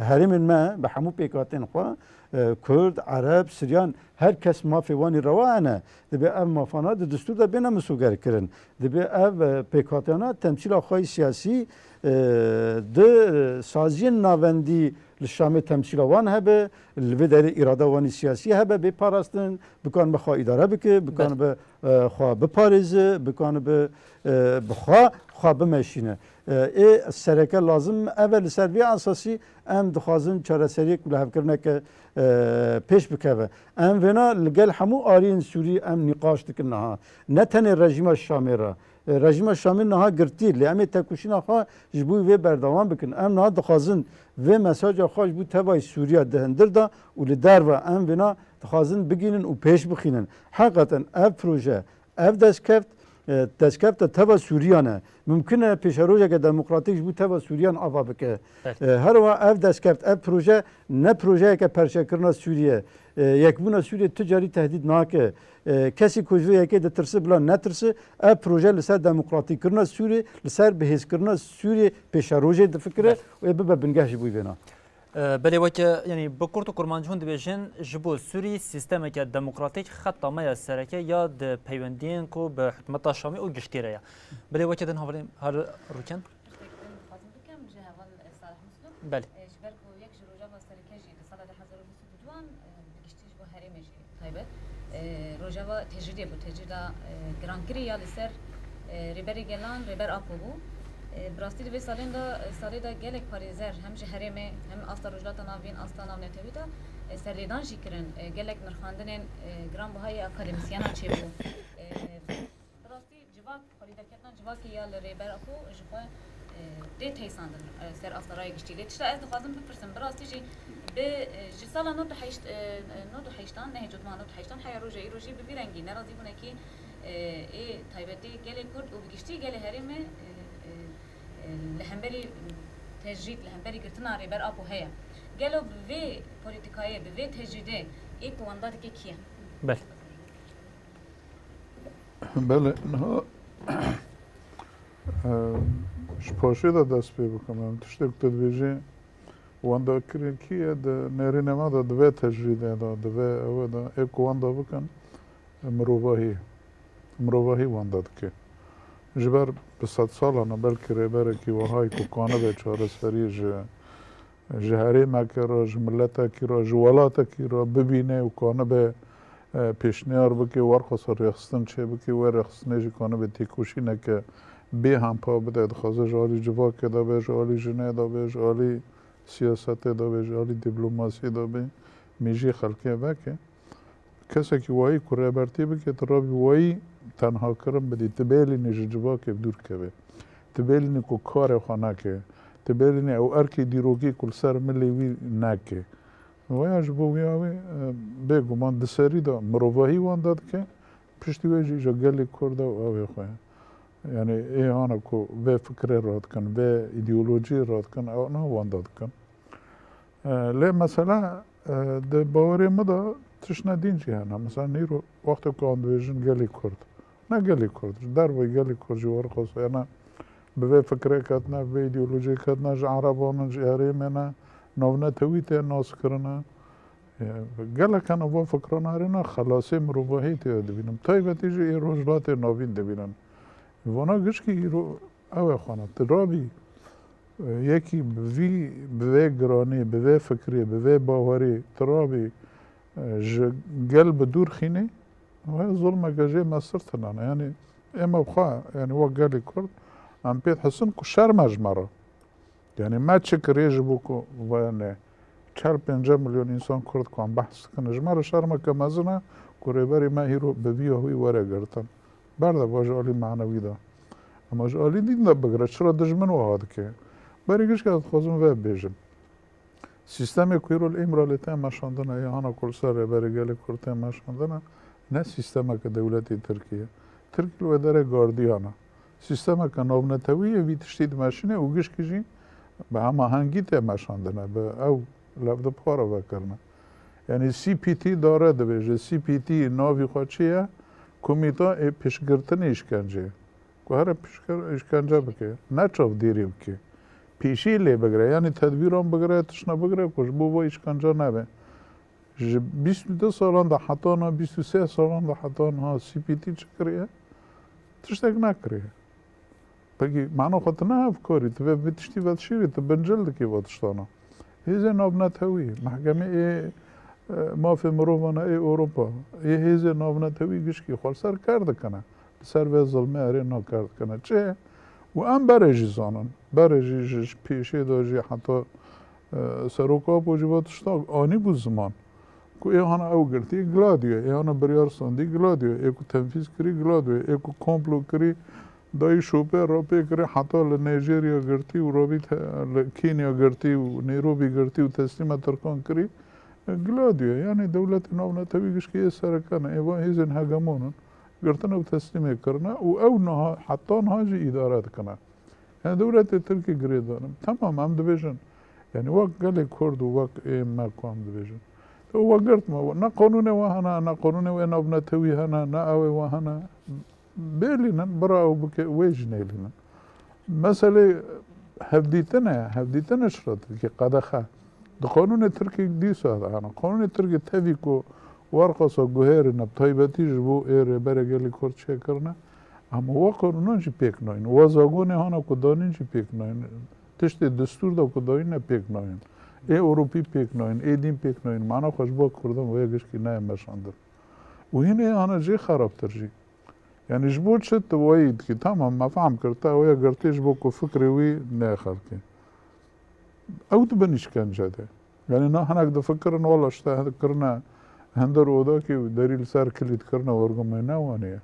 herêmên me bi hemû pêkhatên xwe, e, Kurd, Ereb, Siryan, her kes mafê wan î rewa hene. Dibe ev mafana di destûr de bêne misogerkirin. Dibe ev, e, pêkhatiyana temsîla xwe yî siyasî, e, di saziyên navendî li Şamê temsîla wan hebe, li vê derê îrada wan î siyasî hebe, bê parastin, bikanibe xwe îdare bike, bikanibe, e, xwe biparêze, bikanibe, e, bi xwe, xwe bimeşîne. E, ê sereke lazim ev e, li ser vê esasî em dixwazin çareseriyek û lihevkirineke, e, pêş bikeve. Em vêna li gel hemû aliyên Sûrî em nîqaş dikin niha. Ne tenê rejîma Şamê re. E, rejîma Şamê niha girtî, lê em ê tekoşîna xwe ji bo wê berdewam bikin. Em niha dixwazin vê mesaja xwe ji bo tevayî Sûriya di hundir de û li derve em vêna dixwazin bigihînin û pêş bixînin. Heqeten ev proje, ev destkeft, e, destkefta teva Sûriyan e. Mimkun e pêşerojeke demokratîk ji bo teva Sûriyan ava bike. Belê. E, her wiha ev destkeft, ev proje ne projeyeke perçekirina Sûriye. E, yekbûna Sûriye tu carî tehdît nake. E, kesî ku ji vê yekê ditirse bila netirse, ev proje li ser demokratîkkirina Sûriyê, li ser bihêzkirina Sûriyê pêşerojê difikire Belê. Û ê bibe bingeh ji bo vêna. Belê weke, yanî bi kurt û kurmancî hûn dibêjin, ji bo Sûrî sîstemeke demokratîk xeta me ya sereke ya di peywendiyên ku bi hikûmeta Şamî û giştî re ye. Belê weke din hevalên her rûken. Tiştek din dixwazim bikim ji heval, e, Salih Muslim. Belê. E, ji ber ku yek ji rojeva sereke jî di sala du hezar û bîst û duan, e, bi giştî ji bo herêmê jî taybet, e, rojeva tecrîdê bû, tecrîda, e, girankirî ya li ser, e, Rêberê Gelan, Rêber Apo bû. E, bi rastî di vê salên de, e, salê de gelek parêzer hem ji herêmê, hem asta Rojhilata Navîn, asta navnetewî de, e, serlêdan jî kirin. E, gelek nirxandinên, e, giranbihayê akademîsyena çêbû. E, Bi rastî civak, xwedî derketina civakê ya li Rêber Apo ji xwe, e, tê teysandin, e, ser asta raya giştî. Lê tişta ez dixwazim bipirsim, bi rastî jî bi, e, ji sala nod û heşt, e, e, nod û heştan, nehê Cotmana nod û heştan heya roja îro jî bi vî rengî nerazîbûnekî, e, ê taybetê gelê Kurd û bi giştî gelê herêmê, e, e, e, li hemberî tecrîd, li hemberî girtina Rêber Apo heye. Gelo bi vê polîtîkayê, bi vê tecrîdê ê ku wenda dike kî ye? Belê. Belê, niha, e, ji paşê de dest pê bikim. Em tiştê ku tu dibêjî, wendakirin kî ye, di nêrînê me de, di vê tecrîdê de, di vê ew de, ê ku wenda bikin, e, mirovahî, mirovahî wenda dike. Ji ber bi sed salan e, belkî rêberekî wahayî ku kanibe çareserî ji ji herêmekê re, ji miletekî re, ji welatekî re bibîne û kanibe, e, pêşniyar bike, werxwesa rêxistin çêbike, wê rêxistinê jî kanibe têkoşîneke bê hempa bide, dixwaze ji alî civakê de be, ji alî jinê de be, ji alî siyasetê de be, ji alî dîplomasiyê de be, mêjî xelkê veke. Kesekî wayî ku rêbertî bike, tu rabî wayî tenhakirin bidî, tu bêlînî ji civakê bi dûr kevê. Tu bêlînî ku karê xwe neke. Tu bêlînî ew erkê dîrokî ku li ser milê wî neke. Waya ji bo wî awê, e, bêguman di serî de mirovahî wenda dike, piştî wê jî îja gelê Kurd e û ew ê xwe. Yanî ê ana ku vê fikrê radikin, vê îdeolojiyê radikin, ew niha wenda dikin. E, lê mesela, e, di bawerê min de tiştine din jî hene. Mesela nîro wextê ku em dibêjin gelê Kurd. Ne gelê Kurd, ji derveyî gelê Kurd jî werxwest hene. Bi vê fikrê ketine, bi vê îdeolojiyê ketine, ji Ereban in, ji herêmê ne, navnetewî tê naskirine. E, gelek hene va fikranarê ne, xelasê mirovahî tê dibînin. Taybetî jî ê Rojhilatê Navîn dibînin. Vana gişkî îro ew e xwana. Tu rabî, e, yekî bi vî, bi vê giranî, bi vê fikrê, bi vê bawerî, tu rabî, e, ji gel bi dûr xînî, wê zulmeke jê mestir tine ne. Yanî ê me bi xwe, yanî wek gelê Kurd, em pê dihisin ku şerm e ji me re. Yanî me çi kiriye ji bo ku vayane çar pênc milyon însan Kurd ku em behs dikin, ji me re şermeke mezin e ku rêberê me hîro bi vî ya wî were girtin. Berde va ji alî manewî de. Ema ji alî dîn de bigire, çira dijmin wiha dike? Berî gişkî ez dixwazim vê bêjim. Sîstemê ku îro li Îmralê tê meşandine, ya hana ku li ser rêberê gelê Kurd tê meşandine, ne sîstemeke dewletê Tirkî ye. Tirk li wê derê gardiyan e. Sîstemeke navnetewî ye, vî tiştî dimeşîne û gişkî jî bi hemahengî tê meşandine, bi ew levdipara vekirine. Yanî C P T dare dibêje, C P T navî xwe çi ye? Komîta ê Piştgirtinê Îşkenceyê. Ku here pişker-, îşkence bike, ne çavdêrî bike. Pêşî lê bigire, yanî tedbîran bigire, tiştine bigire ku ji bo vê îşkence nebe. Ji bîst û du salan de heta niha, bîst û sê salan de heta niha C P T çi kiriye? Tiştek nekiriye. Pekî mana xwe tu ne hevkarî, tu vê vê tiştî vedişêrî, tu bincil dikî va tiştana. Hêzên navnetewî, mehkemê ê, e, mafê mirovan e ê Ewropa, ê hêzên navnetewî gişkî xwe li ser kar dikine. Li ser vê zilmê erê na kar dikine. Çi? Û em berê jî zanin. Berê jî ji, ji pêşê de jî heta, e, Serok Apo jî va tişta anî bû ziman. Ku ê hana ew girtî Gladioyê, ê hana biryar standî Gladioyê, ê ku tenfîz kirî Gladioyê, ê ku komplo kirî dayî şopê rapê kirî heta li Nîjerya girtî û rabî te-, li Kenya girtî û Nairobi girtî û teslîma Tirkan kirî, e, Gladioyê. Yanî dewletê navnetewî gişkî ê sereke ne, ê va hêzên hegemon in. Girtine û teslîmê kirine û ew niha, heta niha jî îdare dikine. Yani dewletê Tirkî girêdan in. Temam, em dibêjin. Yani wek gelê Kurd û wek ê me ku em dibêjin. Ew we girtme, ne qanûnê we hene, ne qanûnê wê navnetewî hene, ne ew ê we hene. Bêlînin, bira ew bike, wê jî nêlînin. Meselê hevdîtin e, hevdîtin e ji Tirkî, qedexe. Di qanûnê Tirkî dîsa de hene. Qanûnê Tirkî tevî ku werqasa guherîne, bi taybetî ji bo ê rêberê gelê Kurd çêkirine, ama wa qanûnan jî pêk nayîn, wa zagonê hana ku danîn jî pêk nayîn, tiştê destûr de ku dayîne pêk nayîn, ê Ewropî pêk nayîn, ê dîn pêk nayîn, mana xwe ji bo Kurdan wê gişkî nayê meşandin. Û hîn ê hana jê xerabtir jî. Yanî ji bo çi tu wayî dikî? Tamam, me fehm kir, te wê girtî ji bo ku fikrê wî neyê xelkê. Ew di bin îşkence de. Yanî na hinek difikirin, wala ji te kirine hinder odakê û derî li ser kilît kirine wergumê, ne wanê ye.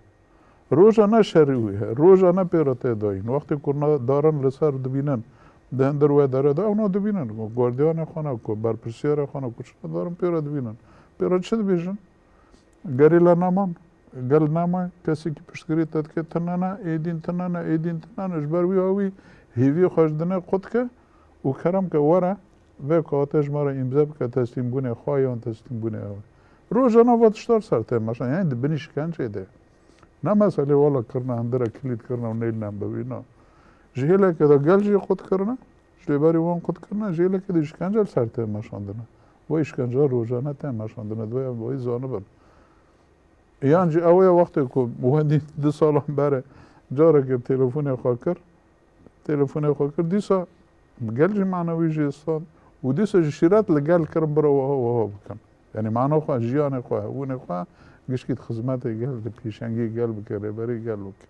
Rojane şerî wî heye, rojane pê re tê dayîn. Wextê ku na daran li ser dibînin, di hinder wê derê de ew na dibînin. Ku gardiyanê xwe ne, ku berpirsiyarê xwe ne, ku çi daran pê re dibînin. Pê re çi dibêjin? Gerîla neman, gel nema, kesekî piştgirî te dike, tune ne, êdîn tune ne, êdîn tune ne. Ji ber wî awî hêviyê xwe ji dinê qut ke û kerem ke were, vê kaxetê ji me re îmze bike, teslîmbûnê xwe yan teslîmbûnê ew e. Rojane va tiştar ser tê meşan, yanî di bin îşkencê de. Ne meselê wala kirine hindire kilît kirine û nêlîne bibî, na. Ji hêleke de gel jî qut kirine, ji lêberî wan qut kirine, ji hêleke de îşkence li ser tê meşandine. Vê îşkence rojane tê meşandine, divê em vê zanibin. Yan jî ew ye wextê ku wendî du salan berê careke telefonê xwe kir, telefonê xwe kir, dîsa gel jî manewî jê stand û dîsa jî şîret li gel kirin bira wiha wiha bikin. Yanî mana xwe, jiyanê xwe, hebûnê xwe gişkî di xizmetê gel, di pêşengê gel bike, rêberê gel bike.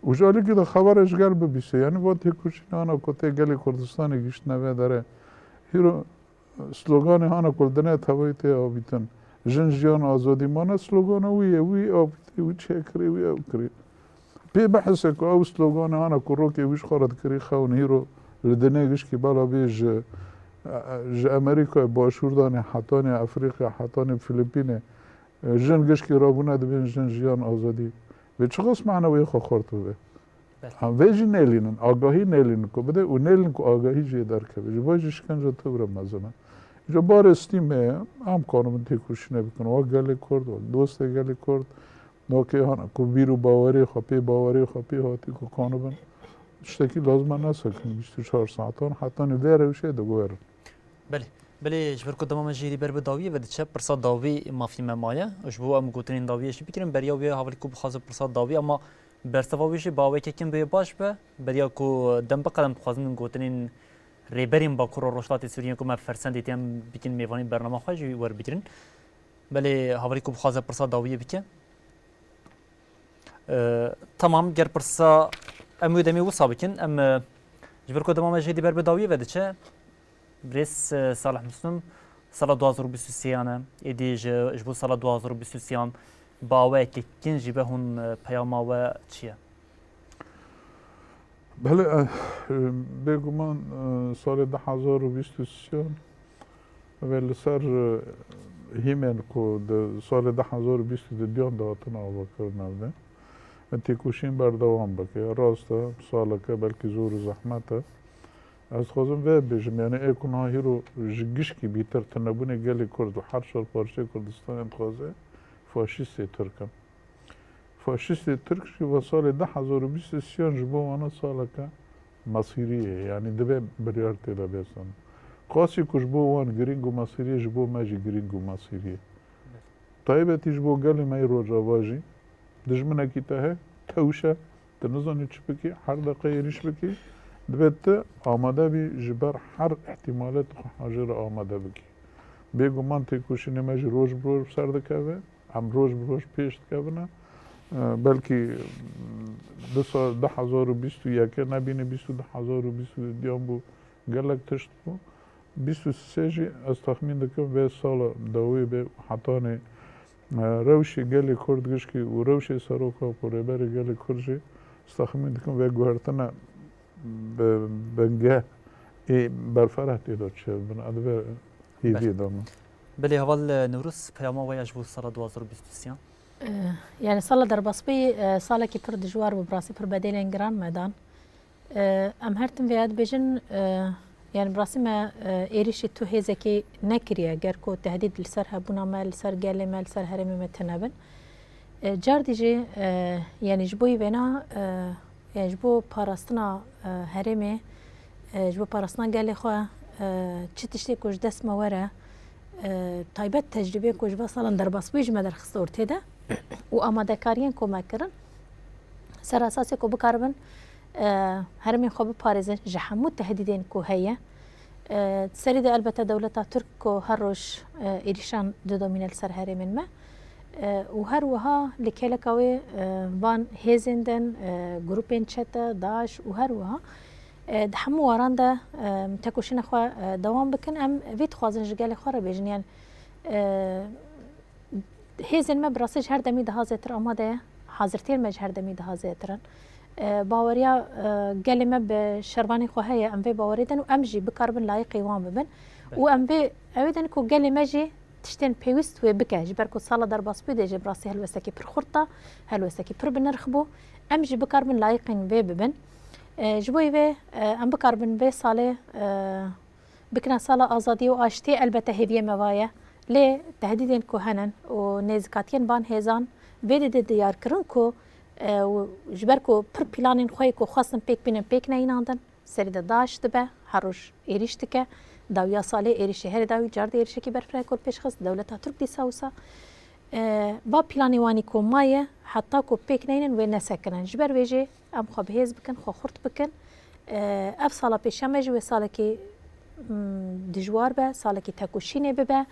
Û ji alîkî de xeberê ji gel bibîse. Yanî va têkoşînana ku tê gelê Kurdistanê gihiştine vê derê. Hîro sloganê hana ku li dinê tevayî tê avîtin. Jin, jiyan, azadî. Ma ne slogana wî ye. Wî avîtî, wî çêkirî, wî ew kirî. Pê bihise ku ew sloganê hana ku rokê wî ji xwe re dikirî xewn hîro li dinê gişkî bela bê ji, ji Amerîkayê Başûr danê hetanê Efrîqya, hetanê Filipînê. Jin gişkî rabûne dibên jin, jiyan, azadî. Vê çiqas manewê xwe xurt bibe. Belê. Ha, vê jî nêlînin, agahî nêlînin ku bide û nêlînin ku agahî jê derkeve. Ji bo jî şikence tewre mezin e. Ji barê stîmê em kanibin têkoşînê bikin. Wek gelê Kurd, wek dostê gelê Kurd, nokê hana ku bîr û bawerê xwe pê, bawerê xwe pê hatî ku kanibin. Tiştekî lazim e nesekin bîst û çar saetan, hetanî vê rewşê diguherin. Belê. Belê, ji ber ku dema me jî êdî ber bi dawiyê ve diçe, pirsa dawî mafî me maye. Ji bo em gotinên dawiyê jî bikirin, beriya wê hevalî ku bixwaze pirsa dawî, ama bersiva wê jî bi awayekî kin bê baş be. Beriya ku dem biqede em dixwazin gotinên rêberên Bakur û Rojhilatê Sûriyê ku me fersendê tê em bikin mêvanî bernama xwe jî werbigirin. Belê, hevalî ku bixwaze pirsa dawiyê bike. E, temam, ger pirsa em wê demê wisa bikin, em, e, ji ber ku dema me jê dî ber bi dawiyê ve diçe, birêz, e, Salih Muslim, sala du hazar û bîst û sêyan e, êdî ji, ji bo sala du hazar û bîst û sêyan bi awayekî kin jî be hûn, e, peyama we çi ye? Belê, e, bêguman, e, salê du hazar û bîst û sêyan ve li ser, e, hîmên ku di salê du hazar û bîst û duyan de hatin avakirin ev ne. Têkoşîn berdewam bike. Rast e, saleke belkî zor û zehmet e. Ez dixwazim vê bêjim, yanî ê ku niha hîro ji gişkî bîtir tunebûnê gelê Kurd û her çar parçeyê Kurdistanê dixwaze, faşîstê Tirk in. Faşîstê Tirk jî va salê du hazar û bîst û sêyan ji bo wana saleke mesîrî ye, yanî divê biryar tê de bêsan. Qasî ku ji bo wan girîng û mesîrî ye, ji bo me jî girîng û mesîrî ye. Taybetî ji bo gelê me yê Rojava jî dijminekî te heye, tewş e, tu nizanî çi bikî, her deqe êrîş bikî, divê tu amade bî ji ber her îhtîmalê tu xwe hacê re amade bikî. Bêguman têkoşînê me jî roj bi roj bi ser dikeve. Em roj bi roj pêş dikevine. E, belkî, mm, du sa-, du hazar û bîst û yekê nebîne, bîst û du hazar û bîst û duyan bû, gelek tişt bû. Bîst û sê jî ez texmîn dikim vê sala dawî bê hetanê, e, rewşê gelê Kurd gişkî û rewşê seroka ku rêberê gelê Kurd jî ez texmîn dikim vê guhertine bi bingeh ê berfereh tê de çêbin. Ez divê hêviyê de me. Belê, heval, e, Newroz, peyama we ya ji bo sala du hazar û bîst û sêyan? E, yani sala derbasbûyî, e, salekî pir dijwar bû, bi rastî pir bedêlên giran me dan. E, em her tim vêya dibêjin, e, yani bi rastî me, e, êrîşî tu hêzekî nekiriye, ger ku tehdîd li ser hebûna me, li ser gelê me, li ser herêmê me tune bin. E, cardî jî, e, yani ji bo yî vêna, e, yani ji bo parastina, e, herêmê, e, ji bo parastina gelê xwe, e, çi tiştê ku ji dest me were, e, taybet tecrûbeyên ku ji va salan derbasbûyî ji me derxiste ortê de û amadekariyên ku me kirin, ser esasê ku bikaribin, e, herêmên xwe biparêzin ji hemû tehdîdên ku heye. E, serî de elbette dewleta Tirk ku her roj, e, êrîşan didomîne li ser herêmên me. E, û her wiha li kêleka wê, e, van hêzên din, e, grûpên çete, DAIŞ û her wiha, e, di hemû waran de, e, tekoşîna xwe, e, dewam bikin. Em vê dixwazin ji gelê xwe re bêjin, yani, e, hêzên me bi rastî ji her demî daha zêtir amade ye, hazirtiyên me ji her demî daha zêtir in. E, baweriya, e, gelê me bi şervanên xwe heye, em vê bawerê din û em jî bikaribin layiqî wan bibin. Belê. Û em vê, ew ê din ku gelê me jî tiştên pêwîst wê bike, ji ber ku sala derbasbûyî de jî bi rastî helwestekî pir xurt da, helwestekî pir bi nirx bû. Em jî bikaribin layiqên vê bibin. E, ji bo vê, e, em bikaribin vê salê, e, bikine sala azadiyê û aştiyê, elbette hêviyê me va ye. Lê tehdîdên ku hene û nêzîkatiyên van hêzan vê dide diyar kirin ku, e, û ji ber ku pir planên xwe yê ku xwestin pêk bînin pêk neyînandin. Serî de DAIŞ dibe, her roj êrîş dike. Dawiya salê êrîşê herî dawî car de êrîşekî berfireh ku li pêş xist dewleta Tirk dîsa wisa. E, va planê wanî ku maye, heta ku pêk neynin wê nesekirin. Ji ber vê jî em xwe bi hêz bikin, xwe xurt bikin. E, ev sala pêşiya me jî wê salekî, mm, dijwar be, salekî tekoşînê bibe.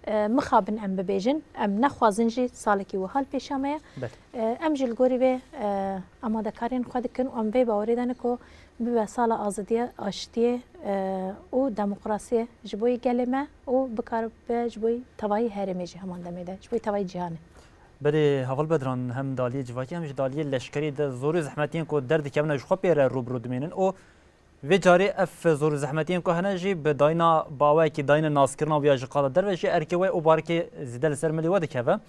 E, mixabin em bibêjin, em nexwazin jî salekî wiha li pêşiya me ye. Belê. E, em jî li gorî vê, e, amadekariyên xwe dikin û em vê bawerê de ne ku bibe sala azadiye, aştiyê, e, û demokrasiyê ji bo yê gelê me û bikaribe ji bo yê tevayî herêmê jî heman demê de, ji bo yê tevayî cîhanê. Belê, Heval Bedran, hem di aliyê civakî hem jî di aliyê leşkerî de zor û zehmetiyên ku derdikevine ji xwe pê re rû bi rû dimînin û vê carê ev zor û zehmetiyên ku hene jî bi dayîna baweyekî, dayîna naskirina wî ya ji qala derve jî erkê we û barekê zêde li ser milê we dikeve.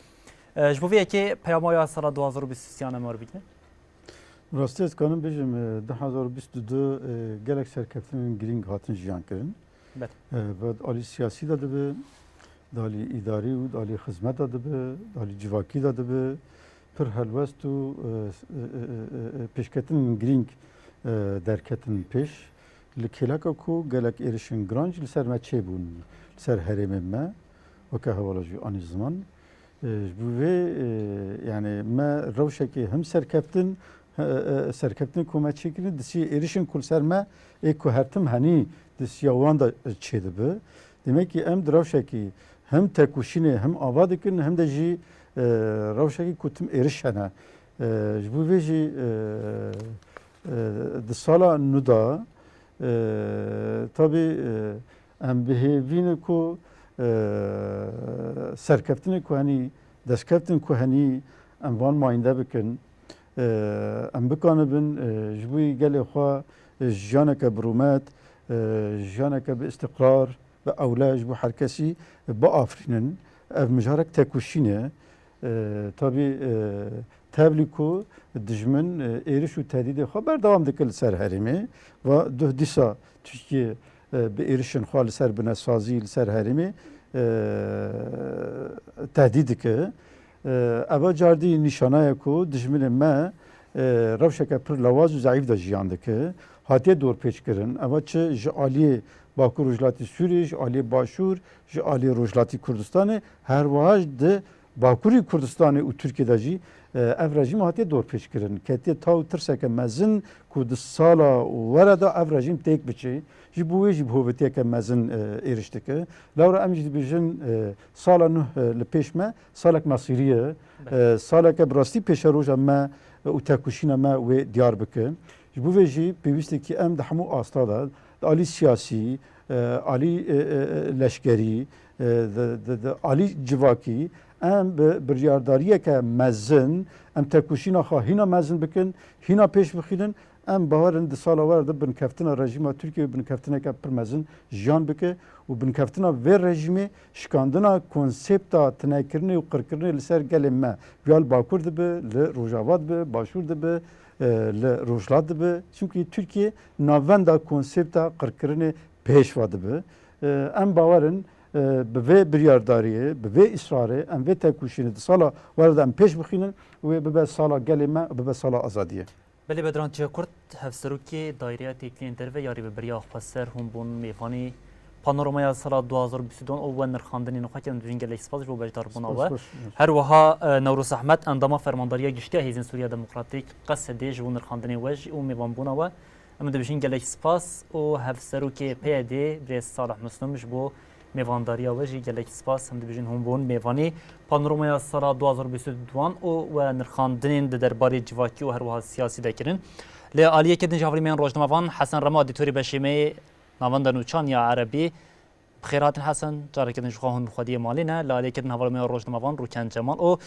E, ji bo vê yekê peyama ya sala du hazar û bîst û sê yan em war bigrin. Rastî ez kanim bêjim, e, du hazar û bîst û du, e, gelek serkeftinên girîng hatin jiyan kirin. Belê. E, ve di alî siyasî de dibe, di alî îdarî û di alî xizmet de dibe, di alî civakî de dibe, pir helwest û, e, e, e, e, e, pêşketinên girîng, e, derketin pêş. Li kêleka ku gelek êrişên giran jî li ser me çêbûn, li ser herêmên me, weke hevala jî anî ziman. E, ji bo vê, e, yani me rewşekê him serkeftin, e, e, serkeftin ku me çêkirin, di sî êrişên ku li ser me ê ku her tim henî di siya wan de çêdibe. Demek ki em di rewşekî him tekoşînê him ava dikin, him de jî, e, rewşekî ku tim êriş hene. E, ji bo vê jî, e, e, di sala nû de, e, tabî, e, em bi hêvî ne ku, e, serkeftinê ku henî, destkeftin ku henî em van mayînde bikin, e, em bikanibin, e, ji bo gelê xwe, e, jiyaneke bi rûmet, e, jiyaneke bi îstiqrar, bi ewle ji bo her kesî biafirînin. Ev mijarek tekoşîn e. E, tabî, e, tevlî ku dijmin, e, êriş û tehdîdê xwe berdewam dike li ser herêmê. Va duh dîsa Tirkiye, e, bi êrişên xwe li ser binesazî, li ser herêmê, e, tehdîd dike. E, eva cardî nîşanaya ku dijminê me, e, rewşeke pir lewaz û zeîf de jiyan dike. Hatiye dorpêçkirin. Eva çi ji aliyê Bakur Rojhilatî Sûriyê, ji aliyê Başûr, ji aliyê Rojhilatî Kurdistanê, her wiha jî di Bakurî Kurdistanê û Tirkiyê de jî, e, ev rejîm hatiye dorpêçkirin. Ketiye taw tirseke mezin ku di sala were de ev rejîm têk biçe. Ji bo wê jî bi hovitiyeke mezin, e, êriş dike. Lewra em jî dibêjin, e, sala nuh, e, li pêş me salek mesîrî ye. Belê. E, saleke bi rastî pêşeroja me, e, û tekoşîna me wê diyar bike. Ji bo vê jî pêwîstekî em di hemû asta de, di alî siyasî, e, alî, e, e, e, leşkerî, e, di, di, di alî civakî, em bi biryardariyeke mezin, em tekoşîna xwe hîna mezin bikin, hîna pêş bixînin. Em bawer in di sala were de binkeftina rejîma Tirkiyê û binkeftineke pir mezin jiyan bike û binkeftina vê rejîmê şikandina konsepta tinekirinê û qirkirinê li ser gelê me, ya li Bakur dibe, li Rojava dibe, Başûr dibe, e, li Rojhilat dibe. Çimkî Tirkiye navenda konsepta qirkirinê pêş ve dibe. E, em bawer in, e, bi vê biryardariyê, bi vê israrê, em vê tekoşînê di sala were de em pêş bixînin, wê bibe sala gelê me, bibe sala azadiyê. Belê Bedran Çiyakurt, Hevserokê Daîreya Têkiliyên Derve ya Rêveberiya Xweser hûn bûn mêvanî Panoramaya sala du hazar û bîst û du û we nirxandinên xwe kirin, em dibêjin gelek spas ji bo beşdarbûna we. Spas, baş. Her wiha, e, Newroz Ehmed, endama Fermandariya Giştî ya Hêzên Sûriya Demokratîk, Q S D, ji bo nirxandinê we jî û mêvanbûna we. Em dibêjin gelek spas û hevserokê P Y D, birêz Salih Muslim, ji bo mêvandariya we jî gelek spas. Em dibêjin hûn bûn mêvanî Panoramaya sala du hazar û bîst û du û we nirxandinên di derbarê civakî û her wiha siyasî de kirin. Li aliyekê din jî hevalî me yên rojnamevan Hesen Remo, edîtorê beşê me yê Navenda Nûçan ya Erebî. Bi xêr hatin Hesen, careke din ji xwe hûn xwediyê malê ne. Li aliyekê din hevalê me ya rojnamevan Rûken Cemal û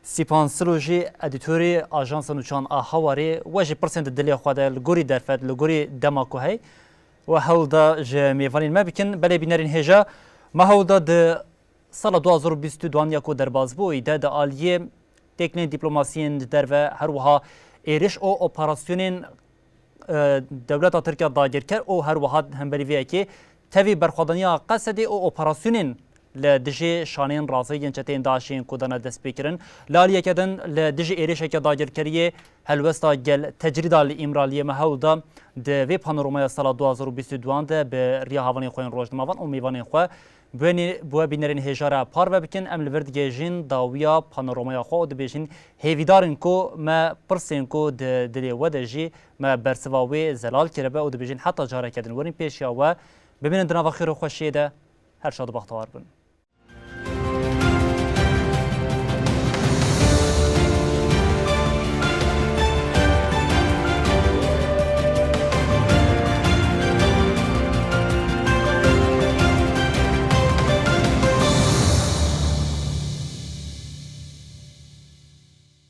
Sîpan Silo jî edîtorê Ajansa Nûçan a Hawarê. We jî pirsên di dilê xwe de li gorî derfet, li gorî dema ku hey, we hewl da ji mêvanên me bikin. Belê bînerên hêja, me hewl da di sala du hazar û bîst û duan ya ku derbas bû, îde di aliyê têkilên dîplomasiyên ji derve, her wiha êriş û operasyonên, e, dewleta Tirk ya dagirker û her wiha hemberî vê yekê tevî berxwedaniya Q S D û operasyonên li dijî şanên razî yên çeteyên DAIŞ'ê yên ku dane destpêkirin. Li aliyeke din li dijî êrişeke dagirkeriyê helwesta gel tecrîda li Îmraliyê me hewl da di vê panoramaya sala du hazar û bîst û duan de bi riya hevalên xwe yên rojnamevan û mêvanên xwe bi we nê-, bi we bînerên hêja re parve bikin. Em li vir digihêjin dawiya panoramaya xwe û dibêjin hêvîdar in ku me pirsên ku di dilê we de jî me bersiva wê zelal kiribe û dibêjin heta careke din werin pêşiya we. Bimînin di nava xêr û xweşiyê de. Her şad û bextewar bin.